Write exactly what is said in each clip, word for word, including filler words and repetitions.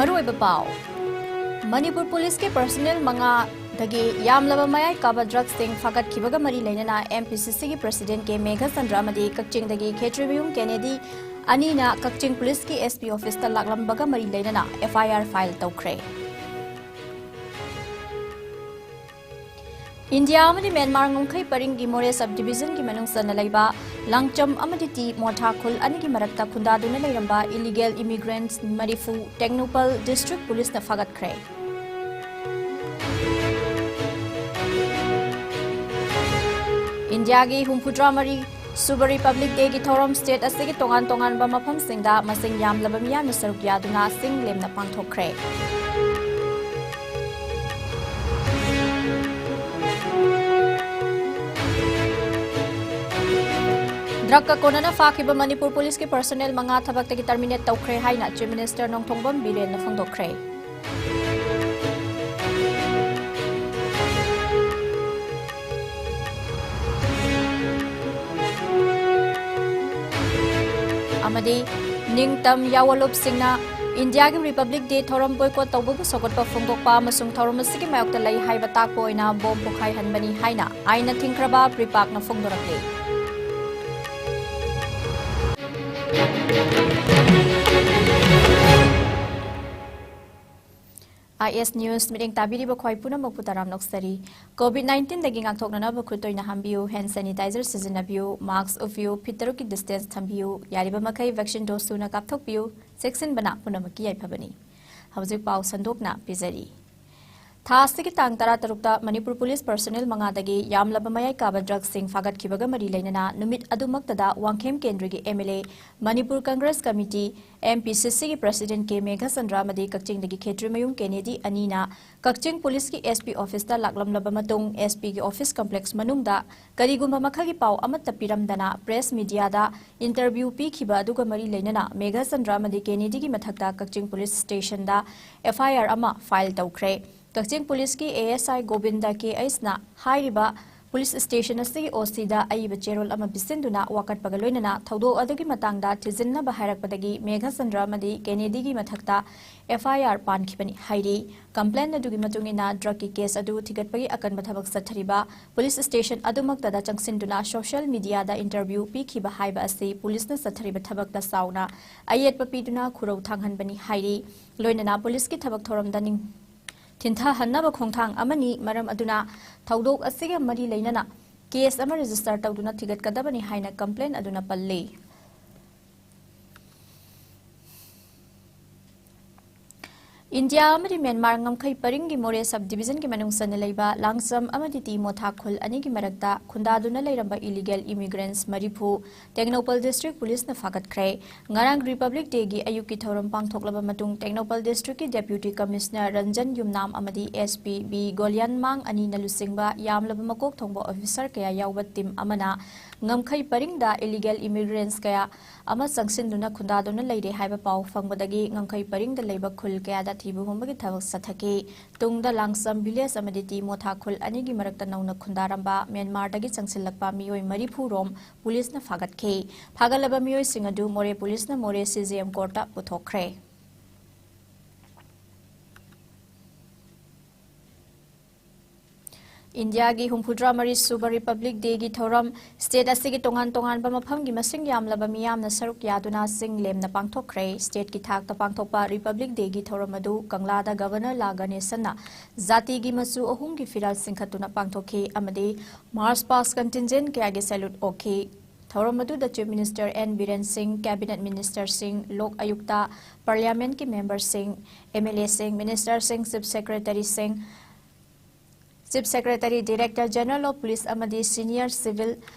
ꯃꯔꯨꯑꯣꯏꯕ ꯄꯥꯎ꯫ ꯃꯅꯤꯄꯨꯔ ꯄꯨꯂꯤꯁꯀꯤ ꯄꯔꯁꯅꯦꯜ ꯃꯉꯥꯗꯒꯤ ꯌꯥꯝꯂꯕ ꯃꯌꯥꯏ ꯀꯥꯕ ꯗ꯭ꯔꯒꯁꯤꯡ ꯐꯥꯒꯠꯈꯤꯕꯒ ꯃꯔꯤ ꯂꯩꯅꯅ ꯑꯦꯝ ꯄꯤ ꯁꯤ ꯁꯤꯒꯤ ꯄ꯭ꯔꯁꯤꯗꯦꯟ ꯀꯦ ꯃꯦꯘꯆꯟꯗ꯭ꯔ ꯑꯃꯗꯤ ꯀꯛꯆꯤꯡꯗꯒꯤ ꯈꯦꯇ꯭ꯔꯤꯃꯌꯨꯝ ꯀꯦꯅꯦꯗꯤ ꯑꯅꯤꯅ ꯀꯛꯆꯤꯡ ꯄꯨꯂꯤꯁꯀꯤ ꯑꯦꯁ ꯄꯤ ꯑꯣꯐꯤꯁꯇ ꯂꯥꯛꯂꯝꯕꯒ ꯃꯔꯤ ꯂꯩꯅꯅ ꯑꯦꯐ ꯑꯥꯏ ꯑꯥꯔ ꯐꯥꯏꯜ ꯇꯧꯈ꯭ꯔꯦ꯫ ꯏꯟꯗꯤꯌꯥ ꯑꯃꯗꯤ ꯃ꯭ꯌꯥꯟꯃꯥꯔ ꯉꯝꯈꯩ ꯄꯔꯤꯡꯒꯤ ꯃꯣꯔꯦ ꯁꯕ ꯗꯤꯕꯤꯖꯟꯒꯤ ꯃꯅꯨꯡ ꯆꯟꯅ ꯂꯩꯕ ꯂꯥꯡꯆꯝ ꯑꯃꯗꯤ ꯇꯤ ꯃꯣꯊꯥ ꯈꯨꯜ ꯑꯅꯤꯒꯤ ꯃꯔꯛꯇ ꯈꯨꯟꯗꯥꯗꯨꯅ ꯂꯩꯔꯝꯕ ꯏꯂꯤꯒꯦꯜ ꯏꯃꯤꯒ꯭ꯔꯦꯟꯠꯁ ꯃꯔꯤꯐꯨ ꯇꯦꯡꯅꯧꯄꯜ ꯗꯤꯁꯇ꯭ꯔꯤꯛ ꯄꯨꯂꯤꯁꯅ ꯐꯥꯒꯠꯈ꯭ꯔꯦ꯫ ꯏꯟꯗꯤꯌꯥꯒꯤ ꯍꯨꯝꯐꯨꯇꯔꯥ ꯃꯔꯤ ꯁꯨꯕ ꯔꯤꯄꯕ꯭ꯂꯤꯛ ꯗꯦꯒꯤ ꯊꯧꯔꯝ ꯁ꯭ꯇꯦꯠ ꯑꯁꯤꯒꯤ ꯇꯣꯉꯥꯟ ꯇꯣꯉꯥꯟꯕ ꯃꯐꯝꯁꯤꯡꯗ ꯃꯁꯤꯡ ꯌꯥꯝꯂꯕ ꯃꯤꯌꯥꯝꯅ ꯁꯔꯨꯛ ꯌꯥꯗꯨꯅ ꯆꯤꯡ ꯂꯦꯝꯅ ꯄꯥꯡꯊꯣꯛꯈ꯭ꯔꯦ꯫ ꯗ꯭ꯔꯒꯀ ꯀꯣꯟꯅꯅ ꯐꯥꯈꯤꯕ ꯃꯅꯤꯄꯨꯔ ꯄꯨꯂꯤꯁꯀꯤ ꯄꯔꯁꯅꯦꯜ ꯃꯉꯥ ꯊꯕꯛꯇꯒꯤ ꯇꯔꯃꯤꯅꯦꯠ ꯇꯧꯈ꯭ꯔꯦ ꯍꯥꯏꯅ ꯆꯤꯐ ꯃꯤꯅꯤꯁꯇꯔ ꯅꯣꯡꯊꯣꯝꯕꯝ ꯕꯤꯔꯦꯟꯅ ꯐꯣꯡꯗꯣꯛꯈ꯭ꯔꯦ꯫ ꯑꯃꯗꯤ ꯅꯤꯡꯇꯝ ꯌꯥꯑꯣꯟꯂꯨꯞꯁꯤꯡꯅ ꯏꯟꯗꯤꯌꯥꯒꯤ ꯔꯤꯄꯕ꯭ꯂꯤꯛ ꯗꯦ ꯊꯧꯔꯝ ꯕꯣꯏꯀꯣꯠ ꯇꯧꯕꯕꯨ ꯁꯧꯒꯠꯄ ꯐꯣꯡꯗꯣꯛꯄ ꯑꯃꯁꯨꯡ ꯊꯧꯔꯝ ꯑꯁꯤꯒꯤ ꯃꯥꯌꯣꯛꯇ ꯂꯩ ꯍꯥꯏꯕ ꯇꯥꯛꯄ ꯑꯣꯏꯅ ꯕꯣꯝ ꯄꯣꯈꯥꯏꯍꯟꯕꯅꯤ ꯍꯥꯏꯅ ꯑꯥꯏꯟꯅ ꯊꯤꯡꯈ꯭ꯔꯕ ꯄ꯭ꯔꯤꯄꯥꯛꯅ ꯐꯣꯡꯗꯣꯔꯛꯂꯤ꯫ ꯑꯥꯏ ꯑꯦꯁ ꯅ꯭ꯌꯨꯁ ꯃꯤꯠꯌꯦꯡ ꯇꯥꯕꯤꯔꯤꯕ ꯈ꯭ꯋꯥꯏ ꯄꯨꯝꯅꯃꯛꯄꯨ ꯇꯔꯥꯝꯅ ꯑꯣꯛꯆꯔꯤ꯫ ꯀꯣꯚꯤꯗ ꯅꯥꯏꯟꯇꯤꯟꯗꯒꯤ ꯉꯥꯛꯊꯣꯛꯅꯅꯕ ꯈꯨꯠ ꯇꯣꯏꯅ ꯍꯥꯝꯕꯤꯌꯨ, ꯍꯦꯟ ꯁꯦꯅꯤꯇꯥꯏꯖꯔ ꯁꯤꯖꯤꯟꯅꯕꯤꯌꯨ, ꯃꯥꯁꯛ ꯎꯞꯄꯤꯌꯨ, ꯐꯤꯠ ꯇꯔꯨꯛꯀꯤ ꯗꯤꯁꯇꯦꯟꯁ ꯊꯝꯕꯤꯌꯨ, ꯌꯥꯔꯤꯕ ꯃꯈꯩ ꯚꯦꯛꯁꯤꯟ ꯗꯣꯁ ꯁꯨꯅ ꯀꯥꯞꯊꯣꯛꯄꯤꯌꯨ, ꯆꯦꯛꯁꯤꯟꯕꯅ ꯄꯨꯝꯅꯃꯛꯀꯤ ꯌꯥꯏꯐꯕꯅꯤ꯫ ꯍꯧꯖꯤꯛ ꯄꯥꯎ ꯁꯟꯗꯣꯛꯅ ꯄꯤꯖꯔꯤ꯫ ꯊꯥ ꯑꯁꯤꯒꯤ ꯇꯥꯡ ꯇꯔꯥꯇꯔꯨꯛꯇ ꯃꯅꯤꯄꯨꯔ ꯄꯨꯂꯤꯁ ꯄꯔꯁꯅꯦꯜ ꯃꯉꯥꯗꯒꯤ ꯌꯥꯝꯂꯕ ꯃꯌꯥꯏ ꯀꯥꯕ ꯗ꯭ꯔꯒꯁꯤꯡ ꯐꯥꯒꯠꯈꯤꯕꯒ ꯃꯔꯤ ꯂꯩꯅꯅ ꯅꯨꯃꯤꯠ ꯑꯗꯨꯃꯛꯇꯗ ꯋꯥꯡꯈꯦꯝ ꯀꯦꯟꯗ꯭ꯔꯒꯤ M L A, Manipur Congress committee, M P ꯁꯤ ꯁꯤꯒꯤ ꯄ꯭ꯔꯁꯤꯗꯦꯟ ꯀꯦ ꯃꯦꯘꯆꯟꯗ꯭ꯔ ꯑꯃꯗꯤ ꯀꯛꯆꯤꯡꯗꯒꯤ ꯈꯦꯇ꯭ꯔꯤꯃꯌꯨꯝ ꯀꯦꯅꯦꯗꯤ ꯑꯅꯤꯅ ꯀꯛꯆꯤꯡ ꯄꯨꯂꯤꯁꯀꯤ ꯑꯦꯁ ꯄꯤ ꯑꯣꯐꯤꯁꯇ ꯂꯥꯛꯂꯝꯂꯕ ꯃꯇꯨꯡ, ꯑꯦꯁ ꯄꯤꯒꯤ ꯑꯣꯐꯤꯁ ꯀꯝꯄ꯭ꯂꯦꯛꯁ ꯃꯅꯨꯡꯗ ꯀꯔꯤꯒꯨꯝꯕ ꯃꯈꯜꯒꯤ ꯄꯥꯎ ꯑꯃꯠꯇ ꯄꯤꯔꯝꯗꯅ ꯄ꯭ꯔꯦꯁ ꯃꯤꯗꯤꯌꯥꯗ ꯏꯟꯇꯔꯚ꯭ꯌꯨ ꯄꯤꯈꯤꯕ ꯑꯗꯨꯒ ꯃꯔꯤ ꯂꯩꯅꯅ ꯃꯦꯘꯆꯟꯗ꯭ꯔ ꯑꯃꯗꯤ ꯀꯦꯅꯦꯗꯤꯒꯤ ꯃꯊꯛꯇ ꯀꯛꯆꯤꯡ ꯄꯨꯂꯤꯁ ꯁ꯭ꯇꯦꯁꯟꯗ ꯑꯦꯐ ꯑꯥꯏ ꯑꯥꯔ ꯑꯃ ꯐꯥꯏꯜ ꯇꯧꯈ꯭ꯔꯦ꯫ ꯀꯛꯆꯤꯡ ꯄꯨꯂꯤꯁꯀꯤ ꯑꯦ ꯑꯦꯁ ꯑꯥꯏ ꯒꯣꯕꯤꯟꯗ ꯀꯦ ꯑꯩꯆꯅ ꯍꯥꯏꯔꯤꯕ ꯄꯨꯂꯤꯁ ꯁ꯭ꯇꯦꯁꯟ ꯑꯁꯤꯒꯤ ꯑꯣ ꯁꯤꯗ ꯑꯏꯕ ꯆꯦꯔꯣꯜ ꯑꯃ ꯄꯤꯁꯤꯟꯗꯨꯅ ꯋꯥꯀꯠꯄꯒ ꯂꯣꯏꯅꯅ ꯊꯧꯗꯣꯛ ꯑꯗꯨꯒꯤ ꯃꯇꯥꯡꯗ ꯊꯤꯖꯤꯟꯅꯕ ꯍꯥꯏꯔꯛꯄꯗꯒꯤ ꯃꯦꯘꯆꯟꯗ꯭ꯔ ꯑꯃꯗꯤ ꯀꯦꯅꯦꯗꯤꯒꯤ ꯃꯊꯛꯇ ꯑꯦꯐ ꯑꯥꯏ ꯑꯥꯔ ꯄꯥꯟꯈꯤꯕꯅꯤ ꯍꯥꯏꯔꯤ꯫ ꯀꯝꯄ꯭ꯂꯦꯟ ꯑꯗꯨꯒꯤ ꯃꯇꯨꯡ ꯏꯟꯅ ꯗ꯭ꯔꯒꯀꯤ ꯀꯦꯁ ꯑꯗꯨ ꯊꯤꯒꯠꯄꯒꯤ ꯑꯀꯟꯕ ꯊꯕꯛ ꯆꯠꯊꯔꯤꯕ ꯄꯨꯂꯤꯁ ꯁ꯭ꯇꯦꯁꯟ ꯑꯗꯨꯃꯛꯇꯗ ꯆꯪꯁꯤꯟꯗꯨꯅ ꯁꯣꯁꯤꯌꯦꯜ ꯃꯤꯗꯤꯌꯥꯗ ꯏꯟꯇꯔꯚ꯭ꯌꯨ ꯄꯤꯈꯤꯕ ꯍꯥꯏꯕ ꯑꯁꯤ ꯄꯨꯂꯤꯁꯅ ꯆꯠꯊꯔꯤꯕ ꯊꯕꯛꯇ ꯆꯥꯎꯅ ꯑꯌꯦꯠꯄ ꯄꯤꯗꯨꯅ ꯈꯨꯔꯧ ꯊꯥꯡꯍꯟꯕꯅꯤ ꯍꯥꯏꯔꯤ꯫ ꯂꯣꯏꯅꯅ ꯄꯨꯂꯤꯁꯀꯤ ꯊꯕꯛ ꯊꯧꯔꯝꯗ ꯅꯤꯡ-, ꯊꯤꯟꯊꯍꯟꯅꯕ ꯈꯣꯡꯊꯥꯡ ꯑꯃꯅꯤ꯫ ꯃꯔꯝ ꯑꯗꯨꯅ ꯊꯧꯗꯣꯛ ꯑꯁꯤꯒ ꯃꯔꯤ ꯂꯩꯅꯅ ꯀꯦꯁ ꯑꯃ ꯔꯦꯖꯤꯁꯇꯔ ꯇꯧꯗꯨꯅ ꯊꯤꯒꯠꯀꯗꯕꯅꯤ ꯍꯥꯏꯅ ꯀꯝꯄ꯭ꯂꯦꯟ ꯑꯗꯨꯅ ꯄꯜꯂꯤ꯫ ꯏꯟꯗꯤꯌꯥ ꯑꯃꯗꯤ ꯃ꯭ꯌꯥꯟꯃꯥꯔ ꯉꯝꯈꯩ ꯄꯔꯤꯡꯒꯤ ꯃꯣꯔꯦ ꯁꯕ ꯗꯤꯕꯤꯖꯟꯒꯤ ꯃꯅꯨꯡ ꯆꯟꯅ ꯂꯩꯕ ꯂꯥꯡꯁꯝ ꯑꯃꯗꯤ ꯇꯤ ꯃꯣꯊꯥ ꯈꯨꯜ ꯑꯅꯤꯒꯤ ꯃꯔꯛꯇ ꯈꯨꯟꯗꯥꯗꯨꯅ ꯂꯩꯔꯝꯕ ꯏꯂꯤꯒꯦꯜ ꯏꯃꯤꯒ꯭ꯔꯦꯟꯠꯁ ꯃꯔꯤꯐꯨ ꯇꯦꯡꯅꯧꯄꯜ ꯗꯤꯁꯇ꯭ꯔꯤꯛ ꯄꯨꯂꯤꯁꯅ ꯐꯥꯒꯠꯈ꯭ꯔꯦ꯫ ꯉꯔꯥꯡ ꯔꯤꯄꯕ꯭ꯂꯤꯛ ꯗꯦꯒꯤ ꯑꯌꯨꯛꯀꯤ ꯊꯧꯔꯝ ꯄꯥꯡꯊꯣꯛꯂꯕ ꯃꯇꯨꯡ ꯇꯦꯡꯅꯧꯄꯜ ꯗꯤꯁꯇ꯭ꯔꯤꯛꯀꯤ ꯗꯦꯄ꯭ꯌꯨꯇꯤ ꯀꯃꯤꯁꯅꯔ ꯔꯟꯖꯟ ꯌꯨꯝꯅꯥꯝ ꯑꯃꯗꯤ ꯑꯦꯁ ꯄꯤ ꯕꯤ ꯒꯣꯂꯤꯌꯟꯃꯥꯡ ꯑꯅꯤꯅ ꯂꯨꯆꯤꯡꯕ ꯌꯥꯝꯂꯕ ꯃꯀꯣꯛ ꯊꯣꯡꯕ ꯑꯣꯐꯤꯁꯔ ꯀꯌꯥ ꯌꯥꯎꯕ ꯇꯤꯝ ꯑꯃꯅ ꯉꯝꯈꯩ ꯄꯔꯤꯡꯗ ꯏꯂꯤꯒꯦꯜ ꯏꯃꯤꯒ꯭ꯔꯦꯟꯠꯁ ꯀꯌꯥ ꯑꯃ ꯆꯪꯁꯤꯟꯗꯨꯅ ꯈꯨꯟꯗꯥꯗꯨꯅ ꯂꯩꯔꯦ ꯍꯥꯏꯕ ꯄꯥꯎ ꯐꯪꯕꯗꯒꯤ ꯉꯝꯈꯩ ꯄꯔꯤꯡꯗ ꯂꯩꯕ ꯈꯨꯜ ꯀꯌꯥꯗ ꯊꯤꯕ ꯍꯨꯝꯕꯒꯤ ꯊꯕꯛ ꯆꯠꯊꯈꯤ꯫ ꯇꯨꯡꯗ ꯂꯥꯡꯁꯝ ꯚꯤꯂꯦꯖ ꯑꯃꯗꯤ ꯇꯤ ꯃꯣꯊꯥ ꯈꯨꯜ ꯑꯅꯤꯒꯤ ꯃꯔꯛꯇ ꯅꯧꯅ ꯈꯨꯟꯗꯥꯔꯝꯕ ꯃ꯭ꯌꯥꯟꯃꯥꯔꯗꯒꯤ ꯆꯪꯁꯤꯜꯂꯛꯄ ꯃꯤꯑꯣꯏ ꯃꯔꯤꯐꯨ ꯔꯣꯝ ꯄꯨꯂꯤꯁꯅ ꯐꯥꯒꯠꯈꯤ꯫ ꯐꯥꯒꯠꯂꯕ ꯃꯤꯑꯣꯏꯁꯤꯡ ꯑꯗꯨ ꯃꯣꯔꯦ ꯄꯨꯂꯤꯁꯅ ꯃꯣꯔꯦ ꯁꯤ ꯖꯤ ꯑꯦꯝ ꯀꯣꯔꯠꯇ ꯄꯨꯊꯣꯛꯈ꯭ꯔꯦ꯫ ꯏꯟꯗꯤꯌꯥꯒꯤ ꯍꯨꯝꯐꯨꯇꯔꯥ ꯃꯔꯤ ꯁꯨꯕ ꯔꯤꯄꯕ꯭ꯂꯤꯛ ꯗꯦꯒꯤ ꯊꯧꯔꯝ ꯁ꯭ꯇꯦꯠ ꯑꯁꯤꯒꯤ ꯇꯣꯉꯥꯟ ꯇꯣꯉꯥꯟꯕ ꯃꯐꯝꯒꯤ ꯃꯁꯤꯡ ꯌꯥꯝꯂꯕ ꯃꯤꯌꯥꯝꯅ ꯁꯔꯨꯛ ꯌꯥꯗꯨꯅ ꯆꯤꯡ ꯂꯦꯝꯅ ꯄꯥꯡꯊꯣꯛꯈ꯭ꯔꯦ꯫ ꯁ꯭ꯇꯦꯠꯀꯤ ꯊꯥꯛꯇ ꯄꯥꯡꯊꯣꯛꯄ ꯔꯤꯄꯕ꯭ꯂꯤꯛ ꯗꯦꯒꯤ ꯊꯧꯔꯝ ꯑꯗꯨ ꯀꯪꯂꯥꯗ ꯒꯚꯔꯅꯔ ꯂꯥ ꯒꯅꯦꯁꯟꯅ ꯖꯥꯇꯤꯒꯤ ꯃꯆꯨ ꯑꯍꯨꯝꯒꯤ ꯐꯤꯔꯥꯜ ꯆꯤꯡꯈꯠꯇꯨꯅ ꯄꯥꯡꯊꯣꯛꯈꯤ ꯑꯃꯗꯤ ꯃꯥꯔꯆ ꯄꯥꯁ ꯀꯟꯇꯤꯟꯖꯦꯟꯠ ꯀꯌꯥꯒꯤ ꯁꯦꯂꯨꯠ ꯑꯣꯛꯈꯤ꯫ ꯊꯧꯔꯝ ꯑꯗꯨꯗ ꯆꯤꯐ ꯃꯤꯅꯤꯁꯇꯔ ꯑꯦꯟ ꯕꯤꯔꯦꯟ ꯁꯤꯡ, ꯀꯦꯕꯤꯅꯦꯠ ꯃꯤꯅꯤꯁꯇꯔꯁꯤꯡ, ꯂꯣꯛ ꯑꯌꯨꯛꯇ ꯄꯥꯔꯂꯤꯌꯥꯃꯦꯟꯠꯀꯤ ꯃꯦꯝꯕꯔꯁꯤꯡ, ꯑꯦꯝ ꯑꯦꯜ ꯑꯦꯁꯤꯡ, ꯃꯤꯅꯤꯁꯇꯔꯁꯤꯡ, ꯆꯤꯐ ꯁꯦꯀ꯭ꯔꯦꯇꯔꯤꯁꯤꯡ, chief secretary, director general of police ꯑꯃꯗꯤ ꯁꯤꯅꯤꯌꯔ ꯁꯤꯚꯤꯜ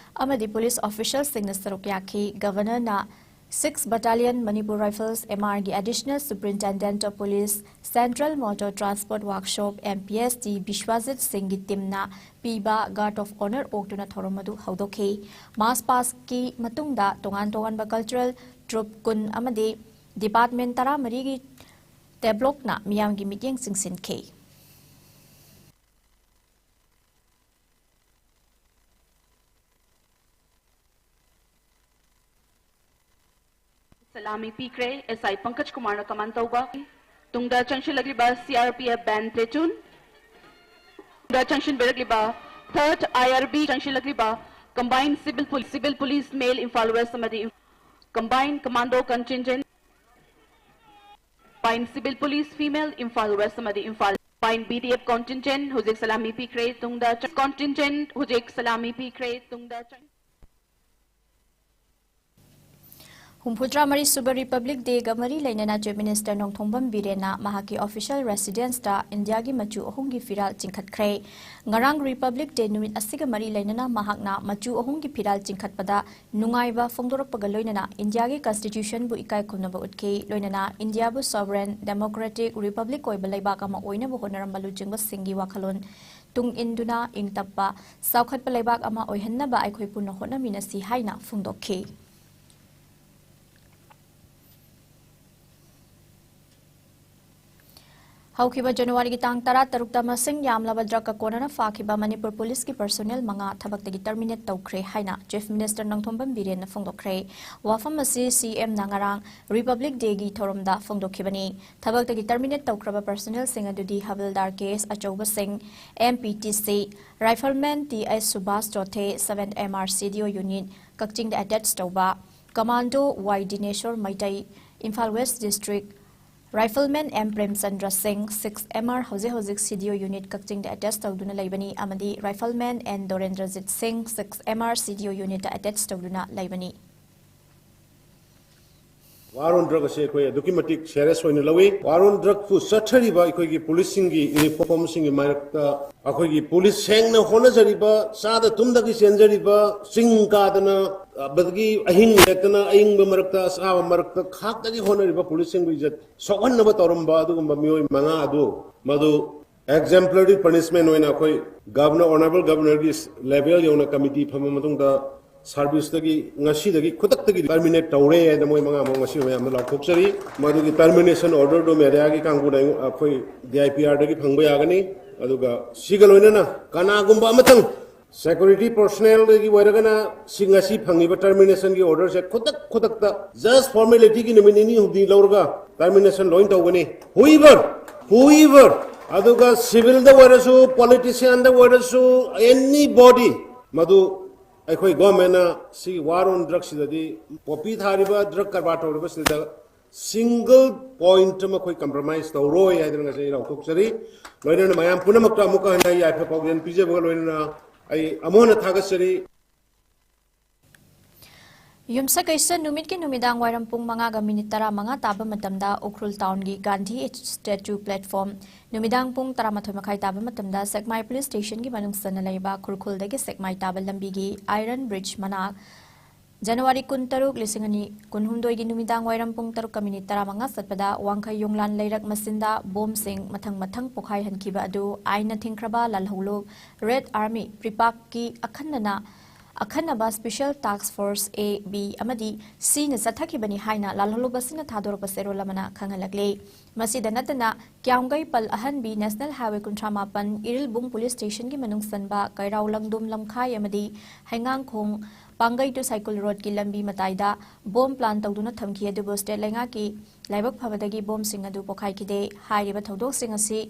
ꯑꯃꯗꯤ ꯄꯨꯂꯤꯁ ꯑꯣꯐꯤꯁꯤꯌꯦꯜꯁꯤꯡꯅ ꯁꯔꯨꯛ ꯌꯥꯈꯤ꯫ ꯒꯚꯔꯅꯔꯅ six battalion Manipur rifles, M ꯑꯥꯔꯒꯤ additional superintendent of police, central motor transport workshop, M P S T, Biswajit ꯁꯤꯡꯒꯤ ꯇꯤꯝꯅ ꯄꯤꯕ ꯒꯥꯔꯗ ꯑꯣꯐ ꯑꯣꯅꯔ ꯑꯣꯛꯇꯨꯅ ꯊꯧꯔꯝ ꯑꯗꯨ ꯍꯧꯗꯣꯛꯈꯤ꯫ ꯃꯥꯔꯆ ꯄꯥꯁꯀꯤ ꯃꯇꯨꯡꯗ ꯇꯣꯉꯥꯟ ꯇꯣꯉꯥꯟꯕ ꯀꯜꯆꯔꯦꯜ ꯇ꯭ꯔꯨꯞ ꯀꯨꯟ ꯑꯃꯗꯤ ꯗꯤꯄꯥꯔꯠꯃꯦꯟꯠ ꯇꯔꯥꯃꯔꯤꯒꯤ ꯇꯦꯕ꯭ꯂꯣꯛꯅ ꯃꯤꯌꯥꯝꯒꯤ ꯃꯤꯠꯌꯦꯡ ꯆꯤꯡꯁꯤꯟꯈꯤ꯫ ꯁꯂꯥꯃꯤ ꯄꯤꯈ꯭ꯔꯦ꯫ ꯑꯦꯁ ꯑꯥꯏ ꯄꯪꯀꯖ ꯀꯨꯃꯥꯔꯅ ꯀꯃꯥꯟ ꯇꯧꯕ꯫ ꯇꯨꯡꯗ ꯆꯪꯁꯤꯜꯂꯛꯂꯤꯕ ꯁꯤ ꯑꯥꯔ ꯄꯤ ꯑꯦꯐ ꯕꯦꯟ ꯄ꯭ꯂꯦꯇꯨꯟ꯫ ꯇꯨꯡꯗ ꯆꯪꯁꯤꯟꯕꯤꯔꯛꯂꯤꯕ ꯊꯔꯠ ꯑꯥꯏ ꯑꯥꯔ ꯕꯤ ꯆꯪꯁꯤꯜꯂꯛꯂꯤꯕ ꯀꯝꯕꯥꯏꯟ ꯁꯤꯚꯤꯜ ꯄꯨ-, civil police male Imphal west ꯑꯃꯗꯤ ꯏꯝ-, combine commando contingent, combine civil police female Imphal west ꯑꯃꯗꯤ Imphal, combine B D F contingent ꯍꯧꯖꯤꯛ ꯁꯂꯥꯃꯤ ꯄꯤꯈ꯭ꯔꯦ꯫ ꯇꯨꯡꯗ ꯆ-, ꯀꯟꯇꯤꯟꯖꯦꯟ ꯍꯧꯖꯤꯛ ꯁꯂꯥꯃꯤ ꯄꯤꯈ꯭ꯔꯦ꯫ ꯇꯨꯡꯗ ꯆꯪ- ꯍꯨꯝꯐꯨꯇꯔꯥ ꯃꯔꯤ ꯁꯨꯕ ꯔꯤꯄꯕ꯭ꯂꯤꯛ ꯗꯦꯒ ꯃꯔꯤ ꯂꯩꯅꯅ ꯆꯤꯐ ꯃꯤꯅꯤꯁꯇꯔ ꯅꯣꯡꯊꯣꯝꯕꯝ ꯕꯤꯔꯦꯟꯅ ꯃꯍꯥꯛꯀꯤ ꯑꯣꯐꯤꯁꯤꯌꯦꯜ ꯔꯦꯁꯤꯗꯦꯟꯁꯇ ꯏꯟꯗꯤꯌꯥꯒꯤ ꯃꯆꯨ ꯑꯍꯨꯝꯒꯤ ꯐꯤꯔꯥꯜ ꯆꯤꯡꯈꯠꯈ꯭ꯔꯦ꯫ ꯉꯔꯥꯡ ꯔꯤꯄꯕ꯭ꯂꯤꯛ ꯗꯦ ꯅꯨꯃꯤꯠ ꯑꯁꯤꯒ ꯃꯔꯤ ꯂꯩꯅꯅ ꯃꯍꯥꯛꯅ ꯃꯆꯨ ꯑꯍꯨꯝꯒꯤ ꯐꯤꯔꯥꯜ ꯆꯤꯡꯈꯠꯄꯗ ꯅꯨꯡꯉꯥꯏꯕ ꯐꯣꯡꯗꯣꯔꯛꯄꯒ ꯂꯣꯏꯅꯅ ꯏꯟꯗꯤꯌꯥꯒꯤ ꯀꯟꯁꯇꯤꯇ꯭ꯌꯨꯁꯟꯕꯨ ꯏꯀꯥꯏ ꯈꯨꯝꯅꯕ ꯎꯠꯈꯤ꯫ ꯂꯣꯏꯅꯅ ꯏꯟꯗꯤꯌꯥꯕꯨ ꯁꯣꯚꯔꯦꯟ ꯗꯦꯃꯣꯀ꯭ꯔꯦꯇꯤꯛ ꯔꯤꯄꯕ꯭ꯂꯤꯛ ꯑꯣꯏꯕ ꯂꯩꯕꯥꯛ ꯑꯃ ꯑꯣꯏꯅꯕ ꯍꯣꯠꯅꯔꯝꯕ ꯂꯨꯆꯤꯡꯕꯁꯤꯡꯒꯤ ꯋꯥꯈꯜꯂꯣꯟ ꯇꯨꯡ ꯏꯟꯗꯨꯅ ꯏꯪ ꯇꯞꯄ, ꯆꯥꯎꯈꯠꯄ ꯂꯩꯕꯥꯛ ꯑꯃ ꯑꯣꯏꯍꯟꯅꯕ ꯑꯩꯈꯣꯏ ꯄꯨꯟꯅ ꯍꯣꯠꯅꯃꯤꯟꯅꯁꯤ ꯍꯥꯏꯅ ꯐꯣꯡꯗꯣꯛꯈꯤ꯫ ꯍꯧꯈꯤꯕ ꯖꯅꯋꯥꯔꯤꯒꯤ ꯇꯥꯡ ꯇꯔꯥꯇꯔꯨꯛꯇ ꯃꯁꯤꯡ ꯌꯥꯝꯂꯕ ꯗ꯭ꯔꯒꯀ ꯀꯣꯟꯅꯅ ꯐꯥꯈꯤꯕ ꯃꯅꯤꯄꯨꯔ ꯄꯨꯂꯤꯁꯀꯤ ꯄꯔꯁꯣꯅꯦꯜ ꯃꯉꯥ ꯊꯕꯛꯇꯒꯤ ꯇꯔꯃꯤꯅꯦꯠ ꯇꯧꯈ꯭ꯔꯦ ꯍꯥꯏꯅ ꯆꯤꯐ ꯃꯤꯅꯤꯁꯇꯔ ꯅꯣꯡꯊꯣꯝꯕꯝ ꯕꯤꯔꯦꯟꯅ ꯐꯣꯡꯗꯣꯛꯈ꯭ꯔꯦ꯫ ꯋꯥꯐꯝ ꯑꯁꯤ ꯁꯤ ꯑꯦꯝꯅ ꯉꯔꯥꯡ ꯔꯤꯄꯕ꯭ꯂꯤꯛ ꯗꯦꯒꯤ ꯊꯧꯔꯝꯗ ꯐꯣꯡꯗꯣꯛꯈꯤꯕꯅꯤ꯫ ꯊꯕꯛꯇꯒꯤ ꯇꯔꯃꯤꯅꯦꯠ ꯇꯧꯈ꯭ꯔꯕ ꯄꯔꯁꯣꯅꯦꯜꯁꯤꯡ ꯑꯗꯨꯗꯤ ꯍꯕꯤꯜꯗꯥꯔ ꯀꯦ ꯑꯦꯁ ꯑꯆꯧꯕ ꯁꯤꯡ, M P T C, rifleman T H Subash Chothe, seven M R C D O unit ꯀꯛꯆꯤꯡꯗ ꯑꯦꯇꯦꯆ ꯇꯧꯕ, commando Y Dineshor Meitei, Imphal west district, rifleman M Premchandra Singh, six M R ꯍꯧꯖꯤꯛ ꯍꯧꯖꯤꯛ ꯁꯤ ꯗꯤ ꯑꯣ ꯌꯨꯅꯤꯠ ꯀꯛꯆꯤꯡꯗ ꯑꯦꯇꯦꯆ ꯇꯧꯗꯨꯅ ꯂꯩꯕꯅꯤ, ꯑꯃꯗꯤ ꯔꯥꯏꯐꯜꯃꯦꯟ ꯑꯦꯟ ꯗꯣꯔꯦꯟꯗ꯭ꯔꯖꯤꯠ ꯁꯤꯡ, six M R C D ꯑꯣ ꯌꯨꯅꯤꯠꯇ ꯑꯦꯇꯦꯆ ꯇꯧꯗꯨꯅ ꯂꯩꯕꯅꯤ꯫ ꯋꯥꯔ ꯑꯣꯟ ꯗ꯭ꯔꯒ ꯑꯁꯤ ꯑꯩꯈꯣꯏ ꯑꯗꯨꯛꯀꯤ ꯃꯇꯤꯛ ꯁꯦꯔꯤꯌꯁ ꯑꯣꯏꯅ ꯂꯧꯏ꯫ ꯋꯥꯔ ꯑꯣꯟ ꯗ꯭ꯔꯒꯄꯨ ꯆꯠꯊꯔꯤꯕ ꯑꯩꯈꯣꯏꯒꯤ ꯄꯨꯂꯤꯁꯁꯤꯡꯒꯤ ꯌꯨꯅꯤꯐꯣꯔꯝꯁꯤꯡꯒꯤ ꯃꯔꯛꯇ ꯑꯩꯈꯣꯏꯒꯤ ꯄꯨꯂꯤꯁ ꯁꯦꯡꯅ ꯍꯣꯠꯅꯖꯔꯤꯕ, ꯆꯥꯗ ꯇꯨꯝꯗꯒꯤ ꯆꯦꯟꯖꯔꯤꯕ, ꯆꯤꯡ ꯀꯥꯗꯅ, ꯑꯗꯒꯤ ꯑꯍꯤꯡ ꯂꯦꯛꯇꯅ ꯑꯏꯪꯕ ꯃꯔꯛꯇ, ꯑꯁꯥꯕ ꯃꯔꯛꯇ ꯈꯥꯛꯇꯒꯤ ꯍꯣꯠꯅꯔꯤꯕ ꯄꯨꯂꯤꯁꯁꯤꯡꯕꯨ ꯏꯖꯠ ꯁꯣꯛꯍꯟꯅꯕ ꯇꯧꯔꯝꯕ ꯑꯗꯨꯒꯨꯝꯕ ꯃꯤꯑꯣꯏ ꯃꯉꯥ ꯑꯗꯨ ꯃꯗꯨ ꯑꯦꯛꯖꯦꯝꯄ꯭ꯂꯔꯤ ꯄꯅꯤꯁꯃꯦꯟ ꯑꯣꯏꯅ ꯑꯩꯈꯣꯏ ꯒꯚꯔꯅꯔ, ꯑꯣꯅꯔꯦꯕꯜ ꯒꯚꯔꯅꯔꯒꯤ ꯂꯦꯚꯦꯜ ꯌꯧꯅ ꯀꯃꯤꯇꯤ ꯐꯝꯃ ꯃꯇꯨꯡꯗ ꯁꯥꯔꯚꯤꯁꯇꯒꯤ ꯉꯁꯤꯗꯒꯤ ꯈꯨꯗꯛꯇꯒꯤ ꯇꯔꯃꯤꯅꯦꯠ ꯇꯧꯔꯦ ꯍꯥꯏꯅ ꯃꯣꯏ ꯃꯉꯥꯃꯛ ꯉꯁꯤ ꯃꯌꯥꯝꯗ ꯂꯥꯎꯊꯣꯛꯆꯔꯤ꯫ ꯃꯗꯨꯒꯤ ꯇꯔꯃꯤꯅꯦꯁꯟ ꯑꯣꯔꯗꯔꯗꯨ ꯃꯦꯗꯤꯌꯥꯒꯤ ꯀꯥꯡꯕꯨꯅ ꯑꯩꯉꯣ-, ꯑꯩꯈꯣꯏ ꯗꯤ ꯑꯥꯏ ꯄꯤ ꯑꯥꯔꯗꯒꯤ ꯐꯪꯕ ꯌꯥꯒꯅꯤ꯫ ꯑꯗꯨꯒ ꯁꯤꯒ ꯂꯣꯏꯅꯅ ꯀꯅꯥꯒꯨꯝꯕ ꯑꯃꯇꯪ Security personnelꯗꯒꯤ ꯑꯣꯏꯔꯒꯅ ꯁꯤ ꯉꯁꯤ ꯐꯪꯉꯤꯕ terminationꯒꯤ orderꯁꯦ ꯈꯨꯗꯛ ꯈꯨꯗꯛꯇ just formalityꯒꯤ ꯅꯨꯃꯤꯠ ꯅꯤꯅꯤ ꯍꯨꯝꯅꯤ ꯂꯧꯔꯒ termination ꯂꯣꯏ ꯇꯧꯒꯅꯤ꯫ Whoever, whoever, ꯑꯗꯨꯒ civilꯗ ꯑꯣꯏꯔꯁꯨ, politicianꯗ ꯑꯣꯏꯔꯁꯨ, anybody, ꯃꯗꯨ ꯑꯩꯈꯣꯏ governmentꯅ ꯁꯤ war on drugsꯁꯤꯗꯗꯤ poppy ꯊꯥꯔꯤꯕ, drug ꯀꯔꯕꯥꯔ ꯇꯧꯔꯤꯕꯁꯤꯗ single point ꯑꯃ ꯑꯩꯈꯣꯏ compromise ꯇꯧꯔꯣꯏ ꯍꯥꯏꯗꯅ ꯉꯁꯤ ꯑꯩ ꯂꯥꯎꯊꯣꯛꯆꯔꯤ꯫ ꯂꯣꯏꯅꯅ ꯃꯌꯥꯝ ꯄꯨꯝꯅꯃꯛꯇ ꯑꯃꯨꯛꯀ ꯍꯟꯅ ꯌꯥꯏꯐ ꯄꯥꯎꯖꯦꯜ ꯄꯤꯖꯕꯒ ꯂꯣꯏꯅꯅ ꯑꯩ ꯑꯃꯨꯛ ꯍꯟꯅ ꯊꯥꯒꯠꯆꯔꯤ꯫ ꯌꯨꯝꯁꯀꯩꯁ ꯅꯨꯃꯤꯠꯀꯤ ꯅꯨꯃꯤꯗꯥꯡ ꯋꯥꯏꯔꯝ ꯄꯨꯡ ꯃꯉꯥꯒ ꯃꯤꯅꯤꯠ ꯇꯔꯥꯃꯉꯥ ꯇꯥꯕ ꯃꯇꯝꯗ ꯎꯈ꯭ꯔꯨꯜ ꯇꯥꯎꯟꯒꯤ ꯒꯥꯟꯙꯤ ꯁ꯭ꯇꯦꯆꯨ ꯄ꯭ꯂꯦꯠꯐꯣꯝ, ꯅꯨꯃꯤꯗꯥꯡ ꯄꯨꯡ ꯇꯔꯥꯃꯥꯊꯣꯏ ꯃꯈꯥꯏ ꯇꯥꯕ ꯃꯇꯝꯗ ꯁꯦꯛꯃꯥꯏ ꯄꯨꯂꯤꯁ ꯁ꯭ꯇꯦꯁꯟꯒꯤ ꯃꯅꯨꯡ ꯆꯟꯅ ꯂꯩꯕ ꯈꯨꯔꯈꯨꯜꯗꯒꯤ ꯁꯦꯛꯃꯥꯏ ꯇꯥꯕ ꯂꯝꯕꯤꯒꯤ ꯑꯥꯏꯔꯟ ꯕ꯭ꯔꯤꯖ ꯃꯅꯥꯛ, ꯖꯅꯋꯥꯔꯤ ꯀꯨꯟꯇꯔꯨꯛ, ꯂꯤꯁꯤꯡ ꯑꯅꯤ ꯀꯨꯟꯍꯨꯝꯗꯣꯏꯒꯤ ꯅꯨꯃꯤꯗꯥꯡ ꯋꯥꯏꯔꯝ ꯄꯨꯡ ꯇꯔꯨꯛꯀ ꯃꯤꯅꯤꯠ ꯇꯔꯥꯃꯉꯥ ꯆꯠꯄꯗ ꯋꯥꯡꯈꯩ ꯌꯣꯡꯂꯥꯟ ꯂꯩꯔꯛ ꯃꯆꯤꯟꯗ ꯕꯣꯝꯁꯤꯡ ꯃꯊꯪ ꯃꯊꯪ ꯄꯣꯈꯥꯏꯍꯟꯈꯤꯕ ꯑꯗꯨ ꯑꯥꯏꯟꯅ ꯊꯤꯡꯈ꯭ꯔꯕ ꯂꯥꯜꯍꯧꯂꯨꯞ ꯔꯦꯗ ꯑꯥꯔꯃꯤ ꯄ꯭ꯔꯤꯄꯥꯛꯀꯤ ꯑꯈꯟꯅꯅ ꯑꯈꯟꯅꯕ ꯁ꯭ꯄꯦꯁꯤꯌꯦꯜ ꯇꯥꯛꯁ ꯐꯣꯔꯁ ꯑꯦ, ꯕꯤ ꯑꯃꯗꯤ ꯁꯤꯅ ꯆꯠꯊꯈꯤꯕꯅꯤ ꯍꯥꯏꯅ ꯂꯥꯜꯍꯧꯂꯨꯞ ꯑꯁꯤꯅ ꯊꯥꯗꯣꯔꯛꯄ ꯆꯦꯔꯣꯜ ꯑꯃꯅ ꯈꯪꯍꯜꯂꯛꯂꯤ꯫ ꯃꯁꯤꯗ ꯅꯠꯇꯅ ꯀ꯭ꯌꯥꯝꯒꯩ ꯄꯜ ꯑꯍꯟꯕꯤ ꯅꯦꯁꯅꯦꯜ ꯍꯥꯏꯋꯦ ꯀꯨꯟꯊ꯭ꯔꯥ ꯃꯥꯄꯟ ꯏꯔꯤꯜꯕꯨꯡ ꯄꯨꯂꯤꯁ ꯁ꯭ꯇꯦꯁꯟꯒꯤ ꯃꯅꯨꯡ ꯆꯟꯕ ꯀꯩꯔꯥꯎ ꯂꯪꯗꯨꯝ ꯂꯝꯈꯥꯏ ꯑꯃꯗꯤ ꯍꯩꯉꯥꯡꯈꯣꯡ ꯄꯥꯡꯒꯩ ꯇꯨ ꯁꯥꯏꯀꯨꯜ ꯔꯣꯗꯀꯤ ꯂꯝꯕꯤ ꯃꯇꯥꯏꯗ ꯕꯣꯝ ꯄ꯭ꯂꯥꯟ ꯇꯧꯗꯨꯅ ꯊꯝꯈꯤ, ꯑꯗꯨꯕꯨ ꯁ꯭ꯇꯦꯠ ꯂꯩꯉꯥꯛꯀꯤ ꯂꯥꯏꯕꯛ ꯐꯕꯗꯒꯤ ꯕꯣꯝꯁꯤꯡ ꯑꯗꯨ ꯄꯣꯈꯥꯏꯈꯤꯗꯦ꯫ ꯍꯥꯏꯔꯤꯕ ꯊꯧꯗꯣꯛꯁꯤꯡ ꯑꯁꯤ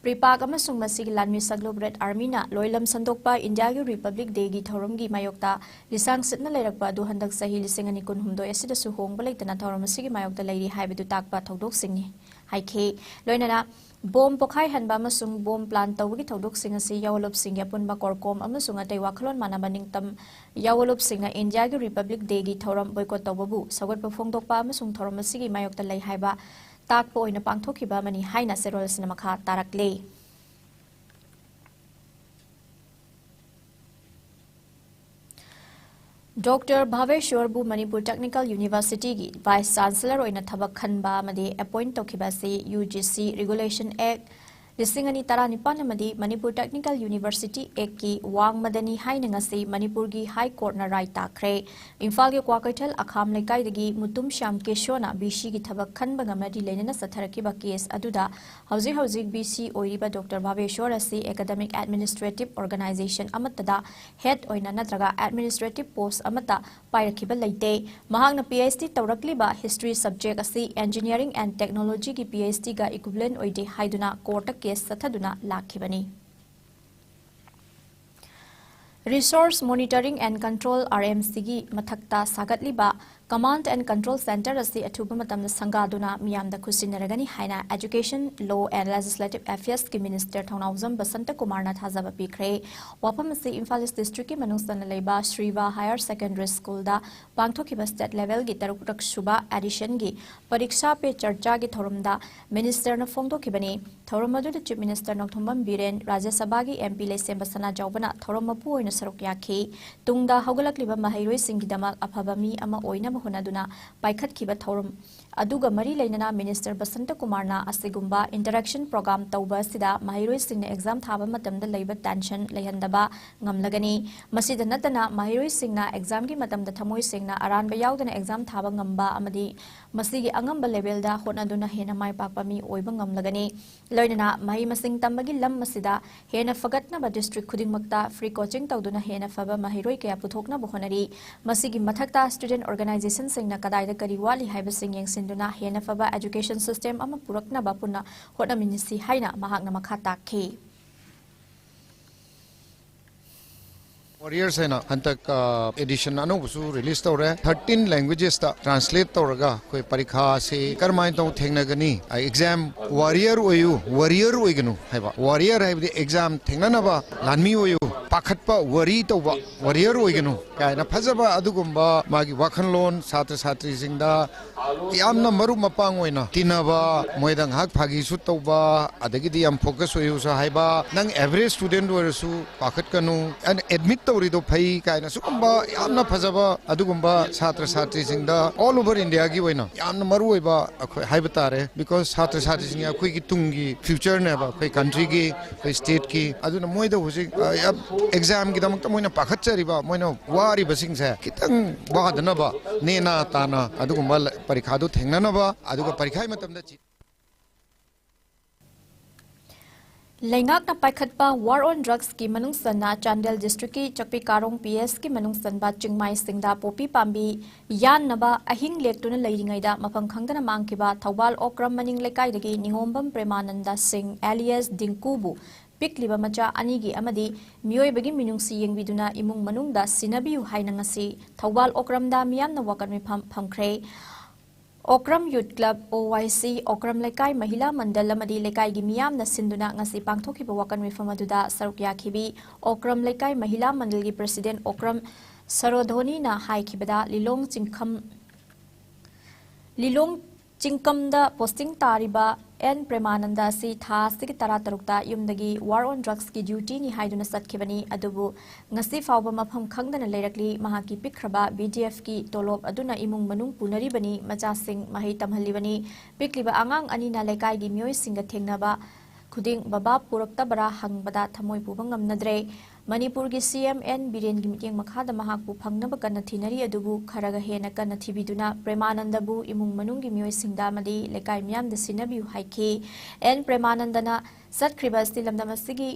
ꯄ꯭ꯔꯤꯄꯥꯛ ꯑꯃꯁꯨꯡ ꯃꯁꯤꯒꯤ ꯂꯥꯟꯃꯤ ꯁꯛꯂꯨꯞ ꯔꯦꯗ ꯑꯥꯔꯃꯤꯅ ꯂꯣꯏꯂꯝ ꯁꯟꯗꯣꯛꯄ ꯏꯟꯗꯤꯌꯥꯒꯤ ꯔꯤꯄꯕ꯭ꯂꯤꯛ ꯗꯦꯒꯤ ꯊꯧꯔꯝꯒꯤ ꯃꯥꯌꯣꯛꯇ ꯂꯤꯁꯥꯡ ꯁꯤꯠꯅ ꯂꯩꯔꯛꯄ ꯑꯗꯨ ꯍꯟꯗꯛ ꯆꯍꯤ ꯂꯤꯁꯤꯡ ꯑꯅꯤ ꯀꯨꯟꯍꯨꯝꯗꯣꯏ ꯑꯁꯤꯗꯁꯨ ꯍꯣꯡꯕ ꯂꯩꯇꯅ ꯊꯧꯔꯝ ꯑꯁꯤꯒꯤ ꯃꯥꯌꯣꯛꯇ ꯂꯩꯔꯤ ꯍꯥꯏꯕꯗꯨ ꯇꯥꯛꯄ ꯊꯧꯗꯣꯛꯁꯤꯡꯅꯤ ꯍꯥꯏꯈꯤ꯫ ꯂꯣꯏꯅꯅ ꯕꯣꯝ ꯄꯣꯈꯥꯏꯍꯟꯕ ꯑꯃꯁꯨꯡ ꯕꯣꯝ ꯄ꯭ꯂꯥꯟ ꯇꯧꯕꯒꯤ ꯊꯧꯗꯣꯛꯁꯤꯡ ꯑꯁꯤ ꯌꯥꯑꯣꯟꯂꯨꯞꯁꯤꯡꯒꯤ ꯑꯄꯨꯟꯕ ꯀꯣꯔꯀꯣꯝ ꯑꯃꯁꯨꯡ ꯑꯇꯩ ꯋꯥꯈꯜꯂꯣꯟ ꯃꯥꯟꯅꯕ ꯅꯤꯡꯇꯝ ꯌꯥꯑꯣꯟꯂꯨꯞꯁꯤꯡꯅ ꯏꯟꯗꯤꯌꯥꯒꯤ ꯔꯤꯄꯕ꯭ꯂꯤꯛ ꯗꯦꯒꯤ ꯊꯧꯔꯝ ꯕꯣꯏꯀꯣꯠ ꯇꯧꯕꯕꯨ ꯁꯧꯒꯠꯄ ꯐꯣꯡꯗꯣꯛꯄ ꯑꯃꯁꯨꯡ ꯊꯧꯔꯝ ꯑꯁꯤꯒꯤ ꯃꯥꯌꯣꯛꯇ ꯂꯩ ꯍꯥꯏꯕ ꯇꯥꯛꯄ ꯑꯣꯏꯅ ꯄꯥꯡꯊꯣꯛꯈꯤꯕ ꯑꯃꯅꯤ ꯍꯥꯏꯅ ꯆꯦꯔꯣꯜ ꯑꯁꯤꯅ ꯃꯈꯥ ꯇꯥꯔꯛꯂꯤ꯫ ꯗꯣꯛꯇꯔ ꯚꯥꯕꯦꯁ꯭ꯋꯔꯕꯨ ꯃꯅꯤꯄꯨꯔ ꯇꯦꯛꯅꯤꯀꯦꯜ ꯌꯨꯅꯤꯚꯔꯁꯤꯇꯤꯒꯤ ꯚꯥꯏꯁ ꯆꯥꯟꯁꯦꯂꯔ ꯑꯣꯏꯅ ꯊꯕꯛ ꯈꯟꯕ ꯑꯃꯗꯤ ꯑꯦꯄꯣꯏꯟꯠ ꯇꯧꯈꯤꯕ ꯑꯁꯤ ꯌꯨ ꯖꯤ ꯁꯤ ꯔꯤꯒꯨꯂꯦꯁꯟ ꯑꯦꯛ ꯂꯤꯁꯤꯡ ꯑꯅꯤ ꯇꯔꯥꯅꯤꯄꯥꯟ ꯑꯃꯗꯤ ꯃꯅꯤꯄꯨꯔ ꯇꯦꯛꯅꯤꯀꯦꯜ ꯌꯨꯅꯤꯚꯔꯁꯤꯇꯤ ꯑꯦꯛꯀꯤ ꯋꯥꯡꯃꯗꯅꯤ ꯍꯥꯏꯅ ꯉꯁꯤ ꯃꯅꯤꯄꯨꯔꯒꯤ ꯍꯥꯏ ꯀꯣꯔꯠꯅ ꯔꯥꯏ ꯇꯥꯈ꯭ꯔꯦ꯫ ꯏꯝꯐꯥꯜꯒꯤ ꯀ꯭ꯋꯥꯀꯩꯊꯦꯜ ꯑꯈꯥꯝ ꯂꯩꯀꯥꯏꯗꯒꯤ ꯃꯨꯇꯨꯝ ꯁ꯭ꯌꯥꯝ ꯀꯦꯁꯣꯅ ꯕꯤ ꯁꯤꯒꯤ ꯊꯕꯛ ꯈꯟꯕꯒ ꯃꯔꯤ ꯂꯩꯅꯅ ꯆꯠꯊꯔꯛꯈꯤꯕ ꯀꯦꯁ ꯑꯗꯨꯗ ꯍꯧꯖꯤꯛ ꯍꯧꯖꯤꯛ ꯕꯤ ꯁꯤ ꯑꯣꯏꯔꯤꯕ ꯗꯣꯛꯇꯔ ꯚꯥꯕꯦꯁꯣꯔ ꯑꯁꯤ ꯑꯦꯀꯥꯗꯃꯤꯛ ꯑꯦꯗꯃꯤꯅꯤꯁꯇ꯭ꯔꯦꯇꯤꯚ ꯑꯣꯔꯒꯅꯥꯏꯖꯦꯁꯟ ꯑꯃꯠꯇꯗ ꯍꯦꯗ ꯑꯣꯏꯅ ꯅꯠꯇ꯭ꯔꯒ ꯑꯦꯗꯃꯤꯅꯤꯁꯇ꯭ꯔꯦꯇꯤꯚ ꯄꯣꯁ ꯑꯃꯠꯇ ꯄꯥꯏꯔꯛꯈꯤꯕ ꯂꯩꯇꯦ꯫ ꯃꯍꯥꯛꯅ ꯄꯤ ꯑꯩꯆ ꯗꯤ ꯇꯧꯔꯛꯂꯤꯕ ꯍꯤꯁꯇ꯭ꯔꯤ ꯁꯕꯖꯦꯛ ꯑꯁꯤ ꯏꯟꯖꯤꯅꯤꯌꯥꯔꯤꯡ ꯑꯦꯟ ꯇꯦꯛꯅꯣꯂꯣꯖꯤꯒꯤ ꯄꯤ ꯑꯩꯆ ꯗꯤꯒ ꯏꯀ꯭ꯋꯤꯚꯂꯦꯟ ꯑꯣꯏꯗꯦ ꯍꯥꯏꯗꯨꯅ ꯀꯣꯔꯠꯇ ꯀꯦꯁ ꯆꯠꯊꯗꯨꯅ ꯂꯥꯛꯈꯤꯕꯅꯤ꯫ Resource Monitoring and Control, R M C, ꯒꯤ ꯃꯊꯛꯇ ꯁꯥꯒꯠꯂꯤꯕ Command and Control Centre ꯑꯁꯤ ꯑꯊꯨꯕ ꯃꯇꯝꯗ ꯁꯪꯒꯥꯗꯨꯅ ꯃꯤꯌꯥꯝꯗ ꯈꯨꯠꯁꯤꯟꯅꯔꯒꯅꯤ ꯍꯥꯏꯅ Education, Law and Legislative Affairs ꯀꯤ ꯃꯤꯅꯤꯁꯇꯔ ꯊꯧꯅꯥꯎꯖꯝ ꯕꯁꯟꯇ ꯀꯨꯃꯥꯔꯅ ꯊꯥꯖꯕ ꯄꯤꯈ꯭ꯔꯦ꯫ ꯋꯥꯐꯝ ꯑꯁꯤ ꯏꯝꯐꯥꯜ ꯏꯁ ꯗꯤꯁꯇ꯭ꯔꯤꯛꯀꯤ ꯃꯅꯨꯡ ꯆꯟꯅ ꯂꯩꯕ ꯁ꯭ꯔꯤꯚ ꯍꯥꯌꯔ ꯁꯦꯀꯦꯟꯗꯔꯤ ꯁ꯭ꯀꯨꯜꯗ ꯄꯥꯡꯊꯣꯛꯈꯤꯕ ꯁ꯭ꯇꯦꯠ ꯂꯦꯚꯦꯜꯒꯤ ꯇꯔꯨꯛꯔꯛ ꯁꯨꯕ ꯑꯦꯗꯤꯁꯟꯒꯤ ꯄꯔꯤꯛꯁꯥ ꯄꯦ ꯆꯔꯆꯥꯒꯤ ꯊꯧꯔꯝꯗ ꯃꯤꯅꯤꯁꯇꯔꯅ ꯐꯣꯡꯗꯣꯛꯈꯤꯕꯅꯤ꯫ ꯊꯧꯔꯝ ꯑꯗꯨꯗ ꯆꯤꯐ ꯃꯤꯅꯤꯁꯇꯔ ꯅꯣꯡꯊꯣꯝꯕꯝ ꯕꯤꯔꯦꯟ, ꯔꯥꯖ꯭ꯌ ꯁꯚꯥꯒꯤ ꯑꯦꯝ ꯄꯤ ꯂꯩꯁꯦꯝꯕ ꯁꯅꯥꯖꯥꯎꯕꯅ ꯊꯧꯔꯝ ꯃꯄꯨ ꯑꯣꯏꯅ ꯁꯔꯨꯛ ꯌꯥꯈꯤ꯫ ꯇꯨꯡꯗ ꯍꯧꯒꯠꯂꯛꯂꯤꯕ ꯃꯍꯩꯔꯣꯏꯁꯤꯡꯒꯤꯗꯃꯛ ꯑꯐꯕ ꯃꯤ ꯑꯃ ꯑꯣꯏꯅꯕ ꯍꯣꯠꯅꯗꯨꯅ ꯄꯥꯏꯈꯠꯈꯤꯕ ꯊꯧꯔꯝ ꯑꯗꯨꯒ ꯃꯔꯤ ꯂꯩꯅꯅ ꯃꯤꯅꯤꯁꯇꯔ ꯕꯁꯟꯇ ꯀꯨꯃꯥꯔꯅ ꯑꯁꯤꯒꯨꯝꯕ ꯏꯟꯇꯔꯦꯛꯁꯟ ꯄ꯭ꯔꯣꯒ꯭ꯔꯥꯝ ꯇꯧꯕ ꯑꯁꯤꯗ ꯃꯍꯩꯔꯣꯏꯁꯤꯡꯅ ꯑꯦꯛꯖꯥꯝ ꯊꯥꯕ ꯃꯇꯝꯗ ꯂꯩꯕ ꯇꯦꯟꯁꯟ ꯂꯩꯍꯟꯗꯕ ꯉꯝꯂꯒꯅꯤ꯫ ꯃꯁꯤꯗ ꯅꯠꯇꯅ ꯃꯍꯩꯔꯣꯏꯁꯤꯡꯅ ꯑꯦꯛꯖꯥꯝꯒꯤ ꯃꯇꯝꯗ ꯊꯃꯣꯏ ꯁꯦꯡꯅ ꯑꯔꯥꯟꯕ ꯌꯥꯎꯗꯅ ꯑꯦꯛꯖꯥꯝ ꯊꯥꯕ ꯉꯝꯕ ꯑꯃꯗꯤ ꯃꯁꯤꯒꯤ ꯑꯉꯝꯕ ꯂꯦꯚꯦꯜꯗ ꯍꯣꯠꯅꯗꯨꯅ ꯍꯦꯟꯅ ꯃꯥꯏ ꯄꯥꯛꯄ ꯃꯤ ꯑꯣꯏꯕ ꯉꯝꯂꯒꯅꯤ꯫ ꯂꯣꯏꯅꯅ ꯃꯍꯩ ꯃꯁꯤꯡ ꯇꯝꯕꯒꯤ ꯂꯝ ꯑꯁꯤꯗ ꯍꯦꯟꯅ ꯐꯒꯠꯅꯕ ꯗꯤꯁꯇ꯭ꯔꯤꯛ ꯈꯨꯗꯤꯡꯃꯛꯇ ꯐ꯭ꯔꯤ ꯀꯣꯆꯤꯡ ꯇꯧꯗꯨꯅ ꯍꯦꯟꯅ ꯐꯕ ꯃꯍꯩꯔꯣꯏ ꯀꯌꯥ ꯄꯨꯊꯣꯛꯅꯕ ꯍꯣꯠꯅꯔꯤ꯫ ꯃꯁꯤꯒꯤ ꯃꯊꯛꯇ ꯁ꯭ꯇꯨꯗꯦꯟꯠ ꯑꯣꯔꯒꯅꯥꯏꯖꯦꯁꯟꯁꯤꯡꯅ ꯀꯗꯥꯏꯗ ꯀꯔꯤ ꯋꯥꯠꯂꯤ ꯍꯥꯏꯕꯁꯤꯡ ꯌꯦꯡꯁꯤꯟꯗꯨꯅ ꯍꯦꯟꯅ ꯐꯕ ꯑꯦꯖꯨꯀꯦꯁꯟ ꯁꯤꯁꯇꯦꯝ ꯑꯃ ꯄꯨꯔꯛꯅꯕ ꯄꯨꯟꯅ ꯍꯣꯠꯅꯃꯤꯟꯅꯁꯤ ꯍꯥꯏꯅ ꯃꯍꯥꯛꯅ ꯃꯈꯥ ꯇꯥꯛꯈꯤ꯫ Warriors ꯍꯥꯏꯅ ꯍꯟꯗꯛ ꯑꯦꯗꯤꯁꯟ ꯑꯅꯧꯕꯁꯨ ꯔꯤꯂꯤꯁ ꯇꯧꯔꯦ꯫ ꯊꯥꯔꯇꯤꯟ ꯂꯦꯡꯒ꯭ꯋꯦꯖꯦꯁꯇ ꯇ꯭ꯔꯥꯟꯁꯂꯦꯠ ꯇꯧꯔꯒ ꯑꯩꯈꯣꯏ ꯄꯔꯤꯈꯥꯁꯤ ꯀꯔꯝꯍꯥꯏꯅ ꯇꯧ ꯊꯦꯡꯅꯒꯅꯤ? ꯑꯦꯛꯖꯥꯝ ꯋꯥꯔꯤꯌꯔ ꯑꯣꯏꯌꯨ, ꯋꯥꯔꯤꯌꯔ ꯑꯣꯏꯒꯅꯨ ꯍꯥꯏꯕ꯫ ꯋꯥꯔꯤꯌꯔ ꯍꯥꯏꯕꯗꯤ ꯑꯦꯛꯖꯥꯝ ꯊꯦꯡꯅꯅꯕ ꯂꯥꯟꯃꯤ ꯑꯣꯏꯌꯨ꯫ ꯄꯥꯈꯠꯄ, ꯋꯥꯔꯤ ꯇꯧꯕ, ꯋꯥꯔꯤꯌꯔ ꯑꯣꯏꯒꯅꯨ ꯀꯥꯏꯅ ꯐꯖꯕ ꯑꯗꯨꯒꯨꯝꯕ ꯃꯥꯒꯤ ꯋꯥꯈꯜꯂꯣꯟ ꯁꯥꯇ꯭ꯔ ꯁꯥꯇ꯭ꯔꯤꯁꯤꯡꯗ ꯌꯥꯝꯅ ꯃꯔꯨꯞ ꯃꯄꯥꯡ ꯑꯣꯏꯅ ꯇꯤꯟꯅꯕ, ꯃꯣꯏꯗ ꯉꯥꯏꯍꯥꯛ ꯐꯥꯒꯤꯁꯨ ꯇꯧꯕ, ꯑꯗꯒꯤꯗꯤ ꯌꯥꯝ ꯐꯣꯀꯁ ꯑꯣꯏꯌꯨꯁꯨ ꯍꯥꯏꯕ, ꯅꯪ ꯑꯦꯚꯔꯦꯖ ꯁ꯭ꯇꯨꯗꯦꯟꯠ ꯑꯣꯏꯔꯁꯨ ꯄꯥꯈꯠꯀꯅꯨ, ꯑꯦꯗꯃꯤꯠ ꯇꯧꯔꯤꯗꯣ ꯐꯩ ꯀꯥꯏꯅ ꯁꯤꯒꯨꯝꯕ ꯌꯥꯝꯅ ꯐꯖꯕ ꯑꯗꯨꯒꯨꯝꯕ ꯁꯥꯇ꯭ꯔ ꯁꯥꯇ꯭ꯔꯤꯁꯤꯡꯗ ꯑꯣꯜ ꯑꯣꯚꯔ ꯏꯟꯗꯤꯌꯥꯒꯤ ꯑꯣꯏꯅ ꯌꯥꯝꯅ ꯃꯔꯨ ꯑꯣꯏꯕ ꯑꯩꯈꯣꯏ ꯍꯥꯏꯕ ꯇꯥꯔꯦ, ꯕꯤꯀꯣꯁ ꯁꯥꯇ꯭ꯔ ꯁꯥꯇ꯭ꯔꯤꯁꯤꯡ ꯑꯩꯈꯣꯏꯒꯤ ꯇꯨꯡꯒꯤ ꯐ꯭ꯌꯨꯆꯔꯅꯦꯕ, ꯑꯩꯈꯣꯏ ꯀꯟꯇ꯭ꯔꯤꯒꯤ, ꯑꯩꯈꯣꯏ ꯁ꯭ꯇꯦꯠꯀꯤ꯫ ꯑꯗꯨꯅ ꯃꯣꯏꯗ ꯍꯧꯖꯤꯛ ꯑꯦꯛꯖꯥꯝꯒꯤꯗꯃꯛꯇ ꯃꯣꯏꯅ ꯄꯥꯈꯠꯆꯔꯤꯕ, ꯃꯣꯏꯅ ꯋꯥꯔꯤꯕꯁꯤꯡꯁꯦ ꯈꯤꯇꯪ ꯋꯥꯗꯅꯕ, ꯅꯦꯅꯥ ꯇꯥꯅ ꯑꯗꯨꯒꯨꯝꯕ ꯄꯔꯤꯈꯥꯗꯨ ꯊꯦꯡꯅꯅꯕ, ꯑꯗꯨꯒ ꯄꯔꯤꯈꯥꯒꯤ ꯃꯇꯝꯗ ꯆꯤ- ꯂꯩꯉꯥꯛꯅ ꯄꯥꯏꯈꯠꯄ ꯋꯥꯔ ꯑꯣꯟ ꯗ꯭ꯔꯒꯁꯀꯤ ꯃꯅꯨꯡ ꯆꯟꯅ ꯆꯥꯟꯗꯦꯜ ꯗꯤꯁꯇ꯭ꯔꯤꯛꯀꯤ ꯆꯛꯄꯤ ꯀꯥꯔꯣꯡ ꯄꯤ ꯑꯦꯁꯀꯤ ꯃꯅꯨꯡ ꯆꯟꯕ ꯆꯤꯡꯃꯥꯏꯁꯤꯡꯗ ꯄꯣꯄꯤ ꯄꯥꯝꯕꯤ ꯌꯥꯟꯅꯕ ꯑꯍꯤꯡ ꯂꯦꯛꯇꯨꯅ ꯂꯩꯔꯤꯉꯩꯗ ꯃꯐꯝ ꯈꯪꯗꯅ ꯃꯥꯡꯈꯤꯕ ꯊꯧꯕꯥꯜ ꯑꯣꯀ꯭ꯔꯝ ꯃꯅꯤꯡ ꯂꯩꯀꯥꯏꯗꯒꯤ ꯅꯤꯉꯣꯝꯕꯝ ꯄ꯭ꯔꯦꯃꯥꯅꯟꯗ ꯁꯤꯡ ꯑꯦꯂꯤꯌꯥꯁ ꯗꯤꯡꯀꯨꯕꯨ ꯄꯤꯛꯂꯤꯕ ꯃꯆꯥ ꯑꯅꯤꯒꯤ ꯑꯃꯗꯤ ꯃꯤꯑꯣꯏꯕꯒꯤ ꯃꯤꯅꯨꯡꯁꯤ ꯌꯦꯡꯕꯤꯗꯨꯅ ꯏꯃꯨꯡ ꯃꯅꯨꯡꯗ ꯁꯤꯟꯅꯕꯤꯌꯨ ꯍꯥꯏꯅ ꯉꯁꯤ ꯊꯧꯕꯥꯜ ꯑꯣꯀ꯭ꯔꯝꯗ ꯃꯤꯌꯥꯝꯅ ꯋꯥꯀꯠ ꯃꯤꯐꯝ ꯐꯝꯈ꯭ꯔꯦ꯫ ꯑꯣꯀ꯭ꯔꯝ ꯌꯨꯠ ꯀ꯭ꯂꯕ, ꯑꯣ ꯋꯥꯏ ꯁꯤ, ꯑꯣꯀ꯭ꯔꯝ ꯂꯩꯀꯥꯏ ꯃꯍꯤꯂꯥ ꯃꯟꯗꯜ ꯑꯃꯗꯤ ꯂꯩꯀꯥꯏꯒꯤ ꯃꯤꯌꯥꯝꯅ ꯁꯤꯟꯗꯨꯅ ꯉꯁꯤ ꯄꯥꯡꯊꯣꯛꯈꯤꯕ ꯋꯥꯀꯠ ꯃꯤꯐꯝ ꯑꯗꯨꯗ ꯁꯔꯨꯛ ꯌꯥꯈꯤꯕꯤ ꯑꯣꯀ꯭ꯔꯝ ꯂꯩꯀꯥꯏ ꯃꯍꯤꯂꯥ ꯃꯟꯗꯜꯒꯤ ꯄ꯭ꯔꯁꯤꯗꯦꯟꯠ ꯑꯣꯀ꯭ꯔꯝ ꯁꯔꯣꯙꯣꯅꯤꯅ ꯍꯥꯏꯈꯤꯕꯗ, ꯂꯤꯂꯣꯡ ꯆꯤꯡꯈꯝ, ꯂꯤꯂꯣꯡ ꯆꯤꯡꯀꯝꯗ ꯄꯣꯁꯇꯤꯡ ꯇꯥꯔꯤꯕ ꯑꯦꯟ ꯄ꯭ꯔꯦꯃꯥꯅꯟꯗ ꯑꯁꯤ ꯊꯥ ꯑꯁꯤꯒꯤ ꯇꯔꯥꯇꯔꯨꯛꯇ ꯌꯨꯝꯗꯒꯤ ꯋꯥꯔ ꯑꯣꯟ ꯗ꯭ꯔꯒꯁꯀꯤ ꯗ꯭ꯌꯨꯇꯤꯅꯤ ꯍꯥꯏꯗꯨꯅ ꯆꯠꯈꯤꯕꯅꯤ꯫ ꯑꯗꯨꯕꯨ ꯉꯁꯤ ꯐꯥꯎꯕ ꯃꯐꯝ ꯈꯪꯗꯅ ꯂꯩꯔꯛꯂꯤ꯫ ꯃꯍꯥꯛꯀꯤ ꯄꯤꯛꯈ꯭ꯔꯕ ꯕꯤ ꯗꯤ ꯑꯦꯐꯀꯤ ꯇꯣꯂꯣꯞ ꯑꯗꯨꯅ ꯏꯃꯨꯡ ꯃꯅꯨꯡ ꯄꯨꯅꯔꯤꯕꯅꯤ, ꯃꯆꯥꯁꯤꯡ ꯃꯍꯩ ꯇꯝꯍꯜꯂꯤꯕꯅꯤ꯫ ꯄꯤꯛꯂꯤꯕ ꯑꯉꯥꯡ ꯑꯅꯤꯅ ꯂꯩꯀꯥꯏꯒꯤ ꯃꯤꯑꯣꯏꯁꯤꯡꯒ ꯊꯦꯡꯅꯕ ꯈꯨꯗꯤꯡ ꯕꯕꯥ ꯄꯨꯔꯛꯇꯕꯔꯥ ꯍꯪꯕꯗ ꯊꯃꯣꯏ ꯄꯨꯕ ꯉꯝꯅꯗ꯭ꯔꯦ꯫ ꯃꯅꯤꯄꯨꯔꯒꯤ ꯁꯤ ꯑꯦꯝ ꯑꯦꯟ ꯕꯤꯔꯦꯟꯒꯤ ꯃꯤꯠꯌꯦꯡ ꯃꯈꯥꯗ ꯃꯍꯥꯛꯄꯨ ꯐꯪꯅꯕ ꯀꯟꯅ ꯊꯤꯅꯔꯤ, ꯑꯗꯨꯕꯨ ꯈꯔꯒ ꯍꯦꯟꯅ ꯀꯟꯅ ꯊꯤꯕꯤꯗꯨꯅ ꯄ꯭ꯔꯦꯃꯥꯅꯟꯗꯕꯨ ꯏꯃꯨꯡ ꯃꯅꯨꯡꯒꯤ ꯃꯤꯑꯣꯏꯁꯤꯡꯗ ꯑꯃꯗꯤ ꯂꯩꯀꯥꯏ ꯃꯤꯌꯥꯝꯗ ꯁꯤꯟꯅꯕꯤꯌꯨ ꯍꯥꯏꯈꯤ꯫ ꯑꯦꯟ ꯄ꯭ꯔꯦꯃꯥꯅꯟꯗꯅ ꯆꯠꯈ꯭ꯔꯤꯕ ꯑꯁꯤ ꯂꯝꯗꯝ ꯑꯁꯤꯒꯤ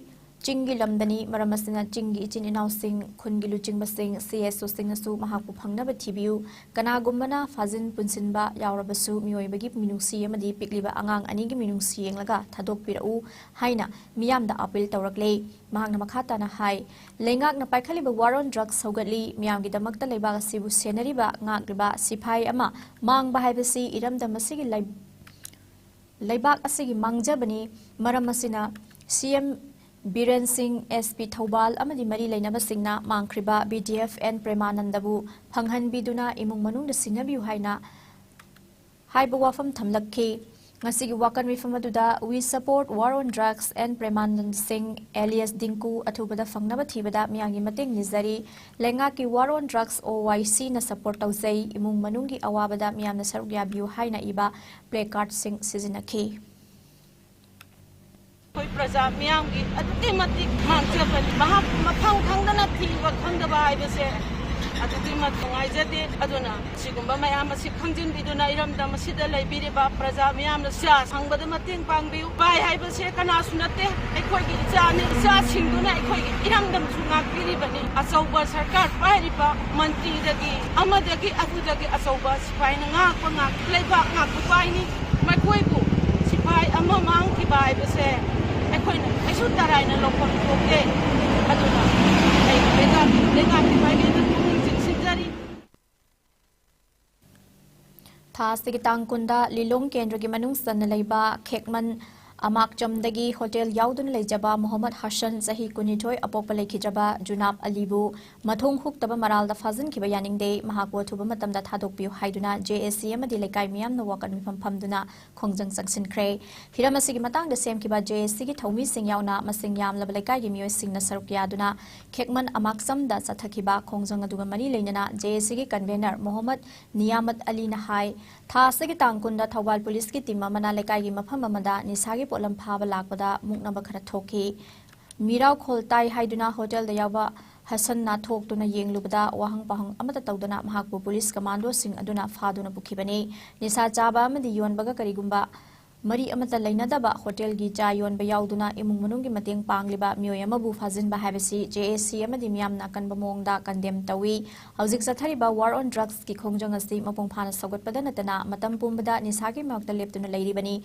ꯆꯤꯡꯒꯤ ꯂꯝꯗꯅꯤ, ꯃꯔꯝ ꯑꯁꯤꯅ ꯆꯤꯡꯒꯤ ꯏꯆꯤꯟ ꯏꯅꯥꯎꯁꯤꯡ, ꯈꯨꯟꯒꯤ ꯂꯨꯆꯤꯡꯕꯁꯤꯡ, ꯁꯤ ꯑꯦꯁ ꯑꯣꯁꯤꯡꯅꯁꯨ ꯃꯍꯥꯛꯄꯨ ꯐꯪꯅꯕ ꯊꯤꯕꯤꯌꯨ꯫ ꯀꯅꯥꯒꯨꯝꯕꯅ ꯐꯥꯖꯤꯟ ꯄꯨꯟꯁꯤꯟꯕ ꯌꯥꯎꯔꯕꯁꯨ ꯃꯤꯑꯣꯏꯕꯒꯤ ꯃꯤꯅꯨꯡꯁꯤ ꯑꯃꯗꯤ ꯄꯤꯛꯂꯤꯕ ꯑꯉꯥꯡ ꯑꯅꯤꯒꯤ ꯃꯤꯅꯨꯡꯁꯤ ꯌꯦꯡꯂꯒ ꯊꯥꯗꯣꯛꯄꯤꯔꯛꯎ ꯍꯥꯏꯅ ꯃꯤꯌꯥꯝꯗ ꯑꯥꯄꯤꯜ ꯇꯧꯔꯛꯂꯦ꯫ ꯃꯍꯥꯛꯅ ꯃꯈꯥ ꯇꯥꯅ ꯍꯥꯏ, ꯂꯩꯉꯥꯛꯅ ꯄꯥꯏꯈꯠꯂꯤꯕ ꯋꯥꯔ ꯑꯣꯟ ꯗ꯭ꯔꯒꯁ ꯁꯧꯒꯠꯂꯤ꯫ ꯃꯤꯌꯥꯝꯒꯤꯗꯃꯛꯇ ꯂꯩꯕꯥꯛ ꯑꯁꯤꯕꯨ ꯁꯦꯟꯅꯔꯤꯕ, ꯉꯥꯛꯂꯤꯕ ꯁꯤꯐꯥꯏ ꯑꯃ ꯃꯥꯡꯕ ꯍꯥꯏꯕꯁꯤ ꯏꯔꯝꯗꯝ ꯑꯁꯤꯒꯤ ꯂꯩ-, ꯂꯩꯕꯥꯛ ꯑꯁꯤꯒꯤ ꯃꯥꯡꯖꯕꯅꯤ꯫ ꯃꯔꯝ ꯑꯁꯤꯅ ꯁꯤ ꯑꯦꯝ ꯕꯤꯔꯦꯟ ꯁꯤꯡ, ꯑꯦꯁ ꯄꯤ ꯊꯧꯕꯥꯜ ꯑꯃꯗꯤ ꯃꯔꯤ ꯂꯩꯅꯕꯁꯤꯡꯅ ꯃꯥꯡꯈ꯭ꯔꯤꯕ ꯕꯤ ꯗꯤ ꯑꯦꯐ ꯑꯦꯟ ꯄ꯭ꯔꯦꯃꯥꯅꯟꯗꯕꯨ ꯐꯪꯍꯟꯕꯤꯗꯨꯅ ꯏꯃꯨꯡ ꯃꯅꯨꯡꯗ ꯁꯤꯟꯅꯕꯤꯌꯨ ꯍꯥꯏꯅ ꯍꯥꯏꯕ ꯋꯥꯐꯝ ꯊꯝꯂꯛꯈꯤ꯫ ꯉꯁꯤꯒꯤ ꯋꯥꯀꯠ ꯃꯤꯐꯝ ꯑꯗꯨꯗ "We support war on drugs and Premanand Singh alias Dinku ꯑꯊꯨꯕꯗ ꯐꯪꯅꯕ ꯊꯤꯕꯗ ꯃꯤꯌꯥꯝꯒꯤ ꯃꯇꯦꯡ ꯅꯤꯖꯔꯤ꯫ ꯂꯩꯉꯥꯛꯀꯤ war on drugs, O Y C ꯅ support ꯇꯧꯖꯩ꯫ ꯏꯃꯨꯡ ꯃꯅꯨꯡꯒꯤ ꯑꯋꯥꯕꯗ ꯃꯤꯌꯥꯝꯅ ꯁꯔꯨꯛ ꯌꯥꯕꯤꯌꯨ" ꯍꯥꯏꯅ ꯏꯕ placard ꯁꯤꯡ ꯁꯤꯖꯤꯟꯅꯈꯤ꯫ ꯑꯩꯈꯣꯏ ꯄ꯭ꯔꯖꯥ ꯃꯤꯌꯥꯝꯒꯤ ꯑꯗꯨꯛꯀꯤ ꯃꯇꯤꯛ ꯃꯥꯡꯖꯕꯅꯤ꯫ ꯃꯍꯥꯛꯄꯨ ꯃꯐꯝ ꯈꯪꯗꯅ ꯊꯤꯕ ꯈꯪꯗꯕ ꯍꯥꯏꯕꯁꯦ ꯑꯗꯨꯛꯀꯤ ꯃꯇꯤꯛ ꯅꯨꯡꯉꯥꯏꯖꯗꯦ꯫ ꯑꯗꯨꯅ ꯁꯤꯒꯨꯝꯕ ꯃꯌꯥꯝ ꯑꯁꯤ ꯈꯪꯖꯤꯟꯕꯤꯗꯨꯅ ꯏꯔꯝꯗꯝ ꯑꯁꯤꯗ ꯂꯩꯕꯤꯔꯤꯕ ꯄ꯭ꯔꯖꯥ ꯃꯤꯌꯥꯝꯅ ꯁꯤꯌꯥ ꯁꯪꯕꯗ ꯃꯇꯦꯡ ꯄꯥꯡꯕꯤꯌꯨ꯫ ꯁꯤꯐꯥꯏ ꯍꯥꯏꯕꯁꯦ ꯀꯅꯥꯁꯨ ꯅꯠꯇꯦ, ꯑꯩꯈꯣꯏꯒꯤ ꯏꯆꯥꯅꯤ꯫ ꯏꯆꯥꯁꯤꯡꯗꯨꯅ ꯑꯩꯈꯣꯏꯒꯤ ꯏꯔꯝꯗꯝꯁꯨ ꯉꯥꯛꯄꯤꯔꯤꯕꯅꯤ꯫ ꯑꯆꯧꯕ ꯁꯔꯀꯥꯔ ꯄꯥꯏꯔꯤꯕ ꯃꯟꯇ꯭ꯔꯤꯗꯒꯤ ꯑꯃꯗꯒꯤ ꯑꯗꯨꯗꯒꯤ ꯑꯆꯧꯕ ꯁꯤꯐꯥꯏꯅ ꯉꯥꯛꯄ ꯉꯥꯛ-, ꯂꯩꯕꯥꯛ ꯉꯥꯛꯄ ꯄꯥꯏꯅꯤ꯫ ꯃꯈꯣꯏꯕꯨ ꯁꯤꯐꯥꯏ ꯑꯃ ꯃꯥꯡꯈꯤꯕ ꯍꯥꯏꯕꯁꯦ ꯑꯩꯈꯣꯏꯅ ꯀꯩꯁꯨ ꯇꯔꯥꯏꯅ ꯂꯧꯐꯝ ꯊꯣꯛꯇꯦ꯫ ꯑꯗꯨꯅ ꯑꯩ ꯂꯩꯉꯥꯛ-, ꯂꯩꯉꯥꯛꯀꯤ ꯃꯥꯏꯀꯩꯗ ꯄꯨꯛꯅꯤꯡ ꯆꯤꯡꯁꯤꯟꯖꯔꯤ꯫ ꯊꯥ ꯑꯁꯤꯒꯤ ꯇꯥꯡ ꯀꯨꯟꯗ ꯂꯤꯂꯣꯡ ꯀꯦꯟꯗ꯭ꯔꯒꯤ ꯃꯅꯨꯡ ꯆꯟꯅ ꯂꯩꯕ ꯈꯦꯛꯃꯟ ꯑꯃꯥꯛꯆꯝꯗꯒꯤ ꯍꯣꯇꯦꯜ ꯌꯥꯎꯗꯨꯅ ꯂꯩꯖꯕ ꯃꯣꯍꯝꯃꯗ ꯍꯁꯟ, ꯆꯍꯤ ꯀꯨꯟꯅꯤꯊꯣꯏ, ꯑꯄꯣꯛꯄ ꯂꯩꯈꯤꯗ꯭ꯔꯕ ꯖꯨꯅꯥꯕ ꯑꯂꯤꯕꯨ ꯃꯊꯣꯡ ꯍꯨꯛꯇꯕ ꯃꯔꯥꯜꯗ ꯐꯥꯖꯤꯟꯈꯤꯕ ꯌꯥꯅꯤꯡꯗꯦ, ꯃꯍꯥꯛꯄꯨ ꯑꯊꯨꯕ ꯃꯇꯝꯗ ꯊꯥꯗꯣꯛꯄꯤꯌꯨ ꯍꯥꯏꯗꯨꯅ ꯖꯦ ꯑꯦ ꯁꯤ ꯑꯃꯗꯤ ꯂꯩꯀꯥꯏ ꯃꯤꯌꯥꯝꯅ ꯋꯥꯀꯠ ꯃꯤꯐꯝ ꯐꯝꯗꯨꯅ ꯈꯣꯡꯖꯪ ꯆꯪꯁꯤꯟꯈ꯭ꯔꯦ꯫ ꯍꯤꯔꯝ ꯑꯁꯤꯒꯤ ꯃꯇꯥꯡꯗ ꯁꯦꯝꯈꯤꯕ ꯖꯦ ꯑꯦ ꯁꯤꯒꯤ ꯊꯧꯃꯤꯁꯤꯡ ꯌꯥꯎꯅ ꯃꯁꯤꯡ ꯌꯥꯝꯂꯕ ꯂꯩꯀꯥꯏꯒꯤ ꯃꯤꯑꯣꯏꯁꯤꯡꯅ ꯁꯔꯨꯛ ꯌꯥꯗꯨꯅ ꯈꯦꯛꯃꯟ ꯑꯃꯥꯛꯆꯝꯗ ꯆꯠꯊꯈꯤꯕ ꯈꯣꯡꯖꯪ ꯑꯗꯨꯒ ꯃꯔꯤ ꯂꯩꯅꯅ ꯖꯦ ꯑꯦ ꯁꯤꯒꯤ convener ꯃꯣꯍꯝꯃꯗ ꯅꯤꯌꯥꯃꯠ ꯑꯂꯤꯅ ꯍꯥꯏ, ꯊꯥ ꯑꯁꯤꯒꯤ ꯇꯥꯡ ꯀꯨꯟꯗ ꯊꯧꯕꯥꯜ ꯄꯨꯂꯤꯁꯀꯤ team ꯑꯃꯅ ꯂꯩꯀꯥꯏꯒꯤ ꯃꯐꯝ ꯑꯃꯗ ꯅꯤꯁꯥꯒꯤ ꯄꯣꯠꯂꯝ ꯐꯥꯕ ꯂꯥꯛꯄꯗ ꯃꯨꯛꯅꯕ ꯈꯔ ꯊꯣꯛꯈꯤ꯫ ꯃꯤꯔꯥꯎꯈꯣꯜ ꯇꯥꯏ ꯍꯥꯏꯗꯨꯅ ꯍꯣꯇꯦꯜꯗ ꯌꯥꯎꯕ ꯍꯁꯟꯅ ꯊꯣꯛꯇꯨꯅ ꯌꯦꯡꯂꯨꯕꯗ ꯋꯥꯍꯪ ꯄꯥꯎꯍꯪ ꯑꯃꯠꯇ ꯇꯧꯗꯅ ꯃꯍꯥꯛꯄꯨ ꯄꯨꯂꯤꯁ commandoꯁꯤꯡ ꯑꯗꯨꯅ ꯐꯥꯗꯨꯅ ꯄꯨꯈꯤꯕꯅꯤ꯫ ꯅꯤꯁꯥ ꯆꯥꯕ ꯑꯃꯗꯤ ꯌꯣꯟꯕꯒ ꯀꯔꯤꯒꯨꯝꯕ ꯃꯔꯤ ꯑꯃꯠꯇ ꯂꯩꯅꯗꯕ ꯍꯣꯇꯦꯜꯒꯤ ꯆꯥ ꯌꯣꯟꯕ ꯌꯥꯎꯗꯨꯅ ꯏꯃꯨꯡ ꯃꯅꯨꯡꯒꯤ ꯃꯇꯦꯡ ꯄꯥꯡꯂꯤꯕ ꯃꯤꯑꯣꯏ ꯑꯃꯕꯨ ꯐꯥꯖꯤꯟꯕ ꯍꯥꯏꯕꯁꯤ ꯖꯦ ꯑꯦ ꯁꯤ ꯑꯃꯗꯤ ꯃꯤꯌꯥꯝꯅ ꯑꯀꯟꯕ ꯃꯑꯣꯡꯗ condemn ꯇꯧꯏ꯫ ꯍꯧꯖꯤꯛ ꯆꯠꯊꯔꯤꯕ war on drugsꯀꯤ ꯈꯣꯡꯖꯪ ꯑꯁꯤ ꯃꯄꯨꯡ ꯐꯥꯅ ꯁꯧꯒꯠꯄꯗ ꯅꯠꯇꯅ ꯃꯇꯝ ꯄꯨꯝꯕꯗ ꯅꯤꯁꯥꯒꯤ ꯃꯥꯌꯣꯛꯇ ꯂꯦꯞꯇꯨꯅ ꯂꯩꯔꯤꯕꯅꯤ꯫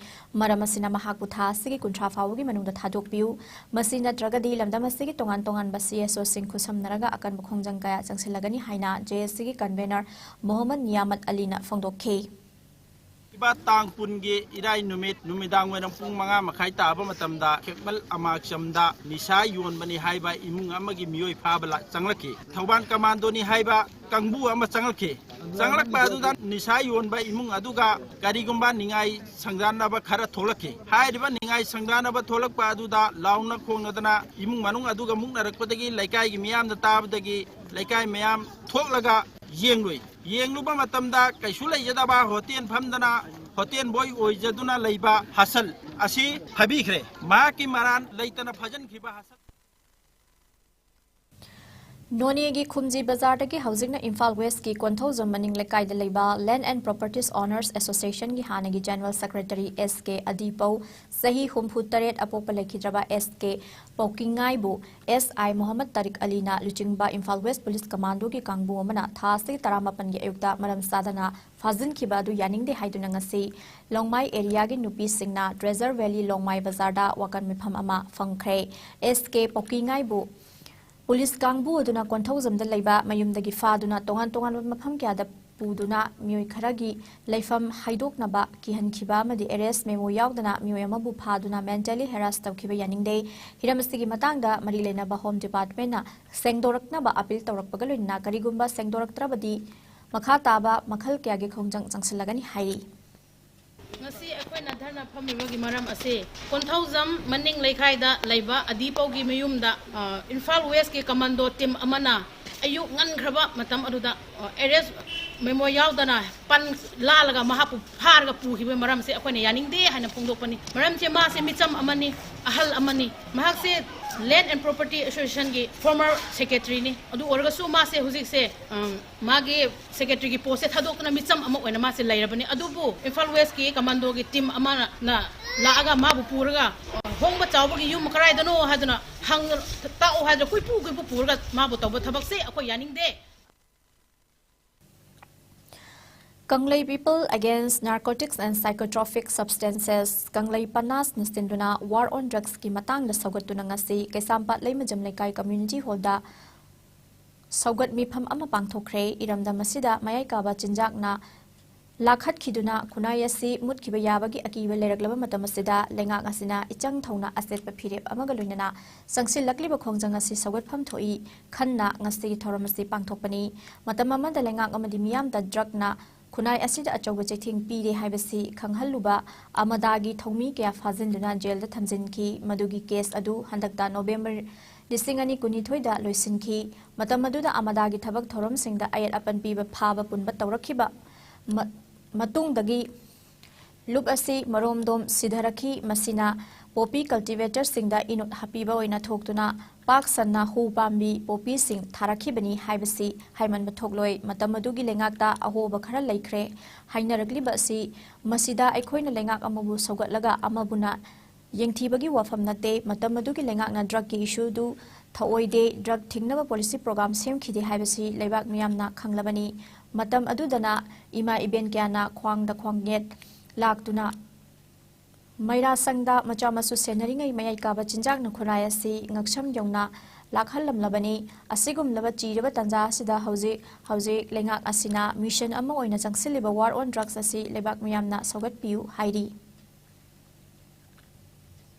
ꯃꯔꯝ ꯑꯁꯤꯅ ꯃꯍꯥꯛꯄꯨ ꯊꯥ ꯑꯁꯤꯒꯤ ꯀꯨꯟꯊ꯭ꯔꯥ ꯐꯥꯎꯕꯒꯤ ꯃꯅꯨꯡꯗ ꯊꯥꯗꯣꯛꯄꯤꯌꯨ꯫ ꯃꯁꯤ ꯅꯠꯇ꯭ꯔꯒꯗꯤ ꯂꯝꯗꯝ ꯑꯁꯤꯒꯤ ꯇꯣꯉꯥꯟ ꯇꯣꯉꯥꯟꯕ ꯁꯤ ꯑꯦꯁ ꯑꯣꯁꯤꯡ ꯈꯨꯠꯁꯝꯅꯔꯒ ꯑꯀꯟꯕ ꯈꯣꯡꯖꯪ ꯀꯌꯥ ꯆꯪꯁꯤꯜꯂꯒꯅꯤ ꯍꯥꯏꯅ ꯖꯦ ꯑꯦ ꯁꯤꯒꯤ convener ꯃꯣꯍꯝꯃꯗ ꯅꯤꯌꯥꯃꯠ ꯑꯂꯤꯅ ꯐꯣꯡꯗꯣꯛꯈꯤ꯫ ꯏꯕ ꯇꯥꯡ ꯀꯨꯟꯒꯤ ꯏꯔꯥꯏ ꯅꯨꯃꯤꯠ ꯅꯨꯃꯤꯗꯥꯡ ꯋꯥꯏꯔꯝ ꯄꯨꯡ ꯃꯉꯥ ꯃꯈꯥꯏ ꯇꯥꯕ ꯃꯇꯝꯗ ꯈꯦꯛꯃꯜ ꯑꯃꯥꯛꯆꯝꯗ ꯅꯤꯁꯥ ꯌꯣꯟꯕꯅꯤ ꯍꯥꯏꯕ ꯏꯃꯨꯡ ꯑꯃꯒꯤ ꯃꯤꯑꯣꯏ ꯐꯥꯕ ꯂꯥꯛ-, ꯆꯪꯂꯛꯈꯤ꯫ ꯊꯧꯕꯥꯜ ꯀꯃꯥꯟꯗꯣꯅꯤ ꯍꯥꯏꯕ ꯀꯥꯡꯕꯨ ꯑꯃ ꯆꯪꯂꯛꯈꯤ꯫ ꯆꯪꯂꯛꯄ ꯑꯗꯨꯗ ꯅꯤꯁꯥ ꯌꯣꯟꯕ ꯏꯃꯨꯡ ꯑꯗꯨꯒ ꯀꯔꯤꯒꯨꯝꯕ ꯅꯤꯡꯉꯥꯏ ꯁꯪꯗꯥꯟꯅꯕ ꯈꯔ ꯊꯣꯛꯂꯛꯈꯤ꯫ ꯍꯥꯏꯔꯤꯕ ꯅꯤꯡꯉꯥꯏ ꯁꯪꯗꯥꯟꯅꯕ ꯊꯣꯛꯂꯛꯄ ꯑꯗꯨꯗ ꯂꯥꯎꯅ ꯈꯣꯡꯅꯗꯅ ꯏꯃꯨꯡ ꯃꯅꯨꯡ ꯑꯗꯨꯒ ꯃꯨꯛꯅꯔꯛꯄꯗꯒꯤ ꯂꯩꯀꯥꯏꯒꯤ ꯃꯤꯌꯥꯝꯅ ꯇꯥꯕꯗꯒꯤ ꯂꯩꯀꯥꯏ ꯃꯌꯥꯝ ꯊꯣꯛꯂꯒ ꯌꯦꯡꯂꯨꯏ꯫ ꯌꯦꯡꯂꯨꯕ ꯃꯇꯝꯗ ꯀꯩꯁꯨ ꯂꯩꯖꯗꯕ ꯍꯣꯇꯦꯜ ꯐꯝꯗꯅ ꯍꯣꯇꯦꯜ ꯕꯣꯏ ꯑꯣꯏꯖꯗꯨꯅ ꯂꯩꯕ ꯍꯁꯜ ꯑꯁꯤ ꯐꯥꯕꯤꯈ꯭ꯔꯦ꯫ ꯃꯍꯥꯛꯀꯤ ꯃꯔꯥꯜ ꯂꯩꯇꯅ ꯐꯥꯖꯤꯟꯈꯤꯕ ꯍꯁꯜ ꯅꯣꯅꯦꯒꯤ ꯈꯨꯝꯖꯤ ꯕꯖꯥꯔꯗꯒꯤ ꯍꯧꯖꯤꯛꯅ ꯏꯝꯐꯥꯜ ꯋꯦꯁꯀꯤ ꯀꯣꯟꯊꯧꯖꯝ ꯃꯅꯤꯡ ꯂꯩꯀꯥꯏꯗ ꯂꯩꯕ Land and Properties Owners Associationꯒꯤ ꯍꯥꯟꯅꯒꯤ General Secretary S K ꯑꯗꯤꯄꯧ, ꯆꯍꯤ ꯍꯨꯝꯐꯨ ꯇꯔꯦꯠ, ꯑꯄꯣꯛꯄ ꯂꯩꯈꯤꯗ꯭ꯔꯕ S K ꯄꯧꯀꯤꯉꯥꯏꯕꯨ S I Mohammad ꯇꯥꯔꯤꯛ ꯑꯂꯤꯅ ꯂꯨꯆꯤꯡꯕ ꯏꯝꯐꯥꯜ ꯋꯦꯁ ꯄꯨꯂꯤꯁ ꯀꯃꯥꯟꯗꯣꯒꯤ ꯀꯥꯡꯕꯨ ꯑꯃꯅ ꯊꯥ ꯑꯁꯤꯒꯤ ꯇꯔꯥꯃꯥꯄꯟꯒꯤ ꯑꯌꯨꯛꯇ ꯃꯔꯝ ꯆꯥꯗꯅ ꯐꯥꯖꯤꯟꯈꯤꯕ ꯑꯗꯨ ꯌꯥꯅꯤꯡꯗꯦ ꯍꯥꯏꯗꯨꯅ ꯉꯁꯤ ꯂꯣꯡꯃꯥꯏ ꯑꯦꯔꯤꯌꯥꯒꯤ ꯅꯨꯄꯤꯁꯤꯡꯅ ꯇ꯭ꯔꯦꯖꯔ ꯚꯦꯂꯤ ꯂꯣꯡꯃꯥꯏ ꯕꯖꯥꯔꯗ ꯋꯥꯀꯟ ꯃꯤꯐꯝ ꯑꯃ ꯐꯝꯈ꯭ꯔꯦ꯫ S K ꯄꯧꯀꯤꯉꯥꯏꯕꯨ ꯄꯨꯂꯤꯁ ꯀꯥꯡꯕꯨ ꯑꯗꯨꯅ ꯀꯣꯟꯊꯧꯖꯝꯗ ꯂꯩꯕ ꯃꯌꯨꯝꯗꯒꯤ ꯐꯥꯗꯨꯅ ꯇꯣꯉꯥꯟ ꯇꯣꯉꯥꯟꯕ ꯃꯐꯝ ꯀꯌꯥꯗ ꯄꯨꯗꯨꯅ ꯃꯤꯑꯣꯏ ꯈꯔꯒꯤ ꯂꯩꯐꯝ ꯍꯥꯏꯗꯣꯛꯅꯕ ꯀꯤꯍꯟꯈꯤꯕ ꯑꯃꯗꯤ arrest memo ꯌꯥꯎꯗꯅ ꯃꯤꯑꯣꯏ ꯑꯃꯕꯨ ꯐꯥꯗꯨꯅ mentally harass ꯇꯧꯈꯤꯕ ꯌꯥꯅꯤꯡꯗꯦ꯫ ꯍꯤꯔꯝ ꯑꯁꯤꯒꯤ ꯃꯇꯥꯡꯗ ꯃꯔꯤ ꯂꯩꯅꯕ Home Departmentꯅ ꯁꯦꯡꯗꯣꯔꯛꯅꯕ appeal ꯇꯧꯔꯛꯄꯒ ꯂꯣꯏꯅꯅ ꯀꯔꯤꯒꯨꯝꯕ ꯁꯦꯡꯗꯣꯔꯛꯇ꯭ꯔꯕꯗꯤ ꯃꯈꯥ ꯇꯥꯕ ꯃꯈꯜ ꯀꯌꯥꯒꯤ ꯈꯣꯡꯖꯪ ꯆꯪꯁꯤꯜꯂꯒꯅꯤ ꯍꯥꯏꯔꯤ꯫ ꯉꯁꯤ ꯑꯩꯈꯣꯏꯅ ꯙꯔꯅꯥ ꯐꯝꯃꯤꯕꯒꯤ ꯃꯔꯝ ꯑꯁꯤ ꯀꯣꯟꯊꯧꯖꯝ ꯃꯅꯤꯡ ꯂꯩꯀꯥꯏꯗ ꯂꯩꯕ ꯑꯗꯤꯄꯧꯒꯤ ꯃꯌꯨꯝꯗ, ꯑ, ꯏꯝꯐꯥꯜ ꯋꯦꯁꯀꯤ ꯀꯃꯥꯟꯗꯣ ꯇꯤꯝ ꯑꯃꯅ ꯑꯌꯨꯛ ꯉꯟꯈ꯭ꯔꯕ ꯃꯇꯝ ꯑꯗꯨꯗ, ꯑ, arrest memo ꯌꯥꯎꯗꯅ ꯄꯟ ꯂꯥꯜꯂꯒ ꯃꯍꯥꯛꯄꯨ ꯐꯥꯔꯒ ꯄꯨꯈꯤꯕꯒꯤ ꯃꯔꯝꯁꯦ ꯑꯩꯈꯣꯏꯅ ꯌꯥꯅꯤꯡꯗꯦ ꯍꯥꯏꯅ ꯐꯣꯡꯗꯣꯛꯄꯅꯤ꯫ ꯃꯔꯝꯁꯦ ꯃꯥꯁꯦ ꯃꯤꯆꯝ ꯑꯃꯅꯤ, ꯑꯍꯜ ꯑꯃꯅꯤ꯫ ꯃꯍꯥꯛꯁꯦ Land and Property Associationꯒꯤ former secretaryꯅꯤ꯫ ꯑꯗꯨ ꯑꯣꯏꯔꯒꯁꯨ ꯃꯥꯁꯦ ꯍꯧꯖꯤꯛꯁꯦ, ꯑꯝ, ꯃꯥꯒꯤ secretaryꯒꯤ postꯁꯦ ꯊꯥꯗꯣꯛꯇꯨꯅ ꯃꯤꯆꯝ ꯑꯃ ꯑꯣꯏꯅ ꯃꯥꯁꯦ ꯂꯩꯔꯕꯅꯤ꯫ ꯑꯗꯨꯕꯨ ꯏꯝꯐꯥꯜ ꯋꯦꯁꯀꯤ ꯀꯃꯥꯟꯗꯣꯒꯤ ꯇꯤꯝ ꯑꯃꯅ ꯂꯥꯛꯑꯒ ꯃꯥꯕꯨ ꯄꯨꯔꯒ, ꯑ, ꯍꯣꯡꯕ ꯆꯥꯎꯕꯒꯤ ꯌꯨꯝ ꯀꯗꯥꯏꯗꯅꯣ ꯍꯥꯏꯗꯨꯅ ꯍꯪ-, ꯇꯥꯛꯑꯣ ꯍꯥꯏꯗꯨꯅ ꯀꯣꯏꯄꯨ ꯀꯣꯏꯄꯨ ꯄꯨꯔꯒ ꯃꯥꯕꯨ ꯇꯧꯕ ꯊꯕꯛꯁꯦ ꯑꯩꯈꯣꯏ ꯌꯥꯅꯤꯡꯗꯦ꯫ ꯀꯪꯂꯩ People Against Narcotics and Psychotropic Substances, ꯀꯪꯂꯩ ꯄꯅꯥꯁꯅ ꯁꯤꯟꯗꯨꯅ War on Drugsꯀꯤ ꯃꯇꯥꯡꯗ ꯁꯧꯒꯠꯇꯨꯅ ꯉꯁꯤ ꯀꯩꯁꯥꯝꯄꯥꯠ ꯂꯩꯃꯖꯝ ꯂꯩꯀꯥꯏ community hallꯗ ꯁꯧꯒꯠ ꯃꯤꯐꯝ ꯑꯃ ꯄꯥꯡꯊꯣꯛꯈ꯭ꯔꯦ꯫ ꯏꯔꯝꯗꯝ ꯑꯁꯤꯗ ꯃꯌꯥꯏ ꯀꯥꯕ ꯆꯤꯟꯖꯥꯛꯅ ꯂꯥꯛꯍꯠꯈꯤꯗꯨꯅ ꯈꯨꯟꯅꯥꯏ ꯑꯁꯤ ꯃꯨꯠꯈꯤꯕ ꯌꯥꯕꯒꯤ ꯑꯀꯤꯕ ꯂꯩꯔꯛꯂꯕ ꯃꯇꯝ ꯑꯁꯤꯗ ꯂꯩꯉꯥꯛ ꯑꯁꯤꯅ ꯏꯆꯪ ꯊꯧꯅ ꯑꯆꯦꯠꯄ ꯐꯤꯔꯦꯞ ꯑꯃꯒ ꯂꯣꯏꯅꯅ ꯆꯪꯁꯤꯜꯂꯛꯂꯤꯕ ꯈꯣꯡꯖꯪ ꯑꯁꯤ ꯁꯧꯒꯠꯐꯝ ꯊꯣꯛꯏ ꯈꯟꯅ ꯉꯁꯤꯒꯤ ꯊꯧꯔꯝ ꯑꯁꯤ ꯄꯥꯡꯊꯣꯛꯄꯅꯤ꯫ ꯃꯇꯝ ꯑꯃꯗ ꯂꯩꯉꯥꯛ ꯑꯃꯗꯤ ꯃꯤꯌꯥꯝꯗ ꯗ꯭ꯔꯒꯅ ꯈꯨꯟꯅꯥꯏ ꯑꯁꯤꯗ ꯑꯆꯧꯕ ꯆꯩꯊꯦꯡ ꯄꯤꯔꯦ ꯍꯥꯏꯕꯁꯤ ꯈꯪꯍꯜꯂꯨꯕ ꯑꯃꯗꯥꯒꯤ ꯊꯧꯃꯤ ꯀꯌꯥ ꯐꯥꯖꯤꯟꯗꯨꯅ ꯖꯦꯜꯗ ꯊꯝꯖꯤꯟꯈꯤ꯫ ꯃꯗꯨꯒꯤ ꯀꯦꯁ ꯑꯗꯨ ꯍꯟꯗꯛꯇ ꯅꯣꯕꯦꯝꯕꯔ ꯂꯤꯁꯤꯡ ꯑꯅꯤ ꯀꯨꯟꯅꯤꯊꯣꯏꯗ ꯂꯣꯏꯁꯤꯟꯈꯤ꯫ ꯃꯇꯝ ꯑꯗꯨꯗ ꯑꯃꯗꯥꯒꯤ ꯊꯕꯛ ꯊꯧꯔꯝꯁꯤꯡꯗ ꯑꯌꯦꯠ ꯑꯄꯟ ꯄꯤꯕ ꯐꯥꯕ ꯄꯨꯟꯕ ꯇꯧꯔꯛꯈꯤꯕ ꯃ-, ꯃꯇꯨꯡꯗꯒꯤ ꯂꯨꯞ ꯑꯁꯤ ꯃꯔꯣꯝꯗꯣꯝ ꯁꯤꯊꯔꯛꯈꯤ꯫ ꯃꯁꯤꯅ ꯄꯣꯄꯤ ꯀꯜꯇꯤꯚꯦꯇꯔꯁꯤꯡꯗ ꯏꯅꯣꯠ ꯍꯥꯞꯄꯤꯕ ꯑꯣꯏꯅ ꯊꯣꯛꯇꯨꯅ ꯄꯥꯛ ꯁꯟꯅ ꯍꯨ ꯄꯥꯝꯕꯤ ꯄꯣꯄꯤꯁꯤꯡ ꯊꯥꯔꯛꯈꯤꯕꯅꯤ ꯍꯥꯏꯕꯁꯤ ꯍꯥꯏꯃꯟꯕ ꯊꯣꯛꯂꯣꯏ꯫ ꯃꯇꯝ ꯑꯗꯨꯒꯤ ꯂꯩꯉꯥꯛꯇ ꯑꯍꯣꯕ ꯈꯔ ꯂꯩꯈ꯭ꯔꯦ ꯍꯥꯏꯅꯔꯛꯂꯤꯕ ꯑꯁꯤ ꯃꯁꯤꯗ ꯑꯩꯈꯣꯏꯅ ꯂꯩꯉꯥꯛ ꯑꯃꯕꯨ ꯁꯧꯒꯠꯂꯒ ꯑꯃꯕꯨꯅ ꯌꯦꯡꯊꯤꯕꯒꯤ ꯋꯥꯐꯝ ꯅꯠꯇꯦ꯫ ꯃꯇꯝ ꯑꯗꯨꯒꯤ ꯂꯩꯉꯥꯛꯅ ꯗ꯭ꯔꯒꯀꯤ ꯏꯁꯨꯗꯨ ꯊꯑꯣꯏꯗꯦ, ꯗ꯭ꯔꯒ ꯊꯤꯡꯅꯕ ꯄꯣꯂꯤꯁꯤ ꯄ꯭ꯔꯣꯒ꯭ꯔꯥꯝ ꯁꯦꯝꯈꯤꯗꯦ ꯍꯥꯏꯕꯁꯤ ꯂꯩꯕꯥꯛ ꯃꯤꯌꯥꯝꯅ ꯈꯪꯂꯕꯅꯤ꯫ ꯃꯇꯝ ꯑꯗꯨꯗꯅ ꯏꯃꯥ ꯏꯕꯦꯟ ꯀꯌꯥꯅ ꯈ꯭ꯋꯥꯡꯗ ꯈ꯭ꯋꯥꯡ ꯌꯦꯠ ꯂꯥꯛꯇꯨꯅ ꯃꯩꯔꯥ ꯁꯪꯗ ꯃꯆꯥ ꯃꯁꯨ ꯁꯦꯟꯅꯔꯤꯉꯩ ꯃꯌꯥꯏ ꯀꯥꯕ ꯆꯤꯟꯖꯥꯛꯅ ꯈꯨꯟꯅꯥꯏ ꯑꯁꯤ ꯉꯛꯁꯝ ꯌꯧꯅ ꯂꯥꯛꯍꯜꯂꯝꯂꯕꯅꯤ꯫ ꯑꯁꯤꯒꯨꯝꯂꯕ ꯆꯤꯔꯕ ꯇꯥꯟꯖꯥ ꯑꯁꯤꯗ ꯍꯧꯖꯤꯛ ꯍꯧꯖꯤꯛ ꯂꯩꯉꯥꯛ ꯑꯁꯤꯅ ꯃꯤꯁꯟ ꯑꯃ ꯑꯣꯏꯅ ꯆꯪꯁꯤꯜꯂꯤꯕ ꯋꯥꯔ ꯑꯣꯟ ꯗ꯭ꯔꯒꯁ ꯑꯁꯤ ꯂꯩꯕꯥꯛ ꯃꯤꯌꯥꯝꯅ ꯁꯧꯒꯠꯄꯤꯌꯨ ꯍꯥꯏꯔꯤ꯫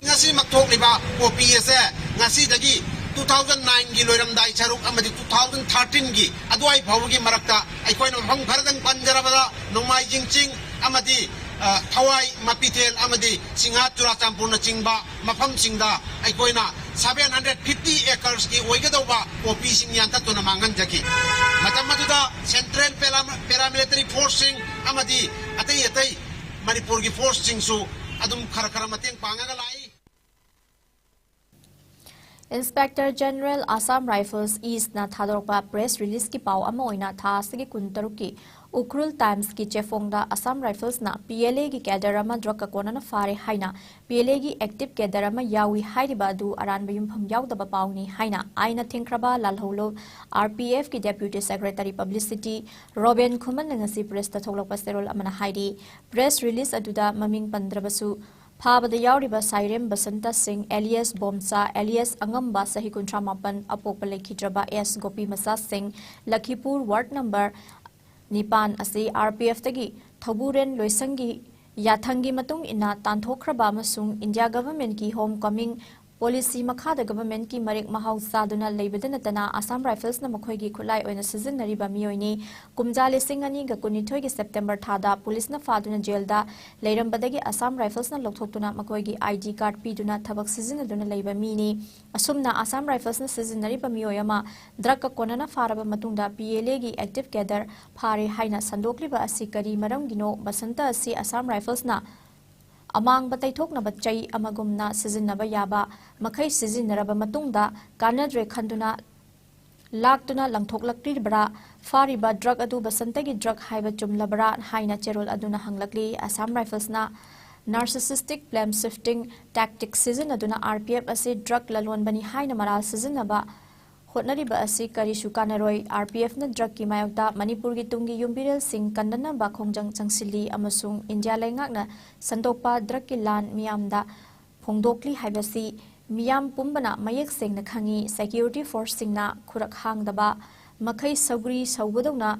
ꯉꯁꯤꯃꯛ ꯊꯣꯛꯂꯤꯕ ꯄꯣꯄꯤ ꯑꯁꯦ ꯉꯁꯤꯗꯒꯤ two thousand nine ꯒꯤ ꯂꯣꯏꯔꯝꯗꯥꯏ ꯁꯔꯨꯛ ꯑꯃꯗꯤ two thousand thirteen ꯒꯤ ꯑꯗꯨꯋꯥꯏ ꯐꯥꯎꯕꯒꯤ ꯃꯔꯛꯇ ꯑꯩꯈꯣꯏꯅ ꯃꯐꯝ ꯈꯔꯗꯪ ꯄꯟꯖꯔꯕꯗ ꯅꯣꯡꯃꯥꯏꯖꯤꯡ ꯆꯤꯡ ꯑꯃꯗꯤ, ꯑ, ꯊꯋꯥꯏ, ꯃꯄꯤꯊꯦꯜ ꯑꯃꯗꯤ ꯁꯤꯡꯍꯥ ꯆꯨꯔꯥꯆꯥꯟꯄꯨꯔꯅꯆꯤꯡꯕ ꯃꯐꯝꯁꯤꯡꯗ ꯑꯩꯈꯣꯏꯅ seven hundred fifty acres ꯀꯤ ꯑꯣꯏꯒꯗꯧꯕ ꯄꯣꯄꯤꯁꯤꯡ ꯌꯥꯟꯊꯠꯇꯨꯅ ꯃꯥꯡꯍꯟꯖꯈꯤ꯫ ꯃꯇꯝ ꯑꯗꯨꯗ central param-, paramilitary force ꯁꯤꯡ ꯑꯃꯗꯤ ꯑꯇꯩ ꯑꯇꯩ ꯃꯅꯤꯄꯨꯔꯒꯤ force ꯁꯤꯡꯁꯨ ꯑꯗꯨꯝ ꯈꯔ ꯈꯔ ꯃꯇꯦꯡ ꯄꯥꯡꯉꯒ ꯂꯥꯛꯏ꯫ Inspector General Assam Rifles East ꯅ ꯊꯥꯗꯣꯔꯛꯄ press release ꯀꯤ ꯄꯥꯎ ꯑꯃ ꯑꯣꯏꯅ ꯊꯥ ꯑꯁꯤꯒꯤ ꯀꯨꯟꯇꯔꯨꯛꯀꯤ ꯎꯈ꯭ꯔꯨꯜ Times ꯀꯤ ꯆꯦꯐꯣꯡꯗ Assam Rifles ꯅ P L A ꯒꯤ cadre ꯑꯃ ꯗ꯭ꯔꯒꯀ ꯀꯣꯟꯅꯅ ꯐꯥꯔꯦ ꯍꯥꯏꯅ P L A ꯒꯤ active cadre ꯑꯃ ꯌꯥꯎꯏ ꯍꯥꯏꯔꯤꯕ ꯑꯗꯨ ꯑꯔꯥꯟꯕ ꯌꯨꯝꯐꯝ ꯌꯥꯎꯗꯕ ꯄꯥꯎꯅꯤ ꯍꯥꯏꯅ ꯑꯥꯏꯟꯅ ꯊꯤꯡꯈ꯭ꯔꯕ ꯂꯥꯜꯍꯧꯂꯨꯞ R P F ꯀꯤ Deputy Secretary Publicity ꯔꯣꯕꯦꯟ ꯈꯨꯃꯟꯅ ꯉꯁꯤ press ꯇ ꯊꯣꯛꯂꯛꯄ ꯆꯦꯔꯣꯜ ꯑꯃꯅ ꯍꯥꯏꯔꯤ꯫ Press release ꯑꯗꯨꯗ ꯃꯃꯤꯡ ꯄꯟꯗ꯭ꯔꯕꯁꯨ ꯐꯥꯕꯗ ꯌꯥꯎꯔꯤꯕ ꯁꯥꯏꯔꯦꯝ ꯕꯁꯟꯇ ꯁꯤꯡ alias ꯕꯣꯝꯆꯥ alias ꯑꯉꯝꯕ ꯆꯍꯤ ꯀꯨꯟꯊ꯭ꯔꯥ ꯃꯥꯄꯟ ꯑꯄꯣꯛꯄ ꯂꯩꯈꯤꯗ꯭ꯔꯕ S ꯒꯣꯄꯤꯃꯆꯥ ꯁꯤꯡ ꯂꯈꯤꯄꯨꯔ ward number ꯅꯤꯄꯥꯟ ꯑꯁꯤ ꯑꯥꯔ ꯄꯤ ꯑꯦꯐꯇꯒꯤ ꯊꯧꯕꯨꯔꯦꯟ ꯂꯣꯏꯁꯪꯒꯤ ꯌꯥꯊꯪꯒꯤ ꯃꯇꯨꯡ ꯏꯟꯅ ꯇꯥꯟꯊꯣꯛꯈ꯭ꯔꯕ ꯑꯃꯁꯨꯡ ꯏꯟꯗꯤꯌꯥ ꯒꯚꯔꯟꯃꯦꯟꯠꯀꯤ ꯍꯣꯝ ꯀꯃꯤꯡ ꯄꯣꯂꯤꯁꯤ ꯃꯈꯥꯗ ꯒꯚꯔꯟꯃꯦꯟꯠꯀꯤ ꯃꯔꯦꯛ ꯃꯍꯥꯎ ꯆꯥꯗꯨꯅ ꯂꯩꯕꯗ ꯅꯠꯇꯅ ꯑꯁꯥꯝ ꯔꯥꯏꯐꯜꯁꯅ ꯃꯈꯣꯏꯒꯤ ꯈꯨꯠꯂꯥꯏ ꯑꯣꯏꯅ ꯁꯤꯖꯤꯟꯅꯔꯤꯕ ꯃꯤꯑꯣꯏꯅꯤ꯫ ꯀꯨꯝꯖꯥ ꯂꯤꯁꯤꯡ ꯑꯅꯤꯒ ꯀꯨꯟꯅꯤꯊꯣꯏꯒꯤ ꯁꯦꯞꯇꯦꯝꯕꯔ ꯊꯥꯗ ꯄꯨꯂꯤꯁꯅ ꯐꯥꯗꯨꯅ ꯖꯦꯜꯗ ꯂꯩꯔꯝꯕꯗꯒꯤ ꯑꯁꯥꯝ ꯔꯥꯏꯐꯜꯁꯅ ꯂꯧꯊꯣꯛꯇꯨꯅ ꯃꯈꯣꯏꯒꯤ ꯑꯥꯏ ꯗꯤ ꯀꯥꯔꯗ ꯄꯤꯗꯨꯅ ꯊꯕꯛ ꯁꯤꯖꯤꯟꯅꯗꯨꯅ ꯂꯩꯕ ꯃꯤꯅꯤ꯫ ꯑꯁꯨꯝꯅ ꯑꯁꯥꯝ ꯔꯥꯏꯐꯜꯁꯅ ꯁꯤꯖꯤꯟꯅꯔꯤꯕ ꯃꯤꯑꯣꯏ ꯑꯃ ꯗ꯭ꯔꯒꯀ ꯀꯣꯟꯅꯅ ꯐꯥꯔꯕ ꯃꯇꯨꯡꯗ ꯄꯤ ꯑꯦꯜ ꯑꯦꯒꯤ ꯑꯦꯛꯇꯤꯚ ꯀꯦꯗꯔ ꯐꯥꯔꯦ ꯍꯥꯏꯅ ꯁꯟꯗꯣꯛꯂꯤꯕ ꯑꯁꯤ ꯀꯔꯤ ꯃꯔꯝꯒꯤꯅꯣ? ꯕꯁꯟꯇ ꯑꯁꯤ ꯑꯁꯥꯝ ꯔꯥꯏꯐꯜꯁꯅ ꯑꯃꯥꯡꯕ ꯇꯩꯊꯣꯛꯅꯕ ꯆꯩ ꯑꯃꯒꯨꯝꯅ ꯁꯤꯖꯤꯟꯅꯕ ꯌꯥꯕ ꯃꯈꯩ ꯁꯤꯖꯤꯟꯅꯔꯕ ꯃꯇꯨꯡꯗ ꯀꯥꯟꯅꯗ꯭ꯔꯦ ꯈꯟꯗꯨꯅ ꯂꯥꯛꯇꯨꯅ ꯂꯪꯊꯣꯛꯂꯛꯂꯤꯕ꯭ꯔꯥ? ꯐꯥꯔꯤꯕ ꯗ꯭ꯔꯒ ꯑꯗꯨ ꯕꯁꯟꯇꯒꯤ ꯗ꯭ꯔꯒ ꯍꯥꯏꯕ ꯆꯨꯝꯂꯕ꯭ꯔꯥ ꯍꯥꯏꯅ ꯆꯦꯔꯣꯜ ꯑꯗꯨꯅ ꯍꯪꯂꯛꯂꯤ꯫ ꯑꯁꯥꯝ ꯔꯥꯏꯐꯜꯁꯅ narcissistic blame shifting tactic ꯁꯤꯖꯤꯟꯅꯗꯨꯅ ꯑꯥꯔ ꯄꯤ ꯑꯦꯐ ꯑꯁꯤ ꯗ꯭ꯔꯒ ꯂꯂꯣꯟꯕꯅꯤ ꯍꯥꯏꯅ ꯃꯔꯥꯜ ꯁꯤꯖꯤꯟꯅꯕ ꯍꯣꯠꯅꯔꯤꯕ ꯑꯁꯤ ꯀꯔꯤꯁꯨ ꯀꯥꯟꯅꯔꯣꯏ꯫ ꯑꯥꯔ ꯄꯤ ꯑꯦꯐꯅ ꯗ꯭ꯔꯒꯀꯤ ꯃꯥꯌꯣꯛꯇ ꯃꯅꯤꯄꯨꯔꯒꯤ ꯇꯨꯡꯒꯤ ꯌꯨꯝꯕꯤꯔꯦꯜꯁꯤꯡ ꯀꯟꯅꯅꯕ ꯈꯣꯡꯖꯪ ꯆꯪꯁꯤꯜꯂꯤ ꯑꯃꯁꯨꯡ ꯏꯟꯗꯤꯌꯥ ꯂꯩꯉꯥꯛꯅ ꯁꯟꯗꯣꯛꯄ ꯗ꯭ꯔꯒꯀꯤ ꯂꯥꯟ ꯃꯤꯌꯥꯝꯗ ꯐꯣꯡꯗꯣꯛꯂꯤ ꯍꯥꯏꯕꯁꯤ ꯃꯤꯌꯥꯝ ꯄꯨꯝꯕꯅ ꯃꯌꯦꯛ ꯁꯦꯡꯅ ꯈꯪꯏ꯫ ꯁꯦꯀ꯭ꯌꯨꯔꯤꯇꯤ ꯐꯣꯔꯁꯁꯤꯡꯅ ꯈꯨꯔꯛ ꯍꯥꯡꯗꯕ ꯃꯈꯩ ꯁꯧꯒ꯭ꯔꯤ ꯁꯧꯕꯗꯧꯅ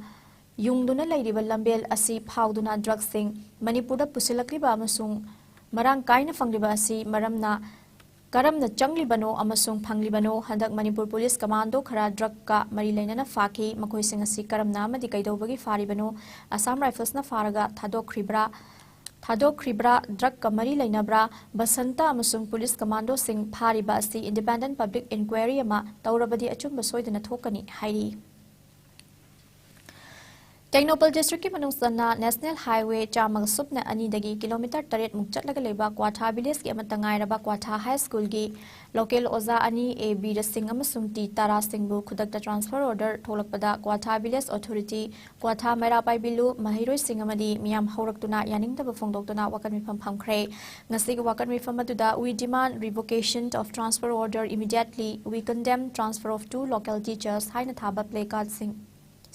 ꯌꯨꯡꯗꯨꯅ ꯂꯩꯔꯤꯕ ꯂꯝꯕꯦꯜ ꯑꯁꯤ ꯐꯥꯎꯗꯨꯅ ꯗ꯭ꯔꯒꯁꯤꯡ ꯃꯅꯤꯄꯨꯔꯗ ꯄꯨꯁꯤꯜꯂꯛꯂꯤꯕ ꯑꯃꯁꯨꯡ ꯃꯔꯥꯡ ꯀꯥꯏꯅ ꯐꯪꯂꯤꯕ ꯑꯁꯤ ꯃꯔꯝꯅ ꯀꯔꯝꯅ ꯆꯪꯂꯤꯕꯅꯣ ꯑꯃꯁꯨꯡ ꯐꯪꯂꯤꯕꯅꯣ? ꯍꯟꯗꯛ ꯃꯅꯤꯄꯨꯔ ꯄꯨꯂꯤꯁ ꯀꯃꯥꯟꯗꯣ ꯈꯔ ꯗ꯭ꯔꯒꯀ ꯃꯔꯤ ꯂꯩꯅꯅ ꯐꯥꯈꯤ꯫ ꯃꯈꯣꯏꯁꯤꯡ ꯑꯁꯤ ꯀꯔꯝꯅ ꯑꯃꯗꯤ ꯀꯩꯗꯧꯕꯒꯤ ꯐꯥꯔꯤꯕꯅꯣ? ꯑꯁꯥꯝ ꯔꯥꯏꯐꯜꯁꯅ ꯐꯥꯔꯒ ꯊꯥꯗꯣꯛꯈ꯭ꯔꯤꯕ꯭ꯔꯥ? ꯊꯥꯗꯣꯛꯈ꯭ꯔꯤꯕ꯭ꯔꯥ? ꯗ꯭ꯔꯒꯀ ꯃꯔꯤ ꯂꯩꯅꯕ꯭ꯔꯥ? ꯕꯁꯟꯇ ꯑꯃꯁꯨꯡ ꯄꯨꯂꯤꯁ ꯀꯃꯥꯟꯗꯣꯁꯤꯡ ꯐꯥꯔꯤꯕ ꯑꯁꯤ ꯏꯟꯗꯤꯄꯦꯟꯗꯦꯟꯠ ꯄꯕ꯭ꯂꯤꯛ ꯏꯟꯀ꯭ꯋꯥꯏꯔꯤ ꯑꯃ ꯇꯧꯔꯕꯗꯤ ꯑꯆꯨꯝꯕ ꯁꯣꯏꯗꯅ ꯊꯣꯛꯀꯅꯤ ꯍꯥꯏꯔꯤ꯫ ꯇꯦꯡꯅꯧꯄꯜ ꯗꯤꯁꯇ꯭ꯔꯤꯛꯀꯤ ꯃꯅꯨꯡ ꯆꯟꯅ ꯅꯦꯁꯅꯦꯜ ꯍꯥꯏꯋꯦ ꯆꯥꯝꯃꯒ ꯁꯨꯞꯅ ꯑꯅꯤꯗꯒꯤ ꯀꯤꯂꯣꯃꯤꯇꯔ ꯇꯔꯦꯠꯃꯨꯛ ꯆꯠꯂꯒ ꯂꯩꯕ ꯀ꯭ꯋꯥꯊꯥ ꯚꯤꯂꯦꯖꯀꯤ ꯑꯃꯠꯇ ꯉꯥꯏꯔꯕ ꯀ꯭ꯋꯥꯊꯥ ꯍꯥꯏ ꯁ꯭ꯀꯨꯜꯒꯤ ꯂꯣꯀꯦꯜ ꯑꯣꯖꯥ ꯑꯅꯤ ꯑꯦ ꯕꯤꯔ ꯁꯤꯡ ꯑꯃꯁꯨꯡ ꯇꯤ ꯇꯥꯔꯥ ꯁꯤꯡꯕꯨ ꯈꯨꯗꯛꯇ ꯇ꯭ꯔꯥꯟꯁꯐꯔ ꯑꯣꯔꯗꯔ ꯊꯣꯛꯂꯛꯄꯗ ꯀ꯭ꯋꯥꯊꯥ ꯚꯤꯂꯦꯖ ꯑꯣꯊꯣꯔꯤꯇꯤ, ꯀ꯭ꯋꯥꯊꯥ ꯃꯩꯔꯥ ꯄꯥꯏꯕꯤ ꯂꯨꯞ ꯃꯍꯩꯔꯣꯏꯁꯤꯡ ꯑꯃꯗꯤ ꯃꯤꯌꯥꯝ ꯍꯧꯔꯛꯇꯨꯅ ꯌꯥꯅꯤꯡꯗꯕ ꯐꯣꯡꯗꯣꯛꯇꯨꯅ ꯋꯥꯀꯠ ꯃꯤꯐꯝ ꯐꯝꯈ꯭ꯔꯦ꯫ ꯉꯁꯤꯒꯤ ꯋꯥꯀꯠ ꯃꯤꯐꯝ ꯑꯗꯨꯗ "We demand revocation of transfer order immediately, we condemn transfer of two local teachers" ꯍꯥꯏꯅ ꯊꯥꯕ ꯄ꯭ꯂꯦ ꯀꯥꯔꯗꯁꯤꯡ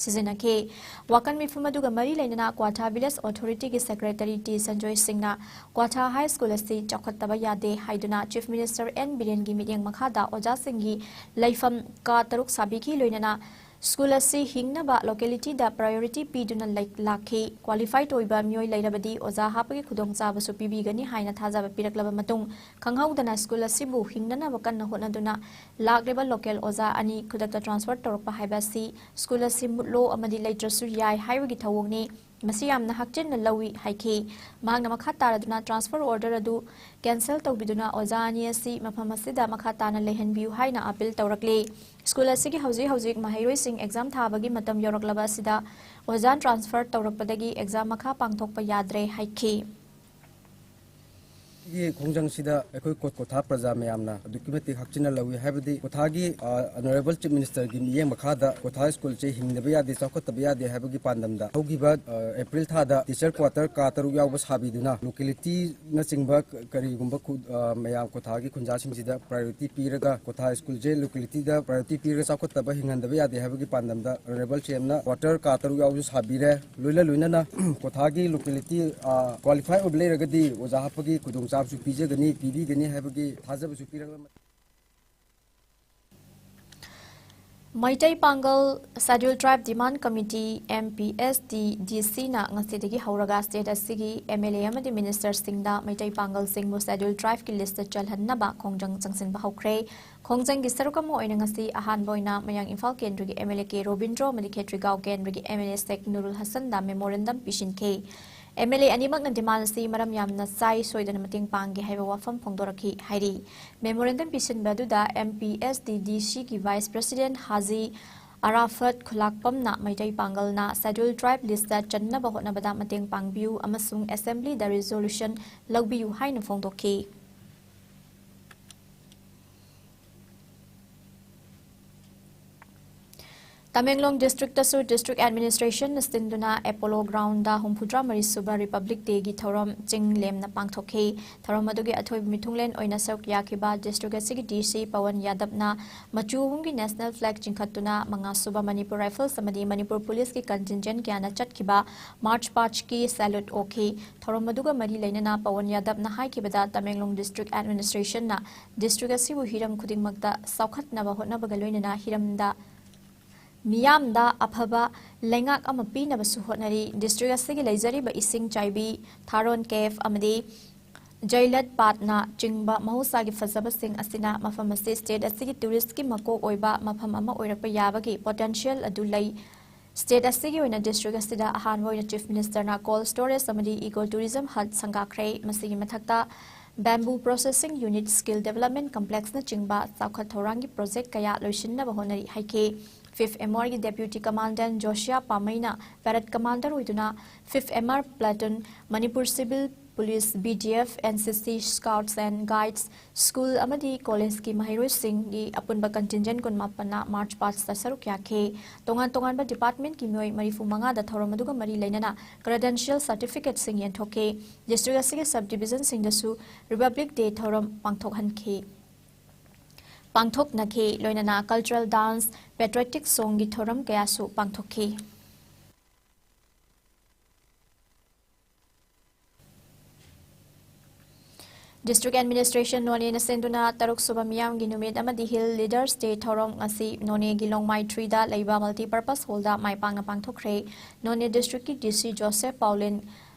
ꯁꯤꯖꯤꯟꯅꯈꯤ꯫ ꯋꯥꯀꯠ ꯃꯤꯐꯝ ꯑꯗꯨꯒ ꯃꯔꯤ ꯂꯩꯅꯅ ꯀ꯭ꯋꯥꯊꯥ ꯚꯤꯂꯦꯖ ꯑꯣꯊꯣꯔꯤꯇꯤꯒꯤ ꯁꯦꯀ꯭ꯔꯦꯇꯔꯤ ꯇꯤ ꯁꯟꯖꯣꯏ ꯁꯤꯡꯅ ꯀ꯭ꯋꯥꯊꯥ ꯍꯥꯏ ꯁ꯭ꯀꯨꯜ ꯑꯁꯤ ꯆꯥꯎꯈꯠꯇꯕ ꯌꯥꯗꯦ ꯍꯥꯏꯗꯨꯅ ꯆꯤꯐ ꯃꯤꯅꯤꯁꯇꯔ ꯑꯦꯟ ꯕꯤꯔꯦꯟꯒꯤ ꯃꯤꯠꯌꯦꯡ ꯃꯈꯥꯗ ꯑꯣꯖꯥꯁꯤꯡꯒꯤ ꯂꯩꯐꯝ ꯀꯥ ꯇꯔꯨꯛ ꯁꯥꯕꯤꯈꯤ꯫ ꯂꯣꯏꯅꯅ ꯁ꯭ꯀꯨꯜ ꯑꯁꯤ ꯍꯤꯡꯅꯕ ꯂꯣꯀꯦꯂꯤꯇꯤꯗ ꯄ꯭ꯔꯥꯏꯌꯣꯔꯤꯇꯤ ꯄꯤꯗꯨꯅ ꯂꯩ-, ꯂꯥꯛꯈꯤ꯫ ꯀ꯭ꯋꯥꯂꯤꯐꯥꯏꯠ ꯑꯣꯏꯕ ꯃꯤꯑꯣꯏ ꯂꯩꯔꯕꯗꯤ ꯑꯣꯖꯥ ꯍꯥꯞꯄꯒꯤ ꯈꯨꯗꯣꯡꯆꯥꯕꯁꯨ ꯄꯤꯕꯤꯒꯅꯤ ꯍꯥꯏꯅ ꯊꯥꯖꯕ ꯄꯤꯔꯛꯂꯕ ꯃꯇꯨꯡ, ꯈꯪꯍꯧꯗꯅ ꯁ꯭ꯀꯨꯜ ꯑꯁꯤꯕꯨ ꯍꯤꯡꯅꯅꯕ ꯀꯟꯅ ꯍꯣꯠꯅꯗꯨꯅ ꯂꯥꯛꯂꯤꯕ ꯂꯣꯀꯦꯜ ꯑꯣꯖꯥ ꯑꯅꯤ ꯈꯨꯗꯛꯇ ꯇ꯭ꯔꯥꯟꯁꯐꯔ ꯇꯧꯔꯛꯄ ꯍꯥꯏꯕ ꯑꯁꯤ ꯁ꯭ꯀꯨꯜ ꯑꯁꯤ ꯃꯨꯠꯂꯣ ꯑꯃꯗꯤ ꯂꯩꯇ꯭ꯔꯁꯨ ꯌꯥꯏ ꯍꯥꯏꯕꯒꯤ ꯊꯧꯑꯣꯡꯅꯤ꯫ ꯃꯁꯤ ꯌꯥꯝꯅ ꯍꯛꯆꯤꯟꯅ ꯂꯧꯏ ꯍꯥꯏꯈꯤ꯫ ꯃꯍꯥꯛꯅ ꯃꯈꯥ ꯇꯥꯔꯗꯨꯅ ꯇ꯭ꯔꯥꯟꯁꯐꯔ ꯑꯣꯔꯗꯔ ꯑꯗꯨ ꯀꯦꯟꯁꯦꯜ ꯇꯧꯕꯤꯗꯨꯅ ꯑꯣꯖꯥ ꯑꯅꯤ ꯑꯁꯤ ꯃꯐꯝ ꯑꯁꯤꯗ ꯃꯈꯥ ꯇꯥꯅ ꯂꯩꯍꯟꯕꯤꯌꯨ ꯍꯥꯏꯅ ꯑꯥꯄꯤꯜ ꯇꯧꯔꯛꯂꯤ꯫ ꯁ꯭ꯀꯨꯜ ꯑꯁꯤꯒꯤ ꯍꯧꯖꯤꯛ ꯍꯧꯖꯤꯛ ꯃꯍꯩꯔꯣꯏꯁꯤꯡ ꯑꯦꯛꯖꯥꯝ ꯊꯥꯕꯒꯤ ꯃꯇꯝ ꯌꯧꯔꯛꯂꯕ ꯑꯁꯤꯗ ꯑꯣꯖꯥ ꯇ꯭ꯔꯥꯟꯁꯐꯔ ꯇꯧꯔꯛꯄꯗꯒꯤ ꯑꯦꯛꯖꯥꯝ ꯃꯈꯥ ꯄꯥꯡꯊꯣꯛꯄ ꯌꯥꯗ꯭ꯔꯦ ꯍꯥꯏꯈꯤ꯫ ꯁꯤꯒꯤ ꯈꯣꯡꯖꯪꯁꯤꯗ ꯑꯩꯈꯣꯏ ꯀꯣ-, ꯀꯣꯊꯥ ꯄ꯭ꯔꯖꯥ ꯃꯌꯥꯝꯅ ꯑꯗꯨꯛꯀꯤ ꯃꯇꯤꯛ ꯍꯛꯆꯤꯟꯅ ꯂꯧꯏ꯫ ꯍꯥꯏꯕꯗꯤ ꯀꯣꯊꯥꯒꯤ, ꯑ, ꯑꯣꯅꯔꯦꯕꯜ ꯆꯤꯐ ꯃꯤꯅꯤꯁꯇꯔꯒꯤ ꯃꯤꯠꯌꯦꯡ ꯃꯈꯥꯗ ꯀꯣꯊꯥ ꯁ꯭ꯀꯨꯜꯁꯦ ꯍꯤꯡꯗꯕ ꯌꯥꯗꯦ, ꯆꯥꯎꯈꯠꯇꯕ ꯌꯥꯗꯦ ꯍꯥꯏꯕꯒꯤ ꯄꯥꯟꯗꯝꯗ ꯍꯧꯈꯤꯕ, ꯑ, ꯑꯦꯄ꯭ꯔꯤꯜ ꯊꯥꯗ ꯇꯤꯆꯔ ꯀ꯭ꯋꯥꯇꯔ ꯀꯥ ꯇꯔꯨꯛ ꯌꯥꯎꯕ ꯁꯥꯕꯤꯗꯨꯅ ꯂꯣꯀꯦꯂꯤꯇꯤꯅꯆꯤꯡꯕ ꯀ-, ꯀꯔꯤꯒꯨꯝꯕ ꯈꯨ-, ꯑ, ꯃꯌꯥꯝ ꯀꯣꯊꯥꯒꯤ ꯈꯨꯟꯖꯥꯁꯤꯡꯁꯤꯗ ꯄ꯭ꯔꯥꯏꯌꯣꯔꯤꯇꯤ ꯄꯤꯔꯒ ꯀꯣꯊꯥ ꯁ꯭ꯀꯨꯜꯁꯦ ꯂꯣꯀꯦꯂꯤꯇꯤꯗ ꯄ꯭ꯔꯥꯏꯌꯣꯔꯤꯇꯤ ꯄꯤꯔꯒ ꯆꯥꯎꯈꯠꯇꯕ ꯍꯤꯡꯍꯟꯗꯕ ꯌꯥꯗꯦ ꯍꯥꯏꯕꯒꯤ ꯄꯥꯟꯗꯝꯗ ꯑꯣꯅꯔꯦꯕꯜ ꯁꯤ ꯑꯦꯝꯅ ꯀ꯭ꯋꯥꯇꯔ ꯀꯥ ꯇꯔꯨꯛ ꯌꯥꯎꯕꯁꯨ ꯁꯥꯕꯤꯔꯦ꯫ ꯂꯣꯏꯅ ꯂꯣꯏꯅꯅ ꯀꯣꯊꯥꯒꯤ ꯂꯣꯀꯦꯂꯤꯇꯤ, ꯑ, ꯀ꯭ꯋꯥꯂꯤꯐꯥꯏ ꯑꯣꯏꯕ ꯂꯩꯔꯒꯗꯤ ꯑꯣꯖꯥ ꯍꯥꯞꯄꯒꯤ ꯈꯨꯗꯣꯡꯆꯥꯕꯁꯨ ꯄꯤꯖꯒꯅꯤ, ꯄꯤꯕꯤꯒꯅꯤ ꯍꯥꯏꯕꯒꯤ ꯊꯥꯖꯕꯁꯨ ꯄꯤꯔꯛꯂ-꯫ ꯃꯩꯇꯩ ꯄꯥꯡꯒꯜ Scheduled Tribe Demand Committee, M P S T D C, ꯅ ꯉꯁꯤꯗꯒꯤ ꯍꯧꯔꯒ ꯁ꯭ꯇꯦꯠ ꯑꯁꯤꯒꯤ M L A ꯑꯃꯗꯤ ꯃꯤꯅꯤꯁꯇꯔꯁꯤꯡꯗ ꯃꯩꯇꯩ ꯄꯥꯡꯒꯜꯁꯤꯡꯕꯨ Scheduled Tribeꯀꯤ ꯂꯤꯁꯇ ꯆꯜꯍꯟꯅꯕ ꯈꯣꯡꯖꯪ ꯆꯪꯁꯤꯟꯕ ꯍꯧꯈ꯭ꯔꯦ꯫ ꯈꯣꯡꯖꯪꯒꯤ ꯁꯔꯨꯛ ꯑꯃ ꯑꯣꯏꯅ ꯉꯁꯤ ꯑꯍꯥꯟꯕ ꯑꯣꯏꯅ ꯃꯌꯥꯡ ꯏꯝꯐꯥꯜ ꯀꯦꯟꯗ꯭ꯔꯒꯤ M L A ꯀꯦ ꯔꯣꯕꯤꯟꯗ꯭ꯔꯣ ꯑꯃꯗꯤ ꯈꯦꯇ꯭ꯔꯤꯒꯥꯎ ꯀꯦꯟꯗ꯭ꯔꯒꯤ M L A Sheikh Nurul ꯍꯁꯟꯗ ꯃꯦꯃꯣꯔꯦꯟꯗꯝ ꯄꯤꯁꯤꯟꯈꯤ꯫ M L A ꯑꯅꯤꯃꯛꯅ ꯗꯤꯃꯥꯟ ꯑꯁꯤ ꯃꯔꯝ ꯌꯥꯝꯅ ꯆꯥꯏ, ꯁꯣꯏꯗꯅ ꯃꯇꯦꯡ ꯄꯥꯡꯒꯦ ꯍꯥꯏꯕ ꯋꯥꯐꯝ ꯐꯣꯡꯗꯣꯔꯛꯈꯤ ꯍꯥꯏꯔꯤ꯫ ꯃꯦꯃꯣꯔꯦꯟꯗꯝ ꯄꯤꯁꯤꯟꯕ ꯑꯗꯨꯗ M P S T D Cꯒꯤ Vice President ꯍꯥꯖꯤ ꯑꯔꯥꯐꯠ ꯈꯨꯂꯥꯛꯄꯝꯅ ꯃꯩꯇꯩ ꯄꯥꯡꯒꯜꯅ Scheduled Tribe ꯂꯤꯁꯇ ꯆꯟꯅꯕ ꯍꯣꯠꯅꯕꯗ ꯃꯇꯦꯡ ꯄꯥꯡꯕꯤꯌꯨ ꯑꯃꯁꯨꯡ ꯑꯦꯁꯦꯝꯕ꯭ꯂꯤꯗ ꯔꯤꯖꯣꯂꯨꯁꯟ ꯂꯧꯕꯤꯌꯨ ꯍꯥꯏꯅ ꯐꯣꯡꯗꯣꯛꯈꯤ꯫ ꯇꯃꯦꯡꯂꯣꯡ ꯗꯤꯁꯇ꯭ꯔꯤꯛꯇꯁꯨ ꯗꯤꯁꯇ꯭ꯔꯤꯛ ꯑꯦꯗꯃꯤꯅꯤꯁꯇ꯭ꯔꯦꯁꯟꯅ ꯁꯤꯟꯗꯨꯅ ꯑꯦꯄꯣꯂꯣ ꯒ꯭ꯔꯥꯎꯟꯗ ꯍꯨꯝꯐꯨꯇꯔꯥ ꯃꯔꯤ ꯁꯨꯕ ꯔꯤꯄꯕ꯭ꯂꯤꯛ ꯗꯦꯒꯤ ꯊꯧꯔꯝ ꯆꯤꯡ ꯂꯦꯝꯅ ꯄꯥꯡꯊꯣꯛꯈꯤ꯫ ꯊꯧꯔꯝ ꯑꯗꯨꯒꯤ ꯑꯊꯣꯏꯕ ꯃꯤꯊꯨꯡꯂꯦꯟ ꯑꯣꯏꯅ ꯁꯔꯨꯛ ꯌꯥꯈꯤꯕ ꯗꯤꯁꯇ꯭ꯔꯤꯛ ꯑꯁꯤꯒꯤ D C ꯄꯋꯟ ꯌꯥꯗꯕꯅ ꯃꯆꯨ ꯑꯍꯨꯝꯒꯤ ꯅꯦꯁꯅꯦꯜ ꯐ꯭ꯂꯦꯒ ꯆꯤꯡꯈꯠꯇꯨꯅ ꯃꯉꯥ ꯁꯨꯕ ꯃꯅꯤꯄꯨꯔ ꯔꯥꯏꯐꯜꯁ ꯑꯃꯗꯤ ꯃꯅꯤꯄꯨꯔ ꯄꯨꯂꯤꯁꯀꯤ ꯀꯟꯇꯤꯟꯖꯦꯟꯠ ꯀꯌꯥꯅ ꯆꯠꯈꯤꯕ ꯃꯥꯔꯆ ꯄꯥꯁꯀꯤ ꯁꯦꯂ꯭ꯌꯨꯠ ꯑꯣꯛꯈꯤ꯫ ꯊꯧꯔꯝ ꯑꯗꯨꯒ ꯃꯔꯤ ꯂꯩꯅꯅ ꯄꯋꯟ ꯌꯥꯗꯕꯅ ꯍꯥꯏꯈꯤꯕꯗ ꯇꯃꯦꯡꯂꯣꯡ ꯗꯤꯁꯇ꯭ꯔꯤꯛ ꯑꯦꯗꯃꯤꯅꯤꯁꯇ꯭ꯔꯦꯁꯟꯅ ꯗꯤꯁꯇ꯭ꯔꯤꯛ ꯑꯁꯤꯕꯨ ꯍꯤꯔꯝ ꯈꯨꯗꯤꯡꯃꯛꯇ ꯆꯥꯎꯈꯠꯅꯕ ꯍꯣꯠꯅꯕꯒ ꯂꯣꯏꯅꯅ ꯍꯤꯔꯝꯗ ꯃꯤꯌꯥꯝꯗ ꯑꯐꯕ ꯂꯩꯉꯥꯛ ꯑꯃ ꯄꯤꯅꯕꯁꯨ ꯍꯣꯠꯅꯔꯤ꯫ ꯗꯤꯁꯇ꯭ꯔꯤꯛ ꯑꯁꯤꯒꯤ ꯂꯩꯖꯔꯤꯕ ꯏꯁꯤꯡ ꯆꯥꯏꯕꯤ, ꯊꯥꯔꯣꯟ ꯀꯦꯐ ꯑꯃꯗꯤ ꯖꯩꯂꯠ ꯄꯥꯠꯅ ꯆꯤꯡꯕ ꯃꯍꯧꯁꯥꯒꯤ ꯐꯖꯕꯁꯤꯡ ꯑꯁꯤꯅ ꯃꯐꯝ ꯑꯁꯤ ꯁ꯭ꯇꯦꯠ ꯑꯁꯤꯒꯤ ꯇꯨꯔꯤꯁꯀꯤ ꯃꯀꯣꯛ ꯑꯣꯏꯕ ꯃꯐꯝ ꯑꯃ ꯑꯣꯏꯔꯛꯄ ꯌꯥꯕꯒꯤ ꯄꯣꯇꯦꯟꯁꯤꯌꯦꯜ ꯑꯗꯨ ꯂꯩ꯫ ꯁ꯭ꯇꯦꯠ ꯑꯁꯤꯒꯤ ꯑꯣꯏꯅ ꯗꯤꯁꯇ꯭ꯔꯤꯛ ꯑꯁꯤꯗ ꯑꯍꯥꯟꯕ ꯑꯣꯏꯅ ꯆꯤꯐ ꯃꯤꯅꯤꯁꯇꯔꯅ ꯀꯣꯜ ꯁ꯭ꯇꯣꯔꯦꯖ ꯑꯃꯗꯤ ꯏꯀꯣ ꯇꯨꯔꯤꯖꯝ ꯍꯠ ꯁꯪꯒꯥꯈ꯭ꯔꯦ꯫ ꯃꯁꯤꯒꯤ ꯃꯊꯛꯇ bamboo processing unit, skill development ꯀꯝꯄ꯭ꯂꯦꯛꯁꯅꯆꯤꯡꯕ ꯆꯥꯎꯈꯠ ꯊꯧꯔꯥꯡꯒꯤ ꯄ꯭ꯔꯣꯖꯦꯛ ꯀꯌꯥ ꯂꯣꯏꯁꯤꯟꯅꯕ ꯍꯣꯠꯅꯔꯤ ꯍꯥꯏꯈꯤ꯫ ꯐꯤꯐ ꯑꯦꯝ ꯑꯥꯔꯒꯤ ꯗꯦꯄ꯭ꯌꯨꯇꯤ ꯀꯃꯥꯟꯗꯦꯟ ꯖꯣꯁꯤꯌꯥ ꯄꯥꯃꯩꯅ ꯄꯦꯔꯦꯗ ꯀꯃꯥꯟꯗꯔ ꯑꯣꯏꯗꯨꯅ fifth M R platoon, Manipur civil police, B G F, N C C, ꯁ꯭ꯀꯥꯎꯠꯁ and ꯒꯥꯏꯗꯁ, school ꯑꯃꯗꯤ ꯀꯣꯂꯦꯖꯀꯤ ꯃꯍꯩꯔꯣꯏꯁꯤꯡꯒꯤ ꯑꯄꯨꯟꯕ ꯀꯟꯇꯤꯟꯖꯦꯟ ꯀꯨꯟꯃꯥꯄꯟꯅ ꯃꯥꯔꯆ ꯄꯥꯁꯇ ꯁꯔꯨꯛ ꯌꯥꯈꯤ꯫ ꯇꯣꯉꯥꯟ ꯇꯣꯉꯥꯟꯕ ꯗꯤꯄꯥꯔꯠꯃꯦꯟꯠꯀꯤ ꯃꯤꯑꯣꯏ ꯃꯔꯤꯐꯨ ꯃꯉꯥꯗ ꯊꯧꯔꯝ ꯑꯗꯨꯒ ꯃꯔꯤ ꯂꯩꯅꯅ ꯀ꯭ꯔꯦꯗꯦꯟꯁꯤꯌꯦꯜ ꯁꯥꯔꯇꯤꯐꯤꯀꯦꯠꯁꯤꯡ ꯌꯦꯟꯊꯣꯛꯈꯤ꯫ ꯗꯤꯁꯇ꯭ꯔꯤꯛ ꯑꯁꯤꯒꯤ ꯁꯕ ꯗꯤꯕꯤꯖꯟꯁꯤꯡꯗꯁꯨ ꯔꯤꯄꯕ꯭ꯂꯤꯛ ꯗꯦ ꯊꯧꯔꯝ ꯄꯥꯡꯊꯣꯛꯍꯟꯈꯤ, ꯄꯥꯡꯊꯣꯛꯅꯈꯤ꯫ ꯂꯣꯏꯅꯅ ꯀꯜꯆꯔꯦꯜ ꯗꯥꯟꯁ, ꯄꯦꯇ꯭ꯔꯣꯏꯇꯤꯛ ꯁꯣꯡꯒꯤ ꯊꯧꯔꯝ ꯀꯌꯥꯁꯨ ꯄꯥꯡꯊꯣꯛꯈꯤ꯫ ꯗꯤꯁꯇ꯭ꯔꯤꯛ ꯑꯦꯗꯃꯤꯅꯤꯁꯇ꯭ꯔꯦꯁꯟ ꯅꯣꯅꯦꯅ ꯁꯤꯟꯗꯨꯅ ꯇꯔꯨꯛ ꯁꯨꯕ ꯃꯤꯌꯥꯝꯒꯤ ꯅꯨꯃꯤꯠ ꯑꯃꯗꯤ ꯍꯤꯜ ꯂꯤꯗꯔꯁ ꯗꯦ ꯊꯧꯔꯝ ꯉꯁꯤ ꯅꯣꯅꯦꯒꯤ ꯂꯣꯡꯃꯥꯏ ꯊ꯭ꯔꯤꯗ ꯂꯩꯕ ꯃꯜꯇꯤꯄꯔꯄꯁ ꯍꯣꯜꯗ ꯃꯥꯏ ꯄꯥꯛꯅ ꯄꯥꯡꯊꯣꯛꯈ꯭ꯔꯦ꯫ ꯅꯣꯅꯦ ꯗꯤꯁꯇ꯭ꯔꯤꯛꯀꯤ ꯗꯤ ꯁꯤ ꯖꯣꯁꯦꯐ ꯄꯥꯎꯂꯤꯟ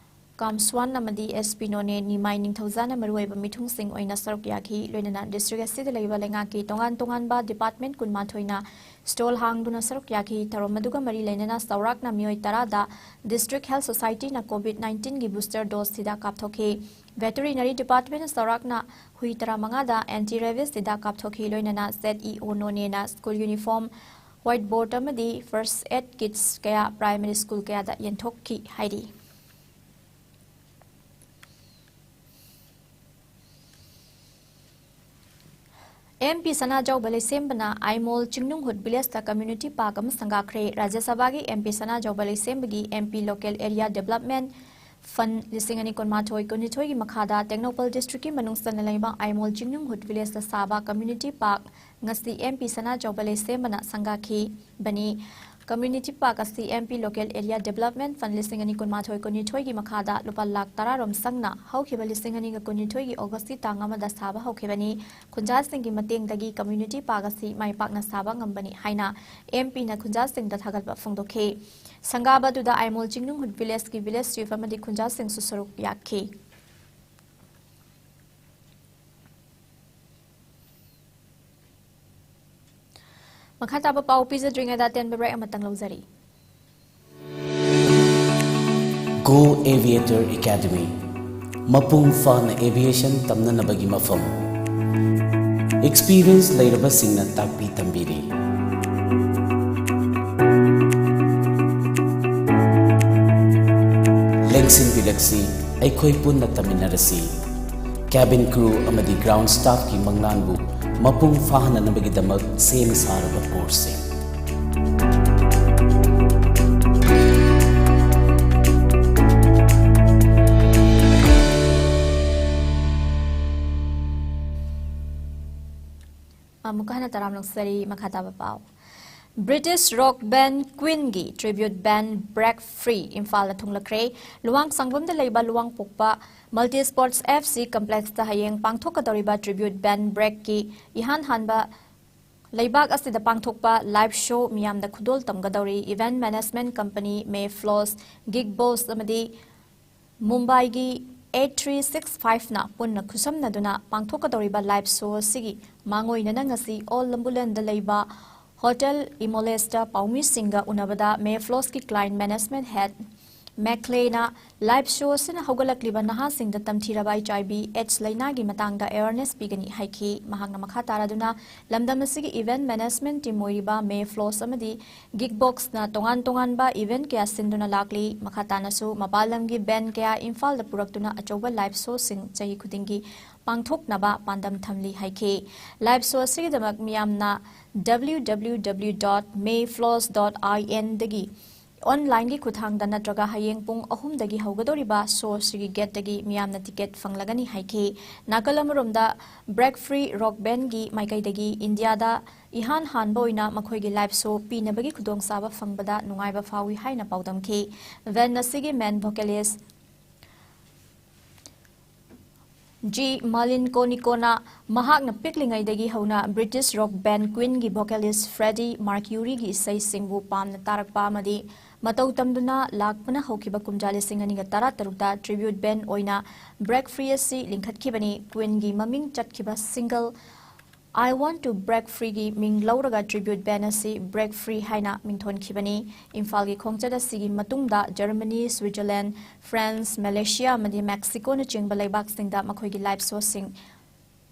ꯀꯥꯝꯁ꯭ꯋꯥꯟ ꯑꯃꯗꯤ ꯑꯦꯁ ꯄꯤ ꯅꯣꯅꯦ ꯅꯤꯃꯥꯏ ꯅꯤꯡꯊꯧꯖꯥꯅ ꯃꯔꯨꯑꯣꯏꯕ ꯃꯤꯊꯨꯡꯁꯤꯡ ꯑꯣꯏꯅ ꯁꯔꯨꯛ ꯌꯥꯈꯤ꯫ ꯂꯣꯏꯅꯅ ꯗꯤꯁꯇ꯭ꯔꯤꯛ ꯑꯁꯤꯗ ꯂꯩꯕ ꯂꯩꯉꯥꯛꯀꯤ ꯇꯣꯉꯥꯟ ꯇꯣꯉꯥꯟꯕ ꯗꯤꯄꯥꯔꯠꯃꯦꯟꯠ ꯀꯨꯟꯃꯥꯊꯣꯏꯅ ꯁ꯭ꯇꯣꯜ ꯍꯥꯡꯗꯨꯅ ꯁꯔꯨꯛ ꯌꯥꯈꯤ꯫ ꯊꯧꯔꯝ ꯑꯗꯨꯒ ꯃꯔꯤ ꯂꯩꯅꯅ ꯆꯥꯎꯔꯥꯛꯅ ꯃꯤꯑꯣꯏ ꯇꯔꯥꯗ ꯗꯤꯁꯇ꯭ꯔꯤꯛ ꯍꯦꯜꯊ ꯁꯣꯁꯥꯏꯇꯤꯅ ꯀꯣꯚꯤꯗ ꯅꯥꯏꯟꯇꯤꯟꯒꯤ ꯕꯨꯁꯇꯔ ꯗꯣꯁ ꯍꯤꯗꯥꯛ ꯀꯥꯞꯊꯣꯛꯈꯤ꯫ ꯚꯦꯇꯔꯤꯅꯔꯤ ꯗꯤꯄꯥꯔꯠꯃꯦꯟꯠꯅ ꯆꯥꯎꯔꯥꯛꯅ ꯍꯨꯏ ꯇꯔꯥꯃꯉꯥꯗ ꯑꯦꯟꯇꯤ ꯔꯦꯕꯤꯁ ꯍꯤꯗꯥꯛ ꯀꯥꯞꯊꯣꯛꯈꯤ꯫ ꯂꯣꯏꯅꯅ ꯖꯦꯠ ꯏ ꯑꯣ ꯅꯣꯅꯦꯅ ꯁ꯭ꯀꯨꯜ ꯌꯨꯅꯤꯐꯣꯔꯝ, ꯋꯥꯏꯠ ꯕꯣꯔꯗ ꯑꯃꯗꯤ ꯐꯥꯔꯁ ꯑꯦꯗ ꯀꯤꯠꯁ ꯀꯌꯥ ꯄ꯭ꯔꯥꯏꯃꯔꯤ ꯁ꯭ꯀꯨꯜ ꯀꯌꯥꯗ ꯌꯦꯟꯊꯣꯛꯈꯤ ꯍꯥꯏꯔꯤ꯫ ꯑꯦꯝ ꯄꯤ ꯁꯅꯥꯖꯥꯎꯕ ꯂꯩꯁꯦꯝꯕꯅ ꯑꯥꯏꯃꯣꯜ ꯆꯤꯡꯅꯨꯡꯍꯨꯠ ꯚꯤꯂꯦꯖꯇ ꯀꯝꯃ꯭ꯌꯨꯅꯤꯇꯤ ꯄꯥꯔꯛ ꯑꯃ ꯁꯪꯒꯥꯈ꯭ꯔꯦ꯫ ꯔꯥꯖ꯭ꯌ ꯁꯚꯥꯒꯤ ꯑꯦꯝ ꯄꯤ ꯁꯅꯥꯖꯥꯎꯕ ꯂꯩꯁꯦꯝꯕꯒꯤ M P local area development fund ꯂꯤꯁꯤꯡ ꯑꯅꯤ ꯀꯨꯟꯃꯥꯊꯣꯏ ꯀꯨꯟꯅꯤꯊꯣꯏꯒꯤ ꯃꯈꯥꯗ ꯇꯦꯡꯅꯧꯄꯜ ꯗꯤꯁꯇ꯭ꯔꯤꯛꯀꯤ ꯃꯅꯨꯡ ꯆꯟꯅ ꯂꯩꯕ ꯑꯥꯏꯃꯣꯜ ꯆꯤꯡꯅꯨꯡꯍꯨꯠ ꯚꯤꯂꯦꯖꯇ ꯁꯥꯕ ꯀꯝꯃ꯭ꯌꯨꯅꯤꯇꯤ ꯄꯥꯔꯛ ꯉꯁꯤ M P Sanajaoba ꯂꯩꯁꯦꯝꯕꯅ ꯁꯪꯒꯥꯈꯤꯕꯅꯤ꯫ Community Park ꯑꯁꯤ M P Local Area Development Fund ꯂꯤꯁꯤꯡ ꯑꯅꯤ ꯀꯨꯟꯃꯥꯊꯣꯏ ꯀꯨꯟꯅꯤꯊꯣꯏꯒꯤ ꯃꯈꯥꯗ ꯂꯨꯄꯥ ꯂꯥꯈ ꯇꯔꯥ ꯔꯣꯝ ꯆꯪꯅ ꯍꯧꯈꯤꯕ ꯂꯤꯁꯤꯡ ꯑꯅꯤꯒ ꯀꯨꯟꯅꯤꯊꯣꯏꯒꯤ August ꯇꯥꯡ ꯑꯃꯗ ꯁꯥꯕ ꯍꯧꯈꯤꯕꯅꯤ꯫ ꯈꯨꯟꯖꯥꯁꯤꯡꯒꯤ ꯃꯇꯦꯡꯗꯒꯤ Community Park ꯑꯁꯤ ꯃꯥꯏ ꯄꯥꯛꯅ ꯁꯥꯕ ꯉꯝꯕꯅꯤ ꯍꯥꯏꯅ M P ꯅ ꯈꯨꯟꯖꯥꯁꯤꯡꯗ ꯊꯥꯒꯠꯄ ꯐꯣꯡꯗꯣꯛꯈꯤ꯫ ꯁꯪꯒꯥꯕ ꯑꯗꯨꯗ ꯑꯥꯏꯃꯣꯜ ꯆꯤꯡꯅꯨꯡꯍꯨꯠ Village ꯀꯤ Village Chief ꯑꯃꯗꯤ ꯈꯨꯟꯖꯥꯁꯤꯡꯁꯨ ꯁꯔꯨꯛ ꯌꯥꯈꯤ꯫ ꯃꯈꯥ ꯇꯥꯕ ꯄꯥꯎ ꯄꯤꯖꯗ꯭ꯔꯤꯉꯩꯗ ꯑꯇꯦꯟꯕ break ꯑꯃꯇꯪ ꯂꯧꯖꯔꯤ꯫ Go Aviator Academy, ꯃꯄꯨꯡ ꯐꯥꯅ aviation ꯇꯝꯅꯅꯕꯒꯤ ꯃꯐꯝ꯫ Experience ꯂꯩꯔꯕꯁꯤꯡꯅ ꯇꯥꯛꯄꯤ ꯇꯝꯕꯤꯔꯤ꯫ ꯂꯦꯡꯁꯤꯟꯕꯤꯔꯛꯁꯤ, ꯑꯩꯈꯣꯏ ꯄꯨꯟꯅ ꯇꯝꯃꯤꯟꯅꯔꯁꯤ꯫ Cabin crew ꯑꯃꯗꯤ ground staff ꯀꯤ ꯃꯪꯂꯥꯟꯕꯨ ꯃꯄꯨꯡ ꯐꯥꯍꯟꯅꯅꯕꯒꯤꯗꯃꯛ ꯁꯦꯝ ꯁꯥꯔꯕ course ꯁꯤꯡ꯫ ꯑꯃꯨꯛꯀ ꯍꯟꯅ ꯇꯔꯥꯝꯅ ꯑꯣꯛꯆꯔꯤ꯫ ꯃꯈꯥ ꯇꯥꯕ ꯄꯥꯎ꯫ British rock band Queen ꯒꯤ tribute band Break Free ꯏꯝꯐꯥꯜꯗ ꯊꯨꯡꯂꯈ꯭ꯔꯦ꯫ ꯂꯨꯋꯥꯡ ꯁꯪꯕꯝꯗ ꯂꯩꯕ ꯂꯨꯋꯥꯡꯄꯣꯛꯄ Multi Sports F C complex ꯇ ꯍꯌꯦꯡ ꯄꯥꯡꯊꯣꯛꯀꯗꯧꯔꯤꯕ tribute band Break ꯀꯤ ꯏꯍꯥꯟ ꯍꯥꯟꯕ ꯂꯩꯕꯥꯛ ꯑꯁꯤꯗ ꯄꯥꯡꯊꯣꯛꯄ live show ꯃꯤꯌꯥꯝꯗ ꯈꯨꯗꯣꯜ ꯇꯝꯒꯗꯧꯔꯤ꯫ Event management company May Floss, Gig Boss ꯑꯃꯗꯤ ꯃꯨꯝꯕꯥꯏꯒꯤ eight three six five ꯅ ꯄꯨꯟꯅ ꯈꯨꯠꯁꯝꯅꯗꯨꯅ ꯄꯥꯡꯊꯣꯛꯀꯗꯧꯔꯤꯕ live show ꯑꯁꯤꯒꯤ ꯃꯥꯡꯑꯣꯏꯅꯅ ꯉꯁꯤ ꯑꯣꯜ ꯂꯝꯕꯨꯂꯦꯟꯗ ꯂꯩꯕ Hotel Imoles ꯇ ꯄꯥꯎꯃꯤꯁꯤꯡꯒ ꯎꯅꯕꯗ May Floss ꯀꯤ client management head ꯃꯦꯛꯂꯦꯅ live show ꯑꯁꯤꯅ ꯍꯧꯒꯠꯂꯛꯂꯤꯕ ꯅꯍꯥꯁꯤꯡꯗ ꯇꯝꯊꯤꯔꯕ H I V AIDS ꯂꯩꯅꯥꯒꯤ ꯃꯇꯥꯡꯗ awareness ꯄꯤꯒꯅꯤ ꯍꯥꯏꯈꯤ꯫ ꯃꯍꯥꯛꯅ ꯃꯈꯥ ꯇꯥꯔꯗꯨꯅ ꯂꯝꯗꯝ ꯑꯁꯤꯒꯤ event management team ꯑꯣꯏꯔꯤꯕ May Floss ꯑꯃꯗꯤ Gig Boss ꯅ ꯇꯣꯉꯥꯟ ꯇꯣꯉꯥꯟꯕ event ꯀꯌꯥ ꯁꯤꯟꯗꯨꯅ ꯂꯥꯛꯂꯤ꯫ ꯃꯈꯥ ꯇꯥꯅꯁꯨ ꯃꯄꯥꯟ ꯂꯝꯒꯤ band ꯀꯌꯥ ꯏꯝꯐꯥꯜꯗ ꯄꯨꯔꯛꯇꯨꯅ ꯑꯆꯧꯕ live show ꯁꯤꯡ ꯆꯍꯤ ꯈꯨꯗꯤꯡꯒꯤ ꯄꯥꯡꯊꯣꯛꯅꯕ ꯄꯥꯟꯗꯝ ꯊꯝꯂꯤ ꯍꯥꯏꯈꯤ꯫ Live show ꯑꯁꯤꯒꯤꯗꯃꯛ ꯃꯤꯌꯥꯝꯅ W W W dot mayfloss dot I N ꯗꯒꯤ ꯑꯣꯟꯂꯥꯏꯟꯒꯤ ꯈꯨꯠꯊꯥꯡꯗ ꯅꯠꯇ꯭ꯔꯒ ꯍꯌꯦꯡ ꯄꯨꯡ ꯑꯍꯨꯝꯗꯒꯤ ꯍꯧꯒꯗꯧꯔꯤꯕ ꯁꯣ ꯑꯁꯤꯒꯤ ꯒꯦꯠꯇꯒꯤ ꯃꯤꯌꯥꯝꯅ ꯇꯤꯀꯦꯠ ꯐꯪꯂꯒꯅꯤ ꯍꯥꯏꯈꯤ꯫ ꯅꯥꯀꯜ ꯑꯃꯔꯣꯝꯗ, ꯕ꯭ꯔꯦꯛ ꯐ꯭ꯔꯤ ꯔꯣꯛ ꯕꯦꯟꯒꯤ ꯃꯥꯏꯀꯩꯗꯒꯤ ꯏꯟꯗꯤꯌꯥꯗ ꯏꯍꯥꯟ ꯍꯥꯟꯕ ꯑꯣꯏꯅ ꯃꯈꯣꯏꯒꯤ ꯂꯥꯏꯚ ꯁꯣ ꯄꯤꯅꯕꯒꯤ ꯈꯨꯗꯣꯡꯆꯥꯕ ꯐꯪꯕꯗ ꯅꯨꯡꯉꯥꯏꯕ ꯐꯥꯎꯏ ꯍꯥꯏꯅ ꯄꯥꯎꯗꯝꯈꯤ꯫ ꯕꯦꯟ ꯑꯁꯤꯒꯤ ꯃꯦꯟ ꯚꯣꯀꯦꯂꯤꯁ ꯖꯤ ꯃꯥꯂꯤꯟ ꯀꯣꯅꯤꯀꯣꯅ ꯃꯍꯥꯛꯅ ꯄꯤꯛꯂꯤꯉꯩꯗꯒꯤ ꯍꯧꯅ ꯕ꯭ꯔꯤꯇꯤꯁ ꯔꯣꯛ ꯕꯦꯟ ꯀ꯭ꯋꯤꯟꯒꯤ ꯚꯣꯀꯦꯂꯤꯁ ꯐ꯭ꯔꯦꯗꯤ ꯃꯥꯔꯀ꯭ꯌꯨꯔꯤꯒꯤ ꯏꯁꯩꯁꯤꯡꯕꯨ ꯄꯥꯝꯅ ꯇꯥꯔꯛꯄ ꯑꯃꯗꯤ ꯃꯇꯧ ꯇꯝꯗꯨꯅ ꯂꯥꯛꯄꯅ ꯍꯧꯈꯤꯕ ꯀꯨꯝꯖꯥ ꯂꯤꯁꯤꯡ ꯑꯅꯤꯒ ꯇꯔꯥꯇꯔꯨꯛꯇ ꯇ꯭ꯔꯤꯕ꯭ꯌꯨꯠ ꯕꯦꯟ ꯑꯣꯏꯅ ꯕ꯭ꯔꯦꯛ ꯐ꯭ꯔꯤ ꯑꯁꯤ ꯂꯤꯡꯈꯠꯈꯤꯕꯅꯤ꯫ ꯀ꯭ꯋꯤꯟꯒꯤ ꯃꯃꯤꯡ ꯆꯠꯈꯤꯕ single "I Want to Break Free"ꯒꯤ ꯃꯤꯡ ꯂꯧꯔꯒ ꯇ꯭ꯔꯤꯕ꯭ꯌꯨꯠ ꯕꯦꯟ ꯑꯁꯤ ꯕ꯭ꯔꯦꯛ ꯐ꯭ꯔꯤ ꯍꯥꯏꯅ ꯃꯤꯡꯊꯣꯟꯈꯤꯕꯅꯤ꯫ ꯏꯝꯐꯥꯜꯒꯤ ꯈꯣꯡꯆꯠ ꯑꯁꯤꯒꯤ ꯃꯇꯨꯡꯗ ꯖꯔꯃꯅꯤ, ꯁ꯭ꯋꯤꯖꯔꯂꯦꯟ, ꯐ꯭ꯔꯥꯟꯁ, ꯃꯦꯂꯦꯁꯤꯌꯥ ꯑꯃꯗꯤ ꯃꯦꯛꯁꯤꯀꯣꯅꯆꯤꯡꯕ ꯂꯩꯕꯥꯛꯁꯤꯡꯗ ꯃꯈꯣꯏꯒꯤ ꯂꯥꯏꯚ ꯁꯣꯁꯤꯡ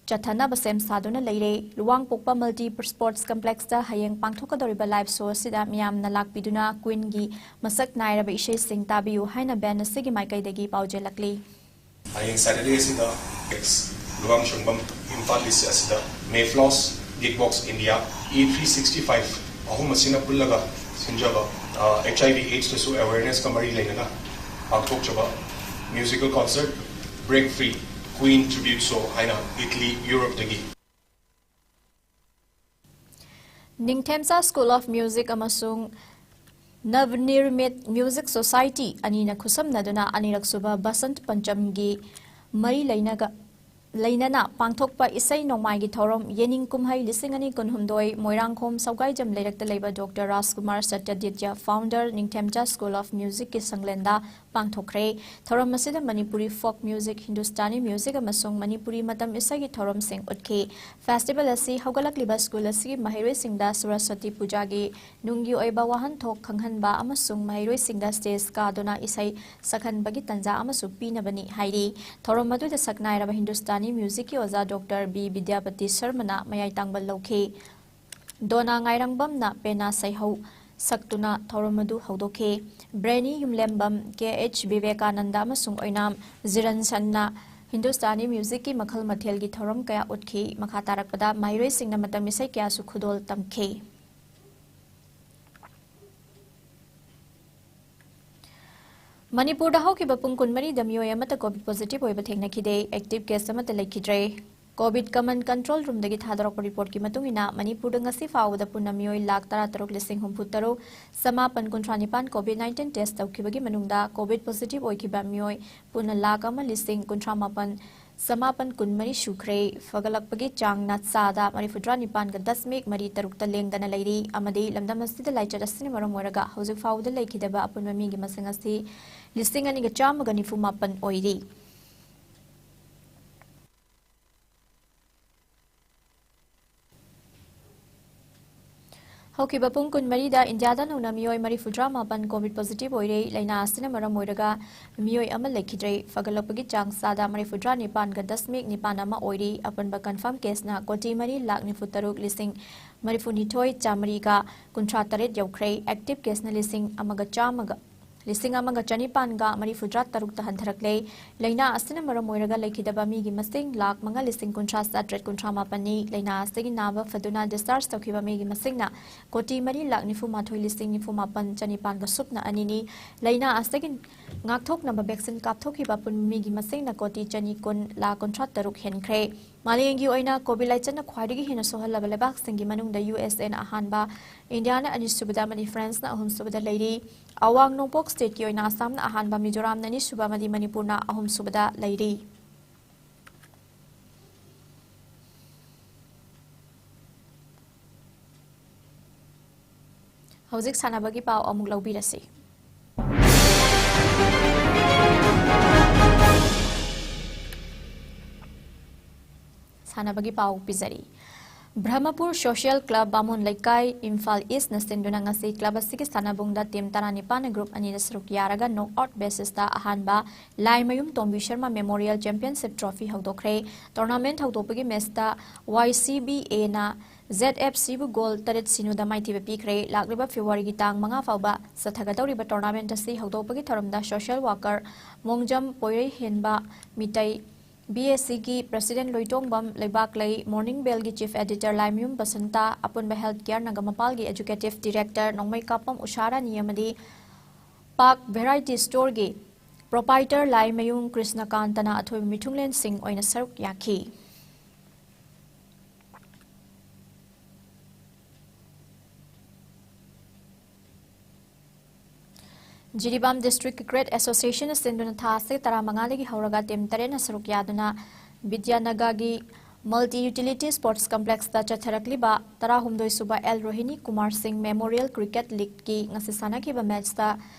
ꯆꯠꯊꯅꯕ ꯁꯦꯝ ꯁꯥꯗꯨꯅ ꯂꯩꯔꯦ꯫ ꯂꯨꯋꯥꯡꯄꯣꯛꯄ ꯃꯜꯇꯤ ꯁ꯭ꯄꯣꯔꯠꯁ ꯀꯝꯄ꯭ꯂꯦꯛꯁꯇ ꯍꯌꯦꯡ ꯄꯥꯡꯊꯣꯛꯀꯗꯧꯔꯤꯕ ꯂꯥꯏꯚ ꯁꯣ ꯑꯁꯤꯗ ꯃꯤꯌꯥꯝꯅ ꯂꯥꯛꯄꯤꯗꯨꯅ ꯀ꯭ꯋꯤꯟꯒꯤ ꯃꯁꯛ ꯅꯥꯏꯔꯕ ꯏꯁꯩꯁꯤꯡ ꯇꯥꯕꯤꯌꯨ ꯍꯥꯏꯅ ꯕꯦꯟ ꯑꯁꯤꯒꯤ ꯃꯥꯏꯀꯩꯗꯒꯤ ꯄꯥꯎꯖꯦꯜꯂꯛꯂꯤ꯫ ꯍꯌꯦꯡ ꯁꯦꯇꯔꯗꯦ ꯑꯁꯤꯗ ꯂꯨꯋꯥꯡꯁꯪꯕꯝ ꯏꯝꯐꯥꯜ ꯏꯁ ꯑꯁꯤꯗ ꯃꯦꯐ꯭ꯂꯣꯁ ꯀꯤꯛ box India, E three sixty five ꯑꯍꯨꯝ ꯑꯁꯤꯅ ꯄꯨꯜꯂꯒ ꯁꯤꯟꯖꯕ, ꯑꯩꯆ ꯑꯥꯏ ꯚꯤ ꯑꯦꯗꯁꯇꯁꯨ ꯑꯦꯋꯦꯔꯅꯦꯁꯀ ꯃꯔꯤ ꯂꯩꯅꯅ ꯄꯥꯡꯊꯣꯛꯆꯕ musical concert break free queen tribute show ꯍꯥꯏꯅ ꯏꯇꯂꯤ, ꯌꯨꯔꯣꯞꯇꯒꯤ ꯅꯤꯡꯊꯦꯝꯆꯥ ꯁ꯭ꯀꯨꯜ ꯑꯣꯐ ꯃ꯭ꯌꯨꯖꯤꯛ ꯑꯃꯁꯨꯡ ꯅꯕꯅꯤꯔꯃꯤꯠ ꯃ꯭ꯌꯨꯖꯤꯛ ꯁꯣꯁꯥꯏꯇꯤ ꯑꯅꯤꯅ ꯈꯨꯠꯁꯝꯅꯗꯨꯅ ꯑꯅꯤꯔꯛꯁꯨꯕ ꯕꯁꯟꯠ ꯄꯟꯆꯝꯒꯤ ꯃꯔꯤ ꯂꯩꯅꯒ, ꯂꯩꯅꯅ ꯄꯥꯡꯊꯣꯛꯄ ꯏꯁꯩ ꯅꯣꯡꯃꯥꯏꯒꯤ ꯊꯧꯔꯝ ꯌꯦꯅꯤꯡ ꯀꯨꯝꯍꯩ ꯂꯤꯁꯤꯡ ꯑꯅꯤ ꯀꯨꯟꯍꯨꯝꯗꯣꯏ ꯃꯣꯏꯔꯥꯡꯈꯣꯝ ꯁꯧꯒꯥꯏꯖꯝ ꯂꯩꯔꯛꯇ ꯂꯩꯕ doctor Rajkumar Satyaditya, founder, Ningthemcha school of ꯃ꯭ꯌꯨꯖꯤꯛꯀꯤ ꯁꯪꯂꯦꯟꯗ ꯄꯥꯡꯊꯣꯛꯈ꯭ꯔꯦ꯫ ꯊꯧꯔꯝ ꯑꯁꯤꯗ Manipuri folk music, Hindustani music ꯑꯃꯁꯨꯡ ꯃꯅꯤꯄꯨꯔꯤ ꯃꯇꯝ ꯏꯁꯩꯒꯤ ꯊꯧꯔꯝꯁꯤꯡ ꯎꯠꯈꯤ꯫ ꯐꯦꯁꯇꯤꯚꯦꯜ ꯑꯁꯤ ꯍꯧꯒꯠꯂꯛꯂꯤꯕ ꯁ꯭ꯀꯨꯜ ꯑꯁꯤꯒꯤ ꯃꯍꯩꯔꯣꯏꯁꯤꯡꯗ ꯁꯔꯁꯋꯇꯤ ꯄꯨꯖꯥꯒꯤ ꯅꯨꯡꯒꯤ ꯑꯣꯏꯕ ꯋꯥꯍꯟꯊꯣꯛ ꯈꯪꯍꯟꯕ ꯑꯃꯁꯨꯡ ꯃꯍꯩꯔꯣꯏꯁꯤꯡꯗ ꯁ꯭ꯇꯦꯖ ꯀꯥꯗꯨꯅ ꯏꯁꯩ ꯁꯛꯍꯟꯕꯒꯤ ꯇꯟꯖꯥ ꯑꯃꯁꯨ ꯄꯤꯅꯕꯅꯤ ꯍꯥꯏꯔꯤ꯫ ꯊꯧꯔꯝ ꯑꯗꯨꯗ ꯁꯛꯅꯥꯏꯔꯕ ꯍꯤꯟꯗꯨꯁꯇꯥꯅꯤ ꯃ꯭ꯌꯨꯖꯤꯛꯀꯤ ꯑꯣꯖꯥ ꯗꯣꯛꯇꯔ ꯕꯤ ꯕꯤꯗ꯭ꯌꯥꯄꯇꯤ ꯁꯔꯃꯅ ꯃꯌꯥꯏ ꯇꯥꯡꯕ ꯂꯧꯈꯤ꯫ ꯗꯣꯅꯥ ꯉꯥꯏꯔꯪꯕꯝꯅ ꯄꯦꯅꯥ ꯁꯩꯍꯧ ꯁꯛꯇꯨꯅ ꯊꯧꯔꯝ ꯑꯗꯨ ꯍꯧꯗꯣꯛꯈꯤ꯫ ꯕ꯭ꯔꯦꯅꯤ ꯌꯨꯝꯂꯦꯝꯕꯝ, ꯀꯦ ꯑꯩꯆ ꯕꯤꯕꯦꯀꯥꯅꯟꯗ ꯑꯃꯁꯨꯡ ꯑꯣꯏꯅꯥꯝ ꯖꯤꯔꯟꯁꯟꯅ ꯍꯤꯟꯗꯨꯁꯇꯥꯅꯤ ꯃ꯭ꯌꯨꯖꯤꯛꯀꯤ ꯃꯈꯜ ꯃꯊꯦꯜꯒꯤ ꯊꯧꯔꯝ ꯀꯌꯥ ꯎꯠꯈꯤ꯫ ꯃꯈꯥ ꯇꯥꯔꯛꯄꯗ ꯃꯍꯩꯔꯣꯏꯁꯤꯡꯅ ꯃꯇꯝ ꯏꯁꯩ ꯀꯌꯥꯁꯨ ꯈꯨꯗꯣꯜ ꯇꯝꯈꯤ꯫ ꯃꯅꯤꯄꯨꯔꯗ ꯍꯧꯈꯤꯕ ꯄꯨꯡ ꯀꯨꯟꯃꯔꯤꯗ ꯃꯤꯑꯣꯏ ꯑꯃꯠꯇ COVID positive ꯑꯣꯏꯕ ꯊꯦꯡꯅꯈꯤꯗꯦ꯫ Active case ꯑꯃꯠꯇ ꯂꯩꯈꯤꯗ꯭ꯔꯦ꯫ COVID command control roomꯗꯒꯤ ꯊꯥꯗꯣꯔꯛꯄ reportꯀꯤ ꯃꯇꯨꯡ ꯏꯟꯅ, ꯃꯅꯤꯄꯨꯔꯗ ꯉꯁꯤ ꯐꯥꯎꯕꯗ ꯄꯨꯟꯅ ꯃꯤꯑꯣꯏ ꯂꯥꯈ ꯇꯔꯥꯇꯔꯨꯛ ꯂꯤꯁꯤꯡ ꯍꯨꯝꯐꯨꯇꯔꯨꯛ ꯆꯃꯥꯄꯟ ꯀꯨꯟꯊ꯭ꯔꯥ ꯅꯤꯄꯥꯟ COVID nineteen test ꯇꯧꯈꯤꯕꯒꯤ ꯃꯅꯨꯡꯗ COVID positive ꯑꯣꯏꯈꯤꯕ ꯃꯤꯑꯣꯏ ꯄꯨꯟꯅ ꯂꯥꯈ ꯑꯃ ꯂꯤꯁꯤꯡ ꯀꯨꯟꯊ꯭ꯔꯥ ꯃꯥꯄꯟ ꯆꯃꯥꯄꯟ ꯀꯨꯟꯃꯔꯤ ꯁꯨꯈ꯭ꯔꯦ꯫ ꯐꯒꯠꯂꯛꯄꯒꯤ ꯆꯥꯡꯅ ꯆꯥꯗ ꯃꯔꯤꯐꯨꯇꯔꯥ ꯅꯤꯄꯥꯟꯒ ꯗꯁꯃꯤꯛ ꯃꯔꯤ ꯇꯔꯨꯛꯇ ꯂꯦꯡꯗꯅ ꯂꯩꯔꯤ ꯑꯃꯗꯤ ꯂꯝꯗꯝ ꯑꯁꯤꯗ ꯂꯥꯏꯆꯠ ꯑꯁꯤꯅ ꯃꯔꯝ ꯑꯣꯏꯔꯒ ꯍꯧꯖꯤꯛ ꯐꯥꯎꯕꯗ ꯂꯩꯈꯤꯗꯕ ꯑꯄꯨꯟꯕ ꯃꯤꯒꯤ ꯃꯁꯤꯡ ꯑꯁꯤ ꯂꯤꯁꯤꯡ ꯑꯅꯤꯒ ꯆꯥꯝꯃꯒ ꯅꯤꯐꯨ ꯃꯥꯄꯟ ꯑꯣꯏꯔꯤ꯫ ꯍꯧꯈꯤꯕ ꯄꯨꯡ ꯀꯨꯟꯃꯔꯤꯗ ꯏꯟꯗꯤꯌꯥꯗ ꯅꯧꯅ ꯃꯤꯑꯣꯏ ꯃꯔꯤꯐꯨꯇꯔꯥ ꯃꯥꯄꯟ COVID positive ꯑꯣꯏꯔꯦ꯫ ꯂꯥꯏꯅꯥ ꯑꯁꯤꯅ ꯃꯔꯝ ꯑꯣꯏꯔꯒ ꯃꯤꯑꯣꯏ ꯑꯃ ꯂꯩꯈꯤꯗ꯭ꯔꯦ꯫ ꯐꯒꯠꯂꯛꯄꯒꯤ ꯆꯥꯡ ꯆꯥꯗ ꯃꯔꯤꯐꯨꯇꯔꯥ ꯅꯤꯄꯥꯟꯒ ꯗꯁꯃꯤꯛ ꯅꯤꯄꯥꯟ ꯑꯃ ꯑꯣꯏꯔꯤ꯫ ꯑꯄꯨꯟꯕ confirm caseꯅ ꯀꯣꯇꯤ ꯃꯔꯤ ꯂꯥꯈ ꯅꯤꯐꯨꯇꯔꯨꯛ ꯂꯤꯁꯤꯡ ꯃꯔꯤꯐꯨꯅꯤꯊꯣꯏ ꯆꯥꯃꯔꯤꯒ ꯀꯨꯟꯊ꯭ꯔꯥ ꯇꯔꯦꯠ ꯌꯧꯈ꯭ꯔꯦ꯫ Active caseꯅ ꯂꯤꯁꯤꯡ ꯑꯃꯒ ꯆꯥꯝꯃꯒ ꯂꯤꯁꯤꯡ ꯑꯃꯒ ꯆꯅꯤꯄꯥꯟꯒ ꯃꯔꯤꯐꯨꯇꯔꯥ ꯇꯔꯨꯛꯇ ꯍꯟꯊꯔꯛꯂꯦ꯫ ꯂꯥꯏꯅꯥ ꯑꯁꯤꯅ ꯃꯔꯝ ꯑꯣꯏꯔꯒ ꯂꯩꯈꯤꯗꯕ ꯃꯤꯒꯤ ꯃꯁꯤꯡ ꯂꯥꯈ ꯃꯉꯥ ꯂꯤꯁꯤꯡ ꯀꯨꯟꯊ꯭ꯔꯥ ꯆꯥꯇ꯭ꯔꯦꯠ ꯀꯨꯟꯊ꯭ꯔꯥ ꯃꯥꯄꯟꯅꯤ꯫ ꯂꯥꯏꯅꯥ ꯑꯁꯤꯗꯒꯤ ꯅꯥꯕ ꯐꯗꯨꯅ discharge ꯇꯧꯈꯤꯕ ꯃꯤꯒꯤ ꯃꯁꯤꯡꯅ ꯀꯣꯇꯤ ꯃꯔꯤ ꯂꯥꯈ ꯅꯤꯐꯨ ꯃꯥꯊꯣꯏ ꯂꯤꯁꯤꯡ ꯅꯤꯐꯨ ꯃꯥꯄꯟ ꯆꯅꯤꯄꯥꯟꯒ ꯁꯨꯞꯅ ꯑꯅꯤꯅꯤ꯫ ꯂꯥꯏꯅꯥ ꯑꯁꯤꯗꯒꯤ ꯉꯥꯛꯊꯣꯛꯅꯕ vaccine ꯀꯥꯞꯊꯣꯛꯈꯤꯕ ꯑꯄꯨꯟꯕ ꯃꯤꯒꯤ ꯃꯁꯤꯡꯅ ꯀꯣꯇꯤ ꯆꯅꯤ ꯀꯨꯟ ꯂꯥꯈ ꯀꯨꯟꯊ꯭ꯔꯥ ꯇꯔꯨꯛ ꯍꯦꯟꯈ꯭ꯔꯦ꯫ ꯃꯥꯂꯦꯝꯒꯤ ꯑꯣꯏꯅ COVID ꯂꯥꯏꯆꯠꯅ ꯈ꯭ꯋꯥꯏꯗꯒꯤ ꯍꯦꯟꯅ ꯁꯣꯛꯍꯜꯂꯕ ꯂꯩꯕꯥꯛꯁꯤꯡꯒꯤ ꯃꯅꯨꯡꯗ USAꯅ ꯑꯍꯥꯟꯕ, ꯏꯟꯗꯤꯌꯥꯅ ꯑꯅꯤꯁꯨꯕꯗ ꯑꯃꯗꯤ Franceꯅ ꯑꯍꯨꯝꯁꯨꯕꯗ ꯂꯩꯔꯤ꯫ ꯑꯋꯥꯡ ꯅꯣꯡꯄꯣꯛ stateꯀꯤ ꯑꯣꯏꯅ ꯑꯁꯥꯝꯅ ꯑꯍꯥꯟꯕ, ꯃꯤꯖꯣꯔꯥꯝꯅ ꯑꯅꯤꯁꯨꯕ ꯑꯃꯗꯤ ꯃꯅꯤꯄꯨꯔꯅ ꯑꯍꯨꯝꯁꯨꯕꯗ ꯂꯩꯔꯤ꯫ ꯍꯧꯖꯤꯛ ꯁꯥꯟꯅꯕꯒꯤ ꯄꯥꯎ ꯑꯃꯨꯛ ꯂꯧꯕꯤꯔꯁꯤ꯫ ꯁꯥꯟꯅꯕꯒꯤ ꯄꯥꯎ ꯄꯤꯖꯔꯤ꯫ ꯕ꯭ꯔꯍꯃꯄꯨꯔ Social Club ꯕꯥꯃꯣꯟ ꯂꯩꯀꯥꯏ, ꯏꯝꯐꯥꯜ Eastꯅ ꯁꯤꯟꯗꯨꯅ ꯉꯁꯤ club ꯑꯁꯤꯒꯤ ꯁꯥꯟꯅꯕꯨꯡꯗ team ꯇꯔꯥꯅꯤꯄꯥꯟꯅ group ꯑꯅꯤꯗ ꯁꯔꯨꯛ ꯌꯥꯔꯒ knockout basisꯇ ꯑꯍꯥꯟꯕ ꯂꯥꯏꯃꯌꯨꯝ ꯇꯣꯝꯕꯤ Sharma Memorial Championship Trophy ꯍꯧꯗꯣꯛꯈ꯭ꯔꯦ꯫ Tournament ꯍꯧꯗꯣꯛꯄꯒꯤ matchꯇ YCBAꯅ ZFCꯕꯨ goal ꯇꯔꯦꯠ ꯁꯤꯅꯣꯗ ꯃꯥꯏꯊꯤꯕ ꯄꯤꯈ꯭ꯔꯦ꯫ ꯂꯥꯛꯂꯤꯕ Februaryꯒꯤ ꯇꯥꯡ ꯃꯉꯥ ꯐꯥꯎꯕ ꯆꯠꯊꯒꯗꯧꯔꯤꯕ tournament ꯑꯁꯤ ꯍꯧꯗꯣꯛꯄꯒꯤ ꯊꯧꯔꯝꯗ social worker ꯃꯣꯡꯖꯝ ꯄꯣꯏꯔꯩꯍꯦꯟꯕ ꯃꯤꯇꯩ, BACꯒꯤ president ꯂꯣꯏꯇꯣꯡꯕꯝ ꯂꯩꯕꯥꯛꯂꯩ, Morning Bellꯒꯤ chief editor Laimayum Basanta, ꯑꯄꯨꯟꯕ health care ꯅꯒꯃꯄꯥꯜꯒꯤ executive director ꯅꯣꯡꯃꯩꯀꯥꯄꯝ ꯎꯁꯥꯔꯥꯅꯤ ꯑꯃꯗꯤ ꯄꯥꯛ ꯚꯦꯔꯥꯏꯇꯤ ꯁ꯭ꯇꯣꯔꯒꯤ ꯄ꯭ꯔꯣꯄꯥꯏꯇꯔ ꯂꯥꯏꯃꯌꯨꯝ ꯀ꯭ꯔꯤꯁꯅꯀꯥꯟꯇꯅ ꯑꯊꯣꯏꯕ ꯃꯤꯊꯨꯡꯂꯦꯟꯁꯤꯡ ꯑꯣꯏꯅ ꯁꯔꯨꯛ ꯌꯥꯈꯤ꯫ ꯖꯤꯔꯤꯕꯥꯝ ꯗꯤꯁꯇ꯭ꯔꯤꯛ ꯀ꯭ꯔꯤꯀꯦꯠ ꯑꯦꯁꯣꯁꯤꯌꯦꯁꯟꯅ ꯁꯤꯟꯗꯨꯅ ꯊꯥ ꯑꯁꯤ ꯇꯔꯥꯃꯉꯥꯗꯒꯤ ꯍꯧꯔꯒ ꯇꯤꯝ ꯇꯔꯦꯠꯅ ꯁꯔꯨꯛ ꯌꯥꯗꯨꯅ ꯕꯤꯗ꯭ꯌꯥꯅꯒꯔꯒꯤ ꯃꯜꯇꯤ ꯌꯨꯇꯤꯂꯤꯇꯤ ꯁ꯭ꯄꯣꯔꯠꯁ ꯀꯝꯄ꯭ꯂꯦꯛꯁꯇ ꯆꯠꯊꯔꯛꯂꯤꯕ ꯇꯔꯥꯍꯨꯝꯗꯣꯏ ꯁꯨꯕ ꯑꯦꯜ ꯔꯣꯍꯤꯅꯤ ꯀꯨꯃꯥꯔ ꯁꯤꯡ ꯃꯦꯃꯣꯔꯤꯌꯦꯜ ꯀ꯭ꯔꯤꯀꯦꯠ ꯂꯤꯒꯀꯤ ꯉꯁꯤ ꯁꯥꯟꯅꯈꯤꯕ ꯃꯦꯆꯇ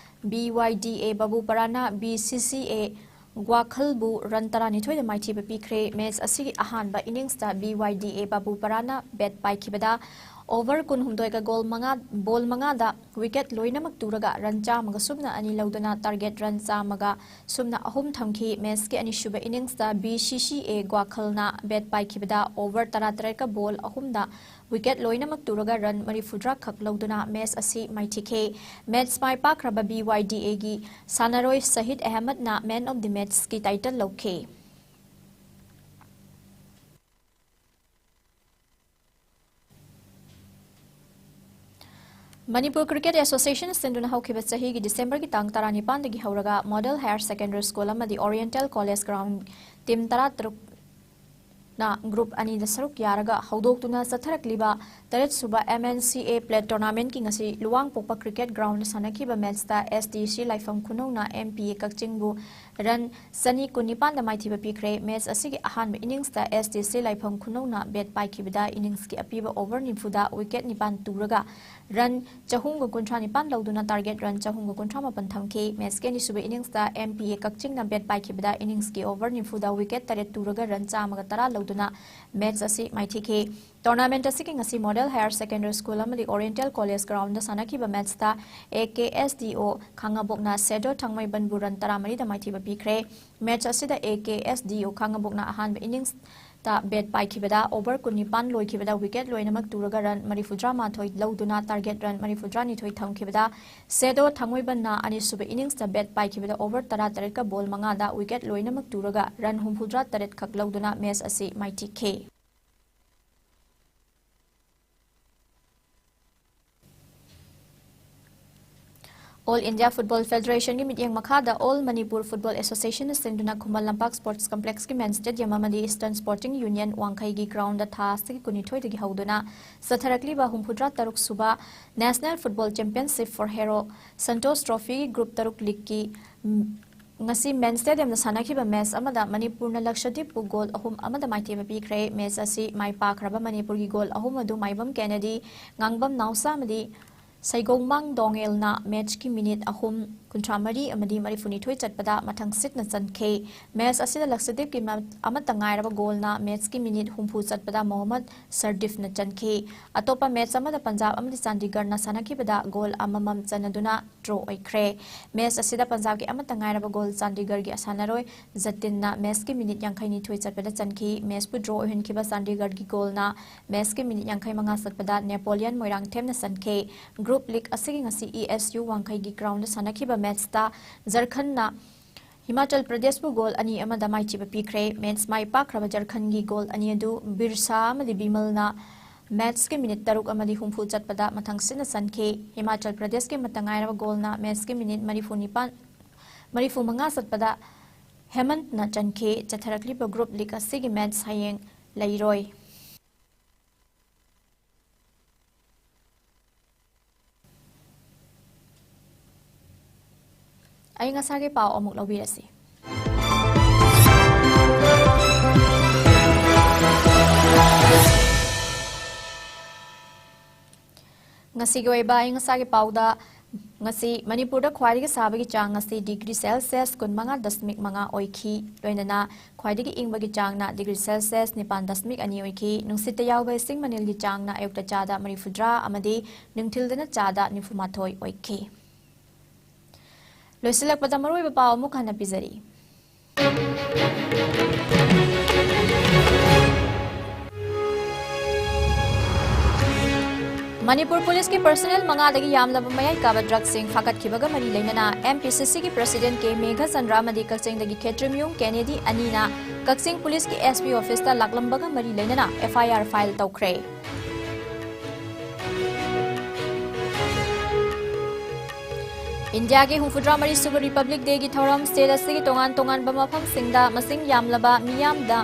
ꯕꯤ ꯋꯥꯏ ꯗꯤ ꯑꯦ ꯕꯥꯕꯨꯄꯥꯔꯥꯅ ꯕꯤ ꯁꯤ ꯁꯤ ꯑꯦ ꯒ꯭ꯋꯥꯈꯜꯕꯨ ꯔꯟ ꯇꯔꯥꯅꯤꯊꯣꯏꯗ ꯃꯥꯏꯊꯤꯕ ꯄꯤꯈ꯭ꯔꯦ꯫ ꯃꯦꯆ ꯑꯁꯤꯒꯤ ꯑꯍꯥꯟꯕ ꯏꯅꯤꯡꯁꯇ ꯕꯤ ꯋꯥꯏ ꯗꯤ ꯑꯦ ꯕꯥꯕꯨꯄꯥꯔꯥꯅ ꯕꯦꯠ ꯄꯥꯏꯈꯤꯕꯗ ꯑꯣꯚꯔ ꯀꯨꯟꯍꯨꯝꯗꯣꯏꯒ ꯒꯣꯜ ꯃꯉꯥ, ꯕꯣꯜ ꯃꯉꯥꯗ ꯋꯤꯀꯦꯠ ꯂꯣꯏꯅꯃꯛ ꯇꯨꯔꯒ ꯔꯟ ꯆꯥꯝꯃꯒ ꯁꯨꯞꯅ ꯑꯅꯤ ꯂꯧꯗꯨꯅ ꯇꯥꯔꯒꯦꯠ ꯔꯟ ꯆꯥꯝꯃꯒ ꯁꯨꯞꯅ ꯑꯍꯨꯝ ꯊꯝꯈꯤ꯫ ꯃꯦꯆꯀꯤ ꯑꯅꯤꯁꯨꯕ ꯏꯅꯤꯡꯁꯇ ꯕꯤ ꯁꯤ ꯁꯤ ꯑꯦ ꯒ꯭ꯋꯥꯈꯜꯅ ꯕꯦꯠ ꯄꯥꯏꯈꯤꯕꯗ ꯑꯣꯚꯔ ꯇꯔꯥꯇꯔꯦꯠꯀ ꯕꯣꯜ ꯑꯍꯨꯝꯗ ꯋꯤꯀꯦꯠ ꯂꯣꯏꯅꯃꯛ ꯇꯨꯔꯒ ꯔꯟ ꯃꯔꯤꯐꯨꯇꯔꯥ ꯈꯛ ꯂꯧꯗꯨꯅ ꯃꯦꯆ ꯑꯁꯤ ꯃꯥꯏꯊꯤꯈꯤ꯫ ꯃꯦꯆ ꯃꯥꯏ ꯄꯥꯛꯈ꯭ꯔꯕ ꯕꯤ ꯋꯥꯏ ꯗꯤ ꯑꯦꯒꯤ ꯁꯥꯟꯅꯔꯣꯏ ꯁꯍꯤꯗ ꯑꯍꯃꯗꯅ ꯃꯦꯟ ꯑꯣꯐ ꯗꯤ ꯃꯦꯆꯀꯤ ꯇꯥꯏꯇꯜ ꯂꯧꯈꯤ꯫ ꯃꯅꯤꯄꯨꯔ ꯀ꯭ꯔꯤꯀꯦꯠ ꯑꯦꯁꯣꯁꯤꯌꯦꯁꯟ ꯁꯤꯟꯗꯨꯅ ꯍꯧꯈꯤꯕ ꯆꯍꯤꯒꯤ ꯗꯤꯁꯦꯝꯕꯔꯒꯤ ꯇꯥꯡ ꯇꯔꯥꯅꯤꯄꯥꯟꯗꯒꯤ ꯍꯧꯔꯒ ꯃꯣꯗꯦꯜ ꯍꯥꯌꯔ ꯁꯦꯀꯦꯟꯗꯔꯤ ꯁ꯭ꯀꯨꯜ ꯑꯃꯗꯤ ꯑꯣꯔꯤꯌꯦꯟꯇꯦꯜ ꯀꯣꯂꯦꯖ ꯒ꯭ꯔꯥꯎꯟ ꯇꯤꯝ ꯇꯔꯥꯇꯔꯨꯛꯅ ꯒ꯭ꯔꯨꯞ ꯑꯅꯤꯗ ꯁꯔꯨꯛ ꯌꯥꯔꯒ ꯍꯧꯗꯣꯛꯇꯨꯅ ꯆꯠꯊꯔꯛꯂꯤꯕ ꯇꯔꯦꯠꯁꯨꯕ ꯑꯦꯝ ꯑꯦꯟ ꯁꯤ ꯑꯦ ꯄ꯭ꯂꯦꯠ ꯇꯣꯔꯅꯥꯃꯦꯟꯠꯀꯤ ꯉꯁꯤ ꯂꯨꯋꯥꯡꯄꯣꯛꯄ ꯀ꯭ꯔꯤꯀꯦꯠ ꯒ꯭ꯔꯥꯎꯟꯗ ꯁꯥꯟꯅꯈꯤꯕ ꯃꯦꯆꯇ ꯑꯦꯁ ꯗꯤ ꯁꯤ ꯂꯥꯏꯐꯝ ꯈꯨꯅꯧꯅ ꯑꯦꯝ ꯄꯤ ꯑꯦ ꯀꯛꯆꯤꯡꯕꯨ ꯔꯟ ꯆꯅꯤ ꯀꯨꯟꯅꯤꯄꯥꯟꯗ ꯃꯥꯏꯊꯤꯕ ꯄꯤꯈ꯭ꯔꯦ꯫ ꯃꯦꯆ ꯑꯁꯤꯒꯤ ꯑꯍꯥꯟꯕ ꯏꯅꯤꯡꯁꯇ ꯑꯦꯁ ꯗꯤ ꯁꯤ ꯂꯥꯏꯐꯝ ꯈꯨꯅꯧꯅ ꯕꯦꯠ ꯄꯥꯏꯈꯤꯕꯗ ꯏꯅꯤꯡꯁꯀꯤ ꯑꯄꯤꯕ ꯑꯣꯚꯔ ꯅꯤꯐꯨꯗ ꯋꯤꯀꯦꯠ ꯅꯤꯄꯥꯟ ꯇꯨꯔꯒ ꯔꯟ ꯆꯍꯨꯝꯒ ꯀꯨꯟꯊ꯭ꯔꯥ ꯅꯤꯄꯥꯟ ꯂꯧꯗꯨꯅ ꯇꯥꯔꯒꯦꯠ ꯔꯟ ꯆꯍꯨꯝꯒ ꯀꯨꯟꯊ꯭ꯔꯥ ꯃꯥꯄꯟ ꯊꯝꯈꯤ꯫ ꯃꯦꯆꯀꯤ ꯑꯅꯤꯁꯨꯕ ꯏꯅꯤꯡꯁꯇ ꯑꯦꯝ ꯄꯤ ꯑꯦ ꯀꯛꯆꯤꯡꯅ ꯕꯦꯠ ꯄꯥꯏꯈꯤꯕꯗ ꯏꯅꯤꯡꯁꯀꯤ ꯑꯣꯚꯔ ꯅꯤꯐꯨꯗ ꯋꯤꯀꯦꯠ ꯇꯔꯦꯠ ꯇꯨꯔꯒ ꯔꯟ ꯆꯥꯝꯃꯒ ꯇꯔꯥ ꯂꯧꯗꯨꯅ ꯃꯦꯆ ꯑꯁꯤ ꯃꯥꯏꯊꯤꯈꯤ꯫ ꯇꯣꯔꯅꯥꯃꯦꯟꯠ ꯑꯁꯤꯒꯤ ꯉꯁꯤ ꯃꯣꯗꯦꯜ ꯍꯥꯌꯔ ꯁꯦꯀꯦꯟꯗꯔꯤ ꯁ꯭ꯀꯨꯜ ꯑꯃꯗꯤ ꯑꯣꯔꯤꯌꯦꯟꯇꯦꯜ ꯀꯣꯂꯦꯖ ꯒ꯭ꯔꯥꯎꯟꯗ ꯁꯥꯟꯅꯈꯤꯕ ꯃꯦꯆꯇ ꯑꯦ ꯀꯦ ꯑꯦꯁ ꯗꯤ ꯑꯣ ꯈꯥꯉꯕꯣꯛꯅ ꯁꯦꯗꯣ ꯊꯥꯡꯃꯩꯕꯟꯕꯨ ꯔꯟ ꯇꯔꯥꯃꯔꯤꯗ ꯃꯥꯏꯊꯤꯕ ꯄꯤꯈ꯭ꯔꯦ꯫ ꯃꯦꯆ ꯑꯁꯤꯗ ꯑꯦ ꯀꯦ ꯑꯦꯁ ꯗꯤ ꯑꯣ ꯈꯥꯉꯕꯣꯛꯅ ꯑꯍꯥꯟꯕ ꯏꯅꯤꯡꯁꯇ ꯕꯦꯠ ꯄꯥꯏꯈꯤꯕꯗ ꯑꯣꯚꯔ ꯀꯨꯟꯅꯤꯄꯥꯟ ꯂꯣꯏꯈꯤꯕꯗ ꯋꯤꯀꯦꯠ ꯂꯣꯏꯅꯃꯛ ꯇꯨꯔꯒ ꯔꯟ ꯃꯔꯤꯐꯨꯇꯔꯥ ꯃꯥꯊꯣꯏ ꯂꯧꯗꯨꯅ ꯇꯥꯔꯒꯦꯠ ꯔꯟ ꯃꯔꯤꯐꯨꯇꯔꯥ ꯅꯤꯊꯣꯏ ꯊꯝꯈꯤꯕꯗ ꯁꯦꯗꯣ ꯊꯥꯡꯃꯩꯕꯟꯅ ꯑꯅꯤꯁꯨꯕ ꯏꯅꯤꯡꯁꯇ ꯕꯦꯠ ꯄꯥꯏꯈꯤꯕꯗ ꯑꯣꯚꯔ ꯇꯔꯥꯇꯔꯦꯠꯀ ꯕꯣꯜ ꯃꯉꯥꯗ ꯋꯤꯀꯦꯠ ꯂꯣꯏꯅꯃꯛ ꯇꯨꯔꯒ ꯔꯟ ꯍꯨꯝꯐꯨꯇꯔꯥ ꯇꯔꯦꯠ ꯈꯛ ꯂꯧꯗꯨꯅ ꯃꯦꯆ ꯑꯁꯤ ꯃꯥꯏꯊꯤꯈꯤ꯫ All India Football Federationꯒꯤ ꯃꯤꯠꯌꯦꯡ ꯃꯈꯥꯗ All Manipur Football Associationꯅ ꯁꯤꯟꯗꯨꯅ Khuman Lampak Sports Complexꯀꯤ main stadium ꯑꯃꯗꯤ Eastern Sporting Union ꯋꯥꯡꯈꯩꯒꯤ groundꯗ ꯊꯥ ꯑꯁꯤꯒꯤ ꯀꯨꯟꯅꯤꯊꯣꯏꯗꯒꯤ ꯍꯧꯗꯨꯅ ꯆꯠꯊꯔꯛꯂꯤꯕ ꯍꯨꯝꯐꯨꯇꯔꯥ ꯇꯔꯨꯛ ꯁꯨꯕ National Football Championship for Hero Santosh Trophy Group ꯇꯔꯨꯛ leagueꯀꯤ, ꯎꯝ, ꯉꯁꯤ main stadiumꯗ ꯁꯥꯟꯅꯈꯤꯕ match ꯑꯃꯗ ꯃꯅꯤꯄꯨꯔꯅ ꯂꯛꯁꯗꯤꯞꯄꯨ goal ꯑꯍꯨꯝ ꯑꯃꯗ ꯃꯥꯏꯊꯤꯕ ꯄꯤꯈ꯭ꯔꯦ꯫ Match ꯑꯁꯤ ꯃꯥꯏ ꯄꯥꯛꯈ꯭ꯔꯕ ꯃꯅꯤꯄꯨꯔꯒꯤ goal ꯑꯍꯨꯝ ꯑꯗꯨ ꯃꯥꯏꯕꯝ ꯀꯦꯅꯦꯗꯤ, ꯉꯥꯡꯕꯝ ꯅꯥꯎꯆꯥ ꯑꯃꯗꯤ ꯁꯩꯒꯧꯃꯥꯡ ꯗꯣꯡꯉꯦꯜꯅ matchꯀꯤ minute ꯑꯍꯨꯝ, ꯀꯨꯟꯊ꯭ꯔꯥ ꯃꯔꯤ ꯑꯃꯗꯤ ꯃꯔꯤꯐꯨꯅꯤꯊꯣꯏ ꯆꯠꯄꯗ ꯃꯊꯪꯁꯤꯠꯅ ꯆꯟꯈꯤ꯫ Match ꯑꯁꯤꯗ ꯂꯛꯁꯗꯤꯞꯀꯤ ꯃ-, ꯑꯃꯠꯇ ꯉꯥꯏꯔꯕ goalꯅ matchꯀꯤ minute ꯍꯨꯝꯐꯨ ꯆꯠꯄꯗ ꯃꯣꯍꯝꯃꯗ ꯁꯔꯗꯤꯐꯅ ꯆꯟꯈꯤ꯫ ꯑꯇꯣꯞꯄ match ꯑꯃꯗ ꯄꯟꯖꯥꯕ ꯑꯃꯗꯤ ꯆꯥꯟꯗꯤꯒꯔꯅ ꯁꯥꯟꯅꯈꯤꯕꯗ goal ꯑꯃꯃꯝ ꯆꯟꯅꯗꯨꯅ draw ꯑꯣꯏꯈ꯭ꯔꯦ꯫ Match ꯑꯁꯤꯗ ꯄꯟꯖꯥꯕꯀꯤ ꯑꯃꯠꯇ ꯉꯥꯏꯔꯕ goal ꯆꯥꯟꯗꯤꯒꯔꯒꯤ ꯁꯥꯟꯅꯔꯣꯏ ꯖꯇꯤꯟꯅ matchꯀꯤ minute ꯌꯥꯡꯈꯩꯅꯤꯊꯣꯏ ꯆꯠꯄꯗ ꯆꯟꯈꯤ꯫ Matchꯄꯨ draw ꯑꯣꯏꯍꯟꯈꯤꯕ ꯆꯥꯟꯗꯤꯒꯔꯒꯤ goalꯅ matchꯀꯤ minute ꯌꯥꯡꯈꯩ ꯃꯉꯥ ꯆꯠꯄꯗ ꯅꯦꯄꯣꯂꯤꯌꯟ ꯃꯣꯏꯔꯥꯡꯊꯦꯝꯅ ꯆꯟꯈꯤ꯫ Group league ꯑꯁꯤꯒꯤ ꯉꯁꯤ E S U ꯋꯥꯡꯈꯩꯒꯤ groundꯗ ꯁꯥꯟꯅꯈꯤꯕ matchꯇ ꯖꯔꯈꯟꯅ ꯍꯤꯃꯥꯆꯜ ꯄ꯭ꯔꯗꯦꯁꯄꯨ goal ꯑꯅꯤ ꯑꯃꯗ ꯃꯥꯏꯊꯤꯕ ꯄꯤꯈ꯭ꯔꯦ꯫ Match ꯃꯥꯏ ꯄꯥꯛꯈ꯭ꯔꯕ ꯖꯔꯈꯟꯒꯤ goal ꯑꯅꯤ ꯑꯗꯨ ꯕꯤꯔꯁꯥ ꯑꯃꯗꯤ ꯕꯤꯃꯜꯅ matchꯀꯤ minute ꯇꯔꯨꯛ ꯑꯃꯗꯤ ꯍꯨꯝꯐꯨ ꯆꯠꯄꯗ ꯃꯊꯪꯁꯤꯠꯅ ꯆꯟꯈꯤ꯫ ꯍꯤꯃꯥꯆꯜ ꯄ꯭ꯔꯗꯦꯁꯀꯤ ꯑꯃꯠꯇ ꯉꯥꯏꯔꯕ goalꯅ matchꯀꯤ minute ꯃꯔꯤꯐꯨ ꯅꯤꯄꯥꯟ, ꯃꯔꯤꯐꯨ ꯃꯉꯥ ꯆꯠꯄꯗ ꯍꯦꯃꯟꯠꯅ ꯆꯟꯈꯤ꯫ ꯆꯠꯊꯔꯛꯂꯤꯕ group league ꯑꯁꯤꯒꯤ match ꯍꯌꯦꯡ ꯂꯩꯔꯣꯏ꯫ ꯑꯏꯪ ꯑꯁꯥꯒꯤ ꯄꯥꯎ ꯑꯃꯨꯛ ꯂꯧꯕꯤꯔꯁꯤ꯫ ꯉꯁꯤꯒꯤ ꯑꯣꯏꯕ ꯑꯏꯪ ꯑꯁꯥꯒꯤ ꯄꯥꯎꯗ, ꯉꯁꯤ ꯃꯅꯤꯄꯨꯔꯗ ꯈ꯭ꯋꯥꯏꯗꯒꯤ ꯁꯥꯕꯒꯤ ꯆꯥꯡ ꯑꯁꯤ degree Celsius ꯀꯨꯟꯃꯉꯥ ꯗꯁꯃꯤꯛ ꯃꯉꯥ ꯑꯣꯏꯈꯤ꯫ ꯂꯣꯏꯅꯅ ꯈ꯭ꯋꯥꯏꯗꯒꯤ ꯏꯪꯕꯒꯤ ꯆꯥꯡꯅ degree Celsius ꯅꯤꯄꯥꯟ ꯗꯁꯃꯤꯛ ꯑꯅꯤ ꯑꯣꯏꯈꯤ꯫ ꯅꯨꯡꯁꯤꯠꯇ ꯌꯥꯎꯕ ꯏꯁꯤꯡ ꯃꯅꯤꯜꯒꯤ ꯆꯥꯡꯅ ꯑꯌꯨꯛꯇ ꯆꯥꯗ ꯃꯔꯤꯐꯨꯇꯔꯥ ꯑꯃꯗꯤ ꯅꯨꯡꯊꯤꯜꯗꯅ ꯆꯥꯗ ꯅꯤꯐꯨꯃꯥꯊꯣꯏ ꯑꯣꯏꯈꯤ꯫ ꯂꯣꯏꯁꯤꯜꯂꯛꯄꯗ ꯃꯔꯨꯑꯣꯏꯕ ꯄꯥꯎ ꯑꯃꯨꯛ ꯍꯟꯅ ꯄꯤꯖꯔꯤ꯫ ꯃꯅꯤꯄꯨꯔ ꯄꯨꯂꯤꯁꯀꯤ personnel ꯃꯉꯥꯗꯒꯤ ꯌꯥꯝꯂꯕ ꯃꯌꯥꯏ ꯀꯥꯕ drugꯁꯤꯡ ꯐꯥꯒꯠꯈꯤꯕꯒ ꯃꯔꯤ ꯂꯩꯅꯅ M P C Cꯒꯤ president K Meghachandra ꯑꯃꯗꯤ ꯀꯛꯆꯤꯡꯗꯒꯤ ꯈꯦꯇ꯭ꯔꯤꯃꯌꯨꯡ ꯀꯦꯅꯦꯗꯤ ꯑꯅꯤꯅ ꯀꯛꯆꯤꯡ ꯄꯨꯂꯤꯁꯀꯤ S P officeꯇ ꯂꯥꯛꯂꯝꯕꯒ ꯃꯔꯤ ꯂꯩꯅꯅ F I R file ꯇꯧꯈ꯭ꯔꯦ꯫ ꯏꯟꯗꯤꯌꯥꯒꯤ ꯍꯨꯝꯐꯨꯇꯔꯥ ꯃꯔꯤ ꯁꯨꯕ ꯔꯤꯄꯕ꯭ꯂꯤꯛ ꯗꯦꯒꯤ ꯊꯧꯔꯝ ꯁ꯭ꯇꯦꯠ ꯑꯁꯤꯒꯤ ꯇꯣꯉꯥꯟ ꯇꯣꯉꯥꯟꯕ ꯃꯐꯝꯁꯤꯡꯗ ꯃꯁꯤꯡ ꯌꯥꯝꯂꯕ ꯃꯤꯌꯥꯝꯗ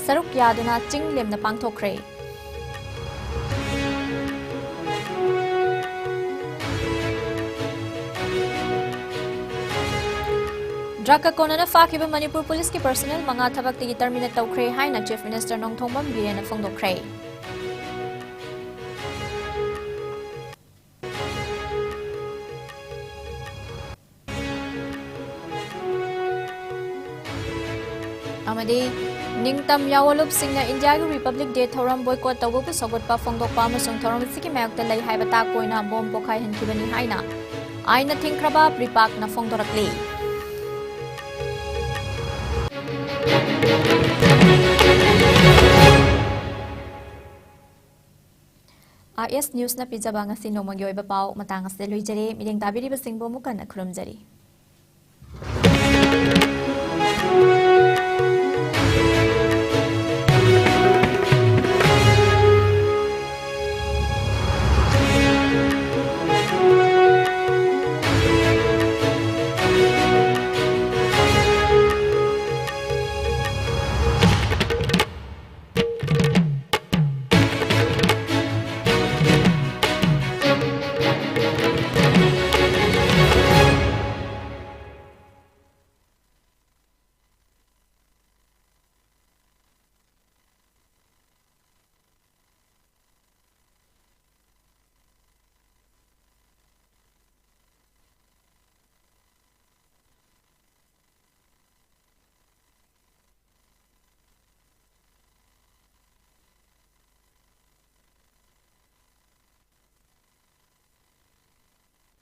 ꯁꯔꯨꯛ ꯌꯥꯗꯨꯅ ꯆꯤꯡ ꯂꯦꯝꯅ ꯄꯥꯡꯊꯣꯛꯈ꯭ꯔꯦ꯫ ꯗ꯭ꯔꯒꯀ ꯀꯣꯟꯅꯅ ꯐꯥꯈꯤꯕ ꯃꯅꯤꯄꯨꯔ ꯄꯨꯂꯤꯁꯀꯤ ꯄꯔꯁꯅꯦꯜ ꯃꯉꯥ ꯊꯕꯛꯇꯒꯤ ꯇꯔꯃꯤꯅꯦꯠ ꯇꯧꯈ꯭ꯔꯦ ꯍꯥꯏꯅ ꯆꯤꯐ ꯃꯤꯅꯤꯁꯇꯔ ꯅꯣꯡꯊꯣꯝꯕꯝ ꯕꯤꯔꯦꯟꯅ ꯐꯣꯡꯗꯣꯛꯈ꯭ꯔꯦ꯫ ꯑꯃꯗꯤ ꯅꯤꯡꯇꯝ ꯌꯥꯑꯣꯟꯂꯨꯞꯁꯤꯡꯅ ꯏꯟꯗꯤꯌꯥꯒꯤ ꯔꯤꯄꯕ꯭ꯂꯤꯛ ꯗꯦ ꯊꯧꯔꯝ ꯕꯣꯏꯀꯣꯠ ꯇꯧꯕꯕꯨ ꯁꯧꯒꯠꯄ ꯐꯣꯡꯗꯣꯛꯄ ꯑꯃꯁꯨꯡ ꯊꯧꯔꯝ ꯑꯁꯤꯒꯤ ꯃꯥꯌꯣꯛꯇ ꯂꯩ ꯍꯥꯏꯕ ꯇꯥꯛꯄ ꯑꯣꯏꯅ ꯕꯣꯝ ꯄꯣꯈꯥꯏꯍꯟꯈꯤꯕꯅꯤ ꯍꯥꯏꯅ ꯑꯥꯏꯟꯅ ꯊꯤꯡꯈ꯭ꯔꯕ ꯄ꯭ꯔꯤꯄꯥꯛꯅ ꯐꯣꯡꯗꯣꯔꯛꯂꯤ꯫ ꯑꯥꯏ ꯑꯦꯁ ꯅ꯭ꯌꯨꯁꯅ ꯄꯤꯖꯕ ꯉꯁꯤ ꯅꯣꯡꯃꯒꯤ ꯑꯣꯏꯕ ꯄꯥꯎ ꯃꯇꯥꯡ ꯑꯁꯤꯗ ꯂꯣꯏꯖꯔꯦ꯫ ꯃꯤꯠꯌꯦꯡ ꯇꯥꯕꯤꯔꯤꯕꯁꯤꯡꯕꯨ ꯑꯃꯨꯛ ꯍꯟꯅ ꯈꯨꯔꯨꯝꯖꯔꯤ꯫